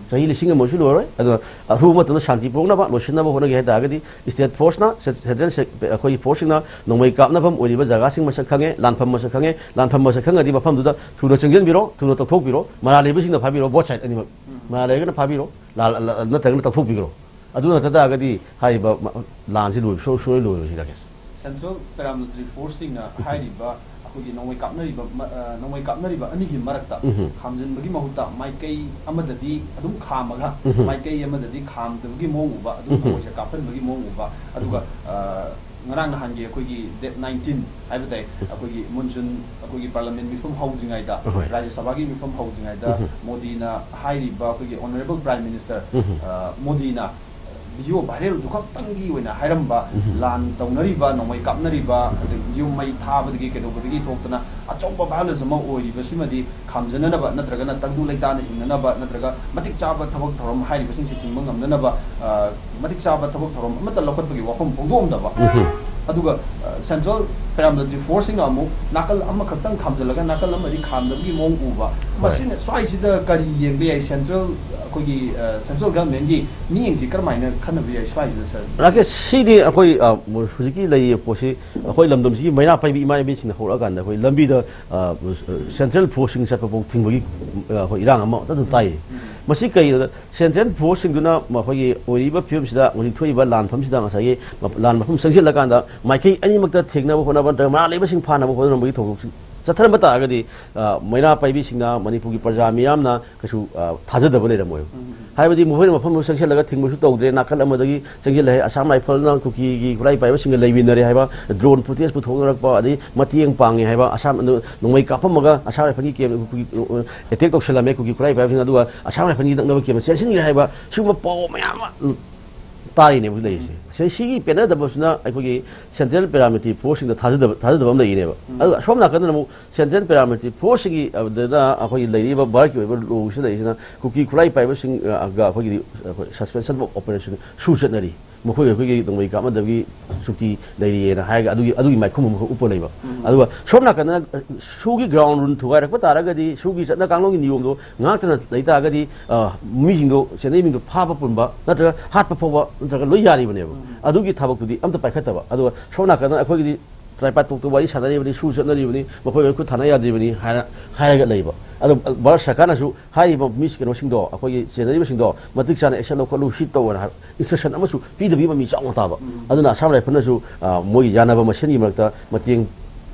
ꯆꯍꯤ ꯂꯤꯁꯤꯡ ꯑꯃꯁꯨ ꯂꯣꯏꯔꯔꯣꯏ꯫ ꯑꯗꯣ ꯑꯊꯨꯕ ꯃꯇꯝꯗ ꯁꯥꯟꯇꯤ ꯄꯨꯔꯛꯅꯕ, ꯂꯣꯏꯁꯤꯟꯅꯕ ꯍꯣꯠꯅꯒꯦ ꯍꯥꯏ ꯇꯥꯔꯒꯗꯤ ꯁ꯭ꯇꯦꯠ ꯐꯣꯔꯁꯅ, ꯁꯦ-, ꯁꯦꯟꯇ꯭ꯔꯦꯜ ꯁꯦ-, ꯑꯩꯈꯣꯏꯒꯤ ꯐꯣꯔꯁꯁꯤꯡꯅ ꯅꯣꯡꯃꯩ ꯀꯥꯞꯅꯐꯝ ꯑꯣꯏꯔꯤꯕ ꯖꯒꯥꯁꯤꯡ ꯃꯁꯛ ꯈꯪꯉꯦ, ꯂꯥꯟꯐꯝ ꯃꯁꯛ ꯈꯪꯉꯦ, ꯂꯥꯟꯐꯝ ꯃꯁꯛ ꯈꯪꯉꯗꯤ ꯃꯐꯝꯗꯨꯗ ꯊꯨꯅ ꯆꯪꯁꯤꯟꯕꯤꯔꯣ, ꯊꯨꯅ ꯇꯧꯊꯣꯛꯄꯤꯔꯣ, ꯃꯔꯥꯜ ꯂꯩꯕꯁꯤꯡꯅ ꯐꯥꯕꯤꯔꯣ, ꯕꯣꯠ ꯁꯥꯏꯠ ꯑꯅꯤꯃꯛ꯫ ꯃꯔꯥꯜ ꯂꯩꯔꯒꯅ ꯐꯥꯕꯤꯔꯣ, ꯂꯥꯜ-, ꯂ-, ꯅꯠꯇ꯭ꯔꯒꯅ ꯇꯧꯊꯣꯛꯄꯤꯈ꯭ꯔꯣ꯫ ꯑꯗꯨ ꯅꯠꯇ ꯇꯥꯔꯒꯗꯤ ꯍꯥꯏꯔꯤꯕ ꯃ-, ꯂꯥꯟꯁꯤ ꯂꯣꯏ-, ꯁꯨꯡ-, ꯁꯨꯡꯂꯣꯏ ꯂꯣꯏꯔꯣꯏ ꯁꯤ, ꯔꯥꯀꯦꯁ꯫ ꯁꯦꯟꯇ꯭ꯔꯦꯜ ꯄꯦꯔꯥꯃꯤꯂꯤꯇꯔꯤ ꯐꯣꯔꯁꯁꯤꯡꯅ ꯍꯥꯏꯔꯤꯕ ꯑꯩꯈꯣꯏꯒꯤ ꯅꯣꯡꯃꯩ ꯀꯥꯞꯅꯔꯤꯕ ꯃ-, ꯑ, ꯅꯣꯡꯃꯩ ꯀꯥꯞꯅꯔꯤꯕ ꯑꯅꯤꯒꯤ ꯃꯔꯛꯇ ꯎꯝꯍꯨꯝ꯫ ꯈꯥꯝꯖꯤꯟꯕꯒꯤ ꯃꯍꯨꯠꯇ ꯃꯥꯏꯀꯩ ꯑꯃꯗꯗꯤ ꯑꯗꯨꯝ ꯈꯥꯝꯃꯒ, ꯎꯝꯍꯨꯝ꯫ ꯃꯥꯏꯀꯩ ꯑꯃꯗꯗꯤ ꯈꯥꯝꯗꯕꯒꯤ ꯃꯑꯣꯡ ꯎꯕ, ꯑꯗꯨꯝ ꯎꯝꯍꯨꯝ꯫ ꯅꯣꯡꯃꯩꯁꯦ ꯀꯥꯞꯍꯟꯕꯒꯤ ꯃꯑꯣꯡ ꯎꯕ, ꯑꯗꯨꯒ, ꯎꯝꯍꯨꯝ꯫ ꯑ, ꯉꯔꯥꯡ ꯅꯍꯥꯟꯒꯤ ꯑꯩꯈꯣꯏꯒꯤ ꯗꯦꯠ ꯅꯥꯏꯟꯇꯤꯟ ꯍꯥꯏꯕ ꯇꯥꯏ, ꯑꯩꯈꯣꯏꯒꯤ ꯃꯨꯟꯁꯨꯟ, ꯑꯩꯈꯣꯏꯒꯤ ꯄꯥꯔꯂꯥꯃꯦꯟ ꯃꯤꯐꯝ ꯍꯧꯗ꯭ꯔꯤꯉꯩꯗ, ꯑꯍꯣꯏ꯫ ꯔꯥꯖ꯭ꯌ ꯁꯚꯥꯒꯤ ꯃꯤꯐꯝ ꯍꯧꯗ꯭ꯔꯤꯉꯩꯗ ꯎꯝꯍꯨꯝ꯫ ꯃꯣꯗꯤꯅ ꯍꯥꯏꯔꯤꯕ ꯑꯩꯈꯣꯏꯒꯤ ꯑꯣꯅꯔꯦꯕꯜ ꯄ꯭ꯔꯥꯏꯝ ꯃꯤꯅꯤꯁꯇꯔ, ꯎꯝꯍꯨꯝ꯫ ꯑ, ꯃꯣꯗꯤꯅ ꯚꯤꯗꯤꯑꯣ ꯚꯥꯏꯔꯦꯜꯗꯨ ꯈꯛꯇꯪꯒꯤ ꯑꯣꯏꯅ ꯍꯥꯏꯔꯝꯕ, ꯎꯝꯍꯨꯝ꯫ ꯂꯥꯟ ꯇꯧꯅꯔꯤꯕ, ꯅꯣꯡꯃꯩ ꯀꯥꯞꯅꯔꯤꯕ, ꯑꯗꯒꯤ ꯌꯨꯝ ꯃꯩ ꯊꯥꯕꯗꯒꯤ ꯀꯩꯗꯧꯕꯗꯒꯤ ꯊꯣꯛꯇꯅ ꯑꯆꯧꯕ ꯚꯥꯏꯑꯣꯂꯦꯟꯁ ꯑꯃ ꯑꯣꯏꯔꯤꯕꯁꯤꯃꯗꯤ ꯈꯥꯝꯖꯅꯅꯕ ꯅꯠꯇ꯭ꯔꯒꯅ ꯇꯪꯗꯨ ꯂꯩꯇꯥꯅ ꯍꯤꯡꯅꯅꯕ ꯅꯠꯇ꯭ꯔꯒ ꯃꯇꯤꯛ ꯆꯥꯕ ꯊꯕꯛ ꯊꯧꯔꯝ ꯍꯥꯏꯔꯤꯕꯁꯤꯡꯁꯤ ꯊꯤꯡꯕ ꯉꯝꯅꯅꯕ, ꯑ, ꯃꯇꯤꯛ ꯆꯥꯕ ꯊꯕꯛ ꯊꯧꯔꯝ ꯑꯃꯠꯇ ꯂꯧꯈꯠꯄꯒꯤ ꯋꯥꯐꯝ ꯐꯣꯡꯗꯣꯛꯑꯝꯗꯕ꯫ ꯎꯝꯍꯨꯝ꯫ ꯑꯗꯨꯒ, ꯑ, ꯁꯦꯟꯇ꯭ꯔꯦꯜ ꯄꯦꯔꯥꯃꯤꯂꯤꯇꯔꯤ ꯐꯣꯔꯁꯁꯤꯡꯅ ꯑꯃꯨꯛ ꯅꯥꯀꯜ ꯑꯃꯈꯛꯇꯪ ꯈꯥꯝꯖꯤꯜꯂꯒ ꯅꯥꯀꯜ ꯑꯃꯗꯤ ꯈꯥꯝꯗꯕꯒꯤ ꯃꯑꯣꯡ ꯎꯕ꯫ ꯍꯣꯏ꯫ ꯃꯁꯤꯅ ꯁ꯭ꯋꯥꯏꯁꯤꯗ ꯀꯔꯤ ꯌꯦꯡꯕ ꯌꯥꯏ? ꯁꯦꯟꯇ꯭ꯔꯦꯜ, ꯑꯩꯈꯣꯏꯒꯤ, ꯑ, ꯁꯦꯟꯇ꯭ꯔꯦꯜ ꯒꯚꯔꯟꯃꯦꯟꯒꯤ ꯃꯤꯠꯌꯦꯡꯁꯤ ꯀꯔꯝꯍꯥꯏꯅ ꯈꯟꯅꯕ ꯌꯥꯏ ꯁ꯭ꯋꯥꯏꯁꯤꯗ, ꯁꯥꯔ? ꯔꯥꯀꯦꯁ, ꯁꯤꯗꯤ ꯑꯩꯈꯣꯏ, ꯑ, ꯍꯧꯖꯤꯛꯀꯤ ꯂꯩꯔꯤꯕ ꯄꯣꯠꯁꯤ ꯑꯩꯈꯣꯏ ꯂꯝꯗꯝꯁꯤꯒꯤ ꯃꯩꯔꯥ ꯄꯥꯏꯕꯤ ꯏꯃꯥ ꯏꯕꯦꯟꯁꯤꯡꯅ ꯍꯧꯔꯛꯑꯀꯥꯟꯗ ꯑꯩꯈꯣꯏ ꯂꯝꯕꯤꯗ, ꯑ, ꯁꯦꯟꯇ꯭ꯔꯦꯜ ꯐꯣꯔꯁꯁꯤꯡ ꯆꯠꯄ ꯐꯥꯎ ꯊꯤꯡꯕꯒꯤ, ꯑ, ꯑꯩꯈꯣꯏ ꯏꯔꯥꯡ ꯑꯃ ꯑꯗꯨꯝ ꯇꯥꯏꯌꯦ꯫ ꯃꯁꯤ ꯀꯩꯒꯤꯅꯣꯗ, ꯁꯦꯟꯇ꯭ꯔꯦꯜ ꯐꯣꯔꯁꯁꯤꯡꯗꯨꯅ ꯃꯈꯣꯏꯒꯤ ꯑꯣꯏꯔꯤꯕ ꯐꯤꯕꯝꯁꯤꯗ, ꯍꯧꯖꯤꯛ ꯊꯣꯛꯏꯕ ꯂꯥꯟꯐꯝꯁꯤꯗ, ꯉꯁꯥꯏꯒꯤ ꯃ-, ꯂꯥꯟ ꯃꯐꯝ ꯆꯪꯁꯤꯜꯂꯀꯥꯟꯗ ꯃꯥꯏꯀꯩ ꯑꯅꯤꯃꯛꯇ ꯊꯦꯡꯅꯕ ꯍꯣꯠꯅꯕ ꯅꯠꯇ꯭ꯔꯒ ꯃꯔꯥꯜ ꯂꯩꯕꯁꯤꯡ ꯐꯥꯅꯕ ꯍꯣꯠꯅꯕꯒꯤ ꯊꯧꯗꯣꯛꯁꯤ ꯆꯠꯊꯔꯝꯕ ꯇꯥꯔꯒꯗꯤ, ꯑ, ꯃꯩꯔꯥ ꯄꯥꯏꯕꯤꯁꯤꯡꯅ, ꯃꯅꯤꯄꯨꯔꯒꯤ ꯄ꯭ꯔꯖꯥ ꯃꯤꯌꯥꯝꯅ ꯀꯩꯁꯨ, ꯑ, ꯊꯥꯖꯗꯕ ꯂꯩꯔꯝꯃꯣꯏ꯫ ꯍꯥꯏꯕꯗꯤ ꯃꯈꯣꯏꯅ ꯃꯐꯝꯗꯨ ꯆꯪꯁꯤꯜꯂꯒ ꯊꯤꯡꯕꯁꯨ ꯇꯧꯗ꯭ꯔꯦ, ꯅꯥꯀꯜ ꯑꯃꯗꯒꯤ ꯆꯪꯁꯤꯜꯂꯛꯑꯦ, ꯑꯁꯥꯝ ꯔꯥꯏꯐꯜꯅ ꯀꯨꯀꯤꯒꯤ ꯈꯨꯠꯂꯥꯏ ꯄꯥꯏꯕꯁꯤꯡꯒ ꯂꯩꯃꯤꯟꯅꯔꯦ ꯍꯥꯏꯕ, ꯗ꯭ꯔꯣꯟ ꯐꯨꯇꯦꯖ ꯄꯨꯊꯣꯛꯅꯔꯛꯄ, ꯑꯗꯩ ꯃꯇꯦꯡ ꯄꯥꯡꯉꯦ ꯍꯥꯏꯕ, ꯑꯁꯥꯝ ꯑꯗꯨ ꯅꯣꯡꯃꯩ ꯀꯥꯞꯄꯝꯃꯒ ꯑꯁꯥꯝ ꯔꯥꯏꯐꯜꯒꯤ ꯀꯦꯝ, ꯀꯨꯀꯤ, ꯑꯦꯇꯦꯛ ꯇꯧꯁꯜꯂꯝꯃꯦ ꯀꯨꯀꯤ ꯈꯨꯠꯂꯥꯏ ꯄꯥꯏꯕꯁꯤꯡ, ꯑꯗꯨꯒ ꯑꯁꯥꯝ ꯔꯥꯏꯐꯜꯒꯤ ꯅꯛꯅꯕ ꯀꯦꯝꯗ ꯆꯦꯟꯁꯤꯟꯈ꯭ꯔꯦ ꯍꯥꯏꯕ, ꯁꯤꯒꯨꯝꯕ ꯄꯥꯎ ꯃꯌꯥꯝ ꯑꯃ ꯇꯥꯔꯤꯅꯦꯕ ꯍꯧꯖꯤꯛ ꯂꯩꯔꯤꯁꯦ꯫ ꯁꯤ-, ꯁꯤꯒꯤ ꯄꯦꯟꯅꯗꯕꯁꯤꯅ ꯑꯩꯈꯣꯏꯒꯤ ꯁꯦꯟꯇ꯭ꯔꯦꯜ ꯄꯦꯔꯥꯃꯤꯂꯤꯇꯔꯤ ꯐꯣꯔꯁꯁꯤꯡꯗ ꯊꯥꯖꯗꯕ, ꯊꯥꯖꯗꯕ ꯑꯃ ꯂꯩꯔꯤꯅꯦꯕ꯫ ꯑꯗꯨꯒ ꯑꯁꯣꯝ ꯅꯥꯀꯟꯗꯅ ꯑꯃꯨꯛ ꯁꯦꯟꯇ꯭ꯔꯦꯜ ꯄꯦꯔꯥꯃꯤꯂꯤꯇꯔꯤ ꯐꯣꯔꯁꯁꯤꯡꯒꯤ ꯑꯗꯨꯗ ꯑꯩꯈꯣꯏꯒꯤ ꯂꯩꯔꯤꯕ ꯚꯥꯔꯠꯀꯤ ꯑꯣꯏꯕ ꯂꯣꯁꯤꯗ ꯂꯩꯔꯤꯁꯤꯅ ꯀꯨꯀꯤ ꯈꯨꯠꯂꯥꯏ ꯄꯥꯏꯕꯁꯤꯡ, ꯑ, ꯒ ꯑꯩꯈꯣꯏꯒꯤꯗꯤ, ꯑꯩꯈꯣꯏ ꯁꯁꯄꯦꯟꯁꯟ ꯑꯣꯐ ꯑꯣꯄꯔꯦꯁꯟ ꯁꯨ ꯆꯠꯅꯔꯤ꯫ ꯃꯈꯣꯏ ꯑꯩꯈꯣꯏꯒꯤ ꯅꯣꯡꯃꯩ ꯀꯥꯞꯅꯗꯕꯒꯤ ꯆꯨꯛꯇꯤ ꯂꯩꯔꯤꯑꯅ ꯍꯥꯏꯔꯒ ꯑꯗꯨꯒꯤ, ꯑꯗꯨꯒꯤ ꯃꯥꯏꯈꯨꯝ ꯑꯃꯈꯛ ꯎꯞꯄ ꯂꯩꯕ꯫ ꯑꯗꯨꯒ ꯁꯣꯝ ꯅꯥꯀꯟꯗꯅ, ꯑ, ꯁꯨꯒꯤ ꯒ꯭ꯔꯥꯎꯟ ꯔꯨꯜ ꯊꯨꯒꯥꯏꯔꯛꯄ ꯇꯥꯔꯒꯗꯤ, ꯁꯨꯒꯤ ꯆꯠꯅ ꯀꯥꯡꯂꯣꯟꯒꯤ ꯅꯤꯌꯣꯝꯗꯣ ꯉꯥꯛꯇꯅ ꯂꯩ ꯇꯥꯔꯒꯗꯤ, ꯑ, ꯃꯤꯁꯤꯡꯗꯣ, ꯆꯦꯟꯅꯔꯤꯕ ꯃꯤꯗꯣ ꯐꯥꯕ ꯄꯨꯟꯕ ꯅꯠꯇ꯭ꯔꯒ ꯍꯥꯠꯄ ꯐꯥꯎꯕ ꯅꯠꯇ꯭ꯔꯒ ꯂꯣꯏ ꯌꯥꯔꯤꯕꯅꯦꯕ꯫ ꯑꯗꯨꯒꯤ ꯊꯕꯛꯇꯨꯗꯤ ꯑꯝꯇ ꯄꯥꯏꯈꯠꯇꯕ꯫ ꯑꯗꯨꯒ ꯁꯣꯝ ꯅꯥꯀꯟꯗ ꯑꯩꯈꯣꯏꯒꯤꯗꯤ ꯇ꯭ꯔꯥꯏꯄꯥꯏꯠ ꯇꯣꯛꯇ ꯋꯥꯔꯤ ꯁꯥꯟꯅꯔꯤꯕꯅꯤ, ꯁꯨ ꯆꯠꯅꯔꯤꯕꯅꯤ, ꯃꯈꯣꯏ ꯈꯨꯠ ꯊꯥꯅ ꯌꯥꯗ꯭ꯔꯤꯕꯅꯤ ꯍꯥꯏꯅ ꯍꯥꯏꯔꯒ ꯂꯩꯕ꯫ ꯑꯗꯣ ꯚꯥꯔꯠ ꯁꯔꯀꯥꯔꯅꯁꯨ ꯍꯥꯏꯔꯤꯕ ꯃꯤ ꯀꯩꯅꯣꯁꯤꯡꯗꯣ, ꯑꯩꯈꯣꯏꯒꯤ ꯆꯦꯟꯅꯔꯤꯕꯁꯤꯡꯗꯣ ꯃꯇꯤꯛ ꯆꯥꯅ ꯑꯦꯛꯁꯟ ꯂꯧꯈꯠꯂꯨ, ꯁꯤ ꯇꯧꯑꯣꯅ ꯍꯥꯏꯕ ꯏꯟꯁꯇ꯭ꯔꯛꯁꯟ ꯑꯃꯁꯨ ꯄꯤꯗꯕꯒꯤ ꯃꯃꯤ ꯆꯥꯎꯅ ꯇꯥꯕ꯫ ꯑꯗꯨꯅ ꯑꯁꯥꯝ ꯔꯥꯏꯐꯜꯅꯁꯨ, ꯑ, ꯃꯣꯏꯒꯤ ꯌꯥꯅꯕ ꯃꯁꯦꯟꯒꯤ ꯃꯔꯛꯇ ꯃꯇꯦꯡ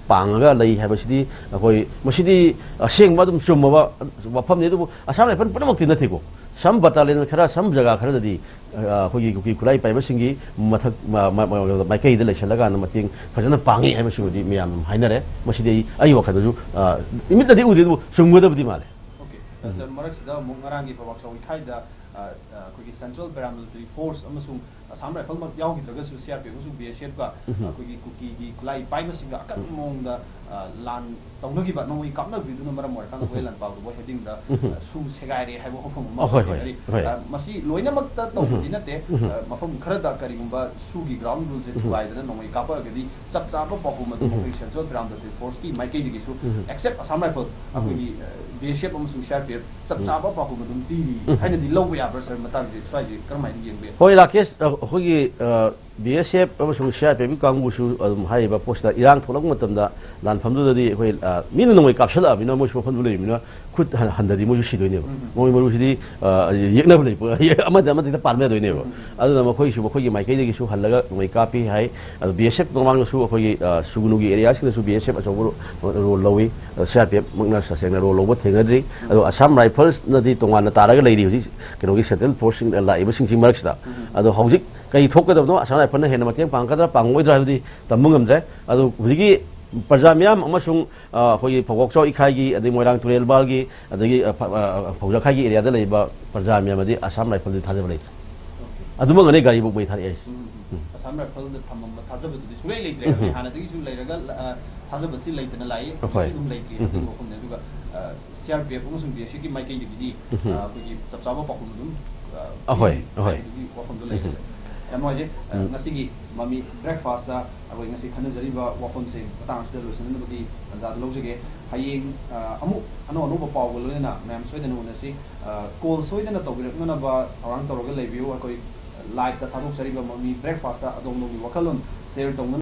ꯄꯥꯡꯉꯒ ꯂꯩ ꯍꯥꯏꯕꯁꯤꯗꯤ ꯑꯩꯈꯣꯏ ꯃꯁꯤꯗꯤ ꯑꯁꯦꯡꯕ ꯑꯗꯨꯝ ꯆꯨꯝꯃꯕ ꯋꯥꯐꯝꯅꯤ꯫ ꯑꯗꯨꯕꯨ ꯑꯁꯥꯝ ꯔꯥꯏꯐꯜ ꯄꯨꯝꯅꯃꯛꯇꯤ ꯅꯠꯇꯦꯀꯣ꯫ ꯁꯝ ꯕꯇꯥꯂꯤꯌꯟ ꯈꯔ, ꯁꯝ ꯖꯒꯥ ꯈꯔꯗꯗꯤ, ꯑ, ꯑꯩꯈꯣꯏꯒꯤ ꯀꯨꯀꯤ ꯈꯨꯠꯂꯥꯏ ꯄꯥꯏꯕꯁꯤꯡꯒꯤ ꯃꯊꯛ, ꯃ-, ꯃ-, ꯃ-, ꯃꯥꯏꯀꯩꯗ ꯂꯩꯁꯜꯂꯀꯥꯟꯗ ꯃꯇꯦꯡ ꯐꯖꯅ ꯄꯥꯡꯉꯤ ꯍꯥꯏꯕꯁꯤꯃꯗꯤ ꯃꯌꯥꯝ ꯍꯥꯏꯅꯔꯦ꯫ ꯃꯁꯤꯗꯤ ꯑꯩ, ꯑꯩ ꯋꯥꯈꯜꯗꯁꯨ, ꯑ, ꯏꯃꯤꯠꯅꯗꯤ ꯎꯗꯦ, ꯑꯗꯨꯕꯨ ꯆꯨꯝꯒꯗꯕꯗꯤ ꯃꯥꯜꯂꯦ꯫ ꯑꯣꯀꯦ꯫ ꯑ, ꯁꯔ, ꯃꯔꯛꯁꯤꯗ ꯑꯃꯨꯛ ꯉꯔꯥꯡꯒꯤ ꯐꯧꯕꯥꯛ ꯆꯥꯎꯏ ꯈꯥꯏꯗ, ꯑ, ꯑ, ꯑꯩꯈꯣꯏꯒꯤ ꯁꯦꯟꯇ꯭ꯔꯦꯜ ꯄꯦꯔꯥꯃꯤꯂꯤꯇꯔꯤ ꯐꯣꯔꯁ ꯑꯃꯁꯨꯡ ꯑꯁꯥꯝ ꯔꯥꯏꯐꯜꯃꯛ ꯌꯥꯎꯈꯤꯗ꯭ꯔꯒꯁꯨ ꯁꯤ ꯑꯥꯔ ꯄꯤ ꯑꯦꯐ ꯑꯃꯁꯨꯡ ꯕꯤ ꯑꯦꯁ ꯑꯦꯐꯀ ꯑꯩꯈꯣꯏꯒꯤ ꯀꯨꯀꯤꯒꯤ ꯈꯨꯠꯂꯥꯏ ꯄꯥꯏꯕꯁꯤꯡꯒ ꯑꯀꯟꯕ ꯃꯑꯣꯡꯗ, ꯑ, ꯂꯥꯟ ꯇꯧꯅꯈꯤꯕ, ꯅꯣꯡꯃꯩ ꯀꯥꯞꯅꯕꯤꯗꯨꯅ ꯃꯔꯝ ꯑꯣꯏꯔꯀꯥꯟꯗ ꯍꯣꯏ ꯂꯥꯟꯄꯥꯎꯗꯨꯕꯨ ꯍꯦꯗꯤꯡꯗ, ꯑ, ꯁꯨ ꯁꯦꯒꯥꯏꯔꯦ ꯍꯥꯏꯕ ꯋꯥꯐꯝ ꯑꯃ ꯑ, ꯍꯣꯏ, ꯍꯣꯏ, ꯊꯦꯡꯅꯔꯤ꯫ ꯍꯣꯏ꯫ ꯑ, ꯃꯁꯤ ꯂꯣꯏꯅꯃꯛꯇ ꯇꯧꯕꯗꯤ ꯅꯠꯇꯦ꯫ ꯑ, ꯃꯐꯝ ꯈꯔꯗ ꯀꯔꯤꯒꯨꯝꯕ ꯁꯨꯒꯤ ꯒ꯭ꯔꯥꯎꯟ ꯔꯨꯜꯁꯦ ꯊꯨꯒꯥꯏꯗꯅ ꯅꯣꯡꯃꯩ ꯀꯥꯞꯄꯛꯑꯒꯗꯤ ꯆꯞ ꯆꯥꯕ ꯄꯥꯎꯈꯨꯝ ꯑꯗꯨ ꯃꯈꯣꯏ ꯁꯦꯟꯇ꯭ꯔꯦꯜ ꯄꯦꯔꯥꯃꯤꯂꯤꯇꯔꯤ ꯐꯣꯔꯁꯀꯤ ꯃꯥꯏꯀꯩꯗꯒꯤꯁꯨ, ꯑꯦꯛꯁꯦꯞ ꯑꯁꯥꯝ ꯔꯥꯏꯐꯜ, ꯑꯩꯈꯣꯏꯒꯤ, ꯑ, ꯕꯤ ꯑꯦꯁ ꯑꯦꯐ ꯑꯃꯁꯨꯡ ꯁꯤ ꯑꯥꯔ ꯄꯤ ꯑꯦꯐ ꯆꯞ ꯆꯥꯕ ꯄꯥꯎꯈꯨꯝ ꯑꯗꯨꯝ ꯄꯤꯔꯤ ꯍꯥꯏꯅꯗꯤ ꯂꯧꯕ ꯌꯥꯕ꯭ꯔꯥ, ꯁꯔ? ꯃꯇꯥꯡꯁꯦ ꯁ꯭ꯋꯥꯏꯁꯦ ꯀꯔꯝꯍꯥꯏꯅ ꯌꯦꯡꯕ ꯌꯥꯏ? ꯍꯣꯏ, ꯔꯥꯀꯦꯁ, ꯑ, ꯑꯩꯈꯣꯏꯒꯤ, ꯑ, ꯕꯤ ꯑꯦꯁ ꯑꯦꯐ ꯑꯃꯁꯨꯡ ꯁꯤ ꯑꯥꯔ ꯄꯤ ꯑꯦꯐꯀꯤ ꯀꯥꯡꯕꯨꯁꯨ ꯑꯗꯨꯝ ꯍꯥꯏꯔꯤꯕ ꯄꯣꯠꯁꯤꯗ ꯏꯔꯥꯡ ꯊꯣꯛꯂꯛꯄ ꯃꯇꯝꯗ ꯂꯥꯟꯐꯝꯗꯨꯗꯗꯤ ꯑꯩꯈꯣꯏ, ꯑ, ꯃꯤꯅ ꯅꯣꯡꯃꯩ ꯀꯥꯞꯁꯤꯜꯂꯛꯑꯕꯅꯤꯅ ꯃꯣꯏꯁꯨ ꯃꯐꯝꯗꯨ ꯂꯩꯕꯅꯤꯅ ꯈꯨꯠ ꯍꯟ-, ꯍꯟꯗꯗꯤ ꯃꯣꯏꯁꯨ ꯁꯤꯗꯣꯏꯅꯦꯕ꯫ ꯃꯣꯏ ꯃꯔꯨꯁꯤꯗꯤ, ꯑ, ꯌꯦꯛꯅꯕ ꯂꯩ, ꯑꯃꯗ ꯑꯃꯗ ꯍꯦꯛꯇ ꯄꯥꯟꯕ ꯌꯥꯗꯣꯏꯅꯦꯕ꯫ ꯑꯗꯨꯅ ꯃꯈꯣꯏꯁꯨ ꯃꯈꯣꯏꯒꯤ ꯃꯥꯏꯀꯩꯗꯒꯤꯁꯨ ꯍꯜꯂꯒ ꯅꯣꯡꯃꯩ ꯀꯥꯞꯄꯤ ꯍꯥꯏ꯫ ꯑꯗꯣ ꯕꯤ ꯑꯦꯁ ꯑꯦꯐ ꯃꯃꯥꯡꯗꯁꯨ ꯑꯩꯈꯣꯏꯒꯤ, ꯑ, ꯁꯨꯒꯅꯨꯒꯤ ꯑꯦꯔꯤꯌꯥꯁꯤꯡꯗꯁꯨ ꯕꯤ ꯑꯦꯁ ꯑꯦꯐ ꯑꯆꯧꯕ ꯔꯣ-, ꯔꯣꯜ ꯂꯧꯏ꯫ ꯑꯗꯣ ꯁꯤ ꯑꯥꯔ ꯄꯤ ꯑꯦꯐ ꯃꯛꯅ ꯇꯁꯦꯡꯅ ꯔꯣꯜ ꯂꯧꯕ ꯊꯦꯡꯅꯗ꯭ꯔꯤ꯫ ꯑꯗꯣ ꯑꯁꯥꯝ ꯔꯥꯏꯐꯜꯁꯅꯗꯤ ꯇꯣꯉꯥꯟꯅ ꯇꯥꯔꯒ ꯂꯩꯔꯤ ꯍꯧꯖꯤꯛ ꯀꯩꯅꯣꯒꯤ ꯁꯦꯟꯇ꯭ꯔꯦꯜ ꯐꯣꯔꯁꯁꯤꯡ ꯂꯥꯛꯏꯕꯁꯤꯡꯁꯤ ꯃꯔꯛꯁꯤꯗ꯫ ꯑꯗꯣ ꯍꯧꯖꯤꯛ ꯀꯔꯤ ꯊꯣꯛꯀꯗꯕꯅꯣ, ꯑꯁꯥꯝ ꯔꯥꯏꯐꯜꯅ ꯍꯦꯟꯅ ꯃꯇꯦꯡ ꯄꯥꯡꯒꯗ꯭ꯔꯥ ꯄꯥꯡꯉꯣꯏꯗ꯭ꯔꯥ ꯍꯥꯏꯕꯗꯤ ꯇꯝꯕ ꯉꯝꯗ꯭ꯔꯦ꯫ ꯑꯗꯣ ꯍꯧꯖꯤꯛꯀꯤ ꯄ꯭ꯔꯖꯥ ꯃꯤꯌꯥꯝ ꯑꯃꯁꯨꯡ, ꯑ, ꯑꯩꯈꯣꯏꯒꯤ ꯐꯧꯕꯥꯛꯆꯥꯎ ꯏꯈꯥꯏꯒꯤ, ꯑꯗꯩ ꯃꯣꯏꯔꯥꯡ ꯇꯨꯔꯦꯜꯕꯥꯜꯒꯤ, ꯑꯗꯒꯤ, ꯑ, ꯐ-, ꯑ, ꯐꯧꯖꯈꯥꯏꯒꯤ ꯑꯦꯔꯤꯌꯥꯗ ꯂꯩꯕ ꯄ꯭ꯔꯖꯥ ꯃꯤꯌꯥꯝ ꯑꯗꯤ ꯑꯁꯥꯝ ꯔꯥꯏꯐꯜꯗꯤ ꯊꯥꯖꯕ ꯂꯩꯇ꯭ꯔꯦ꯫ ꯑꯗꯨꯃꯛꯅꯅꯦ ꯒꯥꯔꯤꯕꯨ ꯃꯩ ꯊꯥꯔꯛꯑꯦ ꯍꯥꯏꯁꯦ꯫ ꯎꯝ, ꯎꯝ, ꯎꯝ꯫ ꯑꯁꯥꯝ ꯔꯥꯏꯐꯜꯗ ꯊꯝꯃꯝꯕ ꯊꯥꯖꯕꯗꯨꯗꯤ ꯁꯨꯡꯂꯩ ꯂꯩꯇ꯭ꯔꯦ꯫ ꯎꯝ꯫ ꯍꯥꯟꯅꯗꯒꯤꯁꯨ ꯂꯩꯔꯒ ꯑ, ꯊꯥꯖꯕꯁꯤ ꯂꯩꯇꯅ ꯂꯥꯛꯏ꯫ ꯍꯣꯏ꯫ ꯍꯧꯖꯤꯛꯁꯨ ꯑꯗꯨꯝ ꯂꯩꯇ꯭ꯔꯤ꯫ ꯎꯝ꯫ ꯑꯗꯨꯒꯤ ꯋꯥꯐꯝꯅꯦ꯫ ꯑꯗꯨꯒ ꯑ, ꯁꯤ ꯑꯥꯔ ꯄꯤ ꯑꯦꯐ ꯑꯃꯁꯨꯡ ꯕꯤ ꯑꯦꯁ ꯑꯦꯐꯀꯤ ꯃꯥꯏꯀꯩꯗꯒꯤꯗꯤ ꯎꯝ꯫ ꯑ, ꯑꯩꯈꯣꯏꯒꯤ ꯆꯞ ꯆꯥꯕ ꯄꯥꯎꯈꯨꯝ ꯑꯗꯨꯝ ꯑ, ꯑꯍꯣꯏ, ꯄꯤꯔꯤ ꯑꯍꯣꯏ꯫ ꯍꯥꯏꯕꯗꯨꯒꯤ ꯋꯥꯐꯝꯗꯣ ꯂꯩꯔꯦ꯫ ꯎꯝ꯫ ꯌꯥꯝ ꯅꯨꯡꯉꯥꯏꯖꯩ꯫ ꯑ, ꯎꯝ꯫ ꯉꯁꯤꯒꯤ ꯃꯃꯤ ꯕ꯭ꯔꯦꯛꯐꯥꯁꯇ ꯑꯩꯈꯣꯏ ꯉꯁꯤ ꯈꯟꯅꯖꯔꯤꯕ ꯋꯥꯐꯝꯁꯦ ꯃꯇꯥꯡ ꯑꯁꯤꯗ ꯂꯣꯏꯁꯤꯟꯅꯕꯒꯤ ꯇꯥꯟꯖꯥꯗꯨ ꯂꯧꯖꯒꯦ꯫ ꯍꯌꯦꯡ ꯑ, ꯑꯃꯨꯛ ꯑꯅꯧ ꯑꯅꯧꯕ ꯄꯥꯎꯒ ꯂꯣꯏꯅꯅ ꯃꯌꯥꯝ ꯁꯣꯏꯗꯅ ꯎꯅꯁꯤ꯫ ꯑ, ꯀꯣꯜ ꯁꯣꯏꯗꯅ ꯇꯧꯕꯤꯔꯛꯅꯅꯕ ꯊꯧꯔꯥꯡ ꯇꯧꯔꯒ ꯂꯩꯕꯤꯌꯨ꯫ ꯑꯩꯈꯣꯏ ꯂꯥꯏꯞꯇ ꯊꯥꯗꯣꯛꯆꯔꯤꯕ ꯃꯃꯤ ꯕ꯭ꯔꯦꯛꯐꯥꯁꯇ ꯑꯗꯣꯝ ꯑꯗꯣꯝꯒꯤ ꯋꯥꯈꯜꯂꯣꯟ ꯁꯦꯌꯔ ꯇꯧꯅ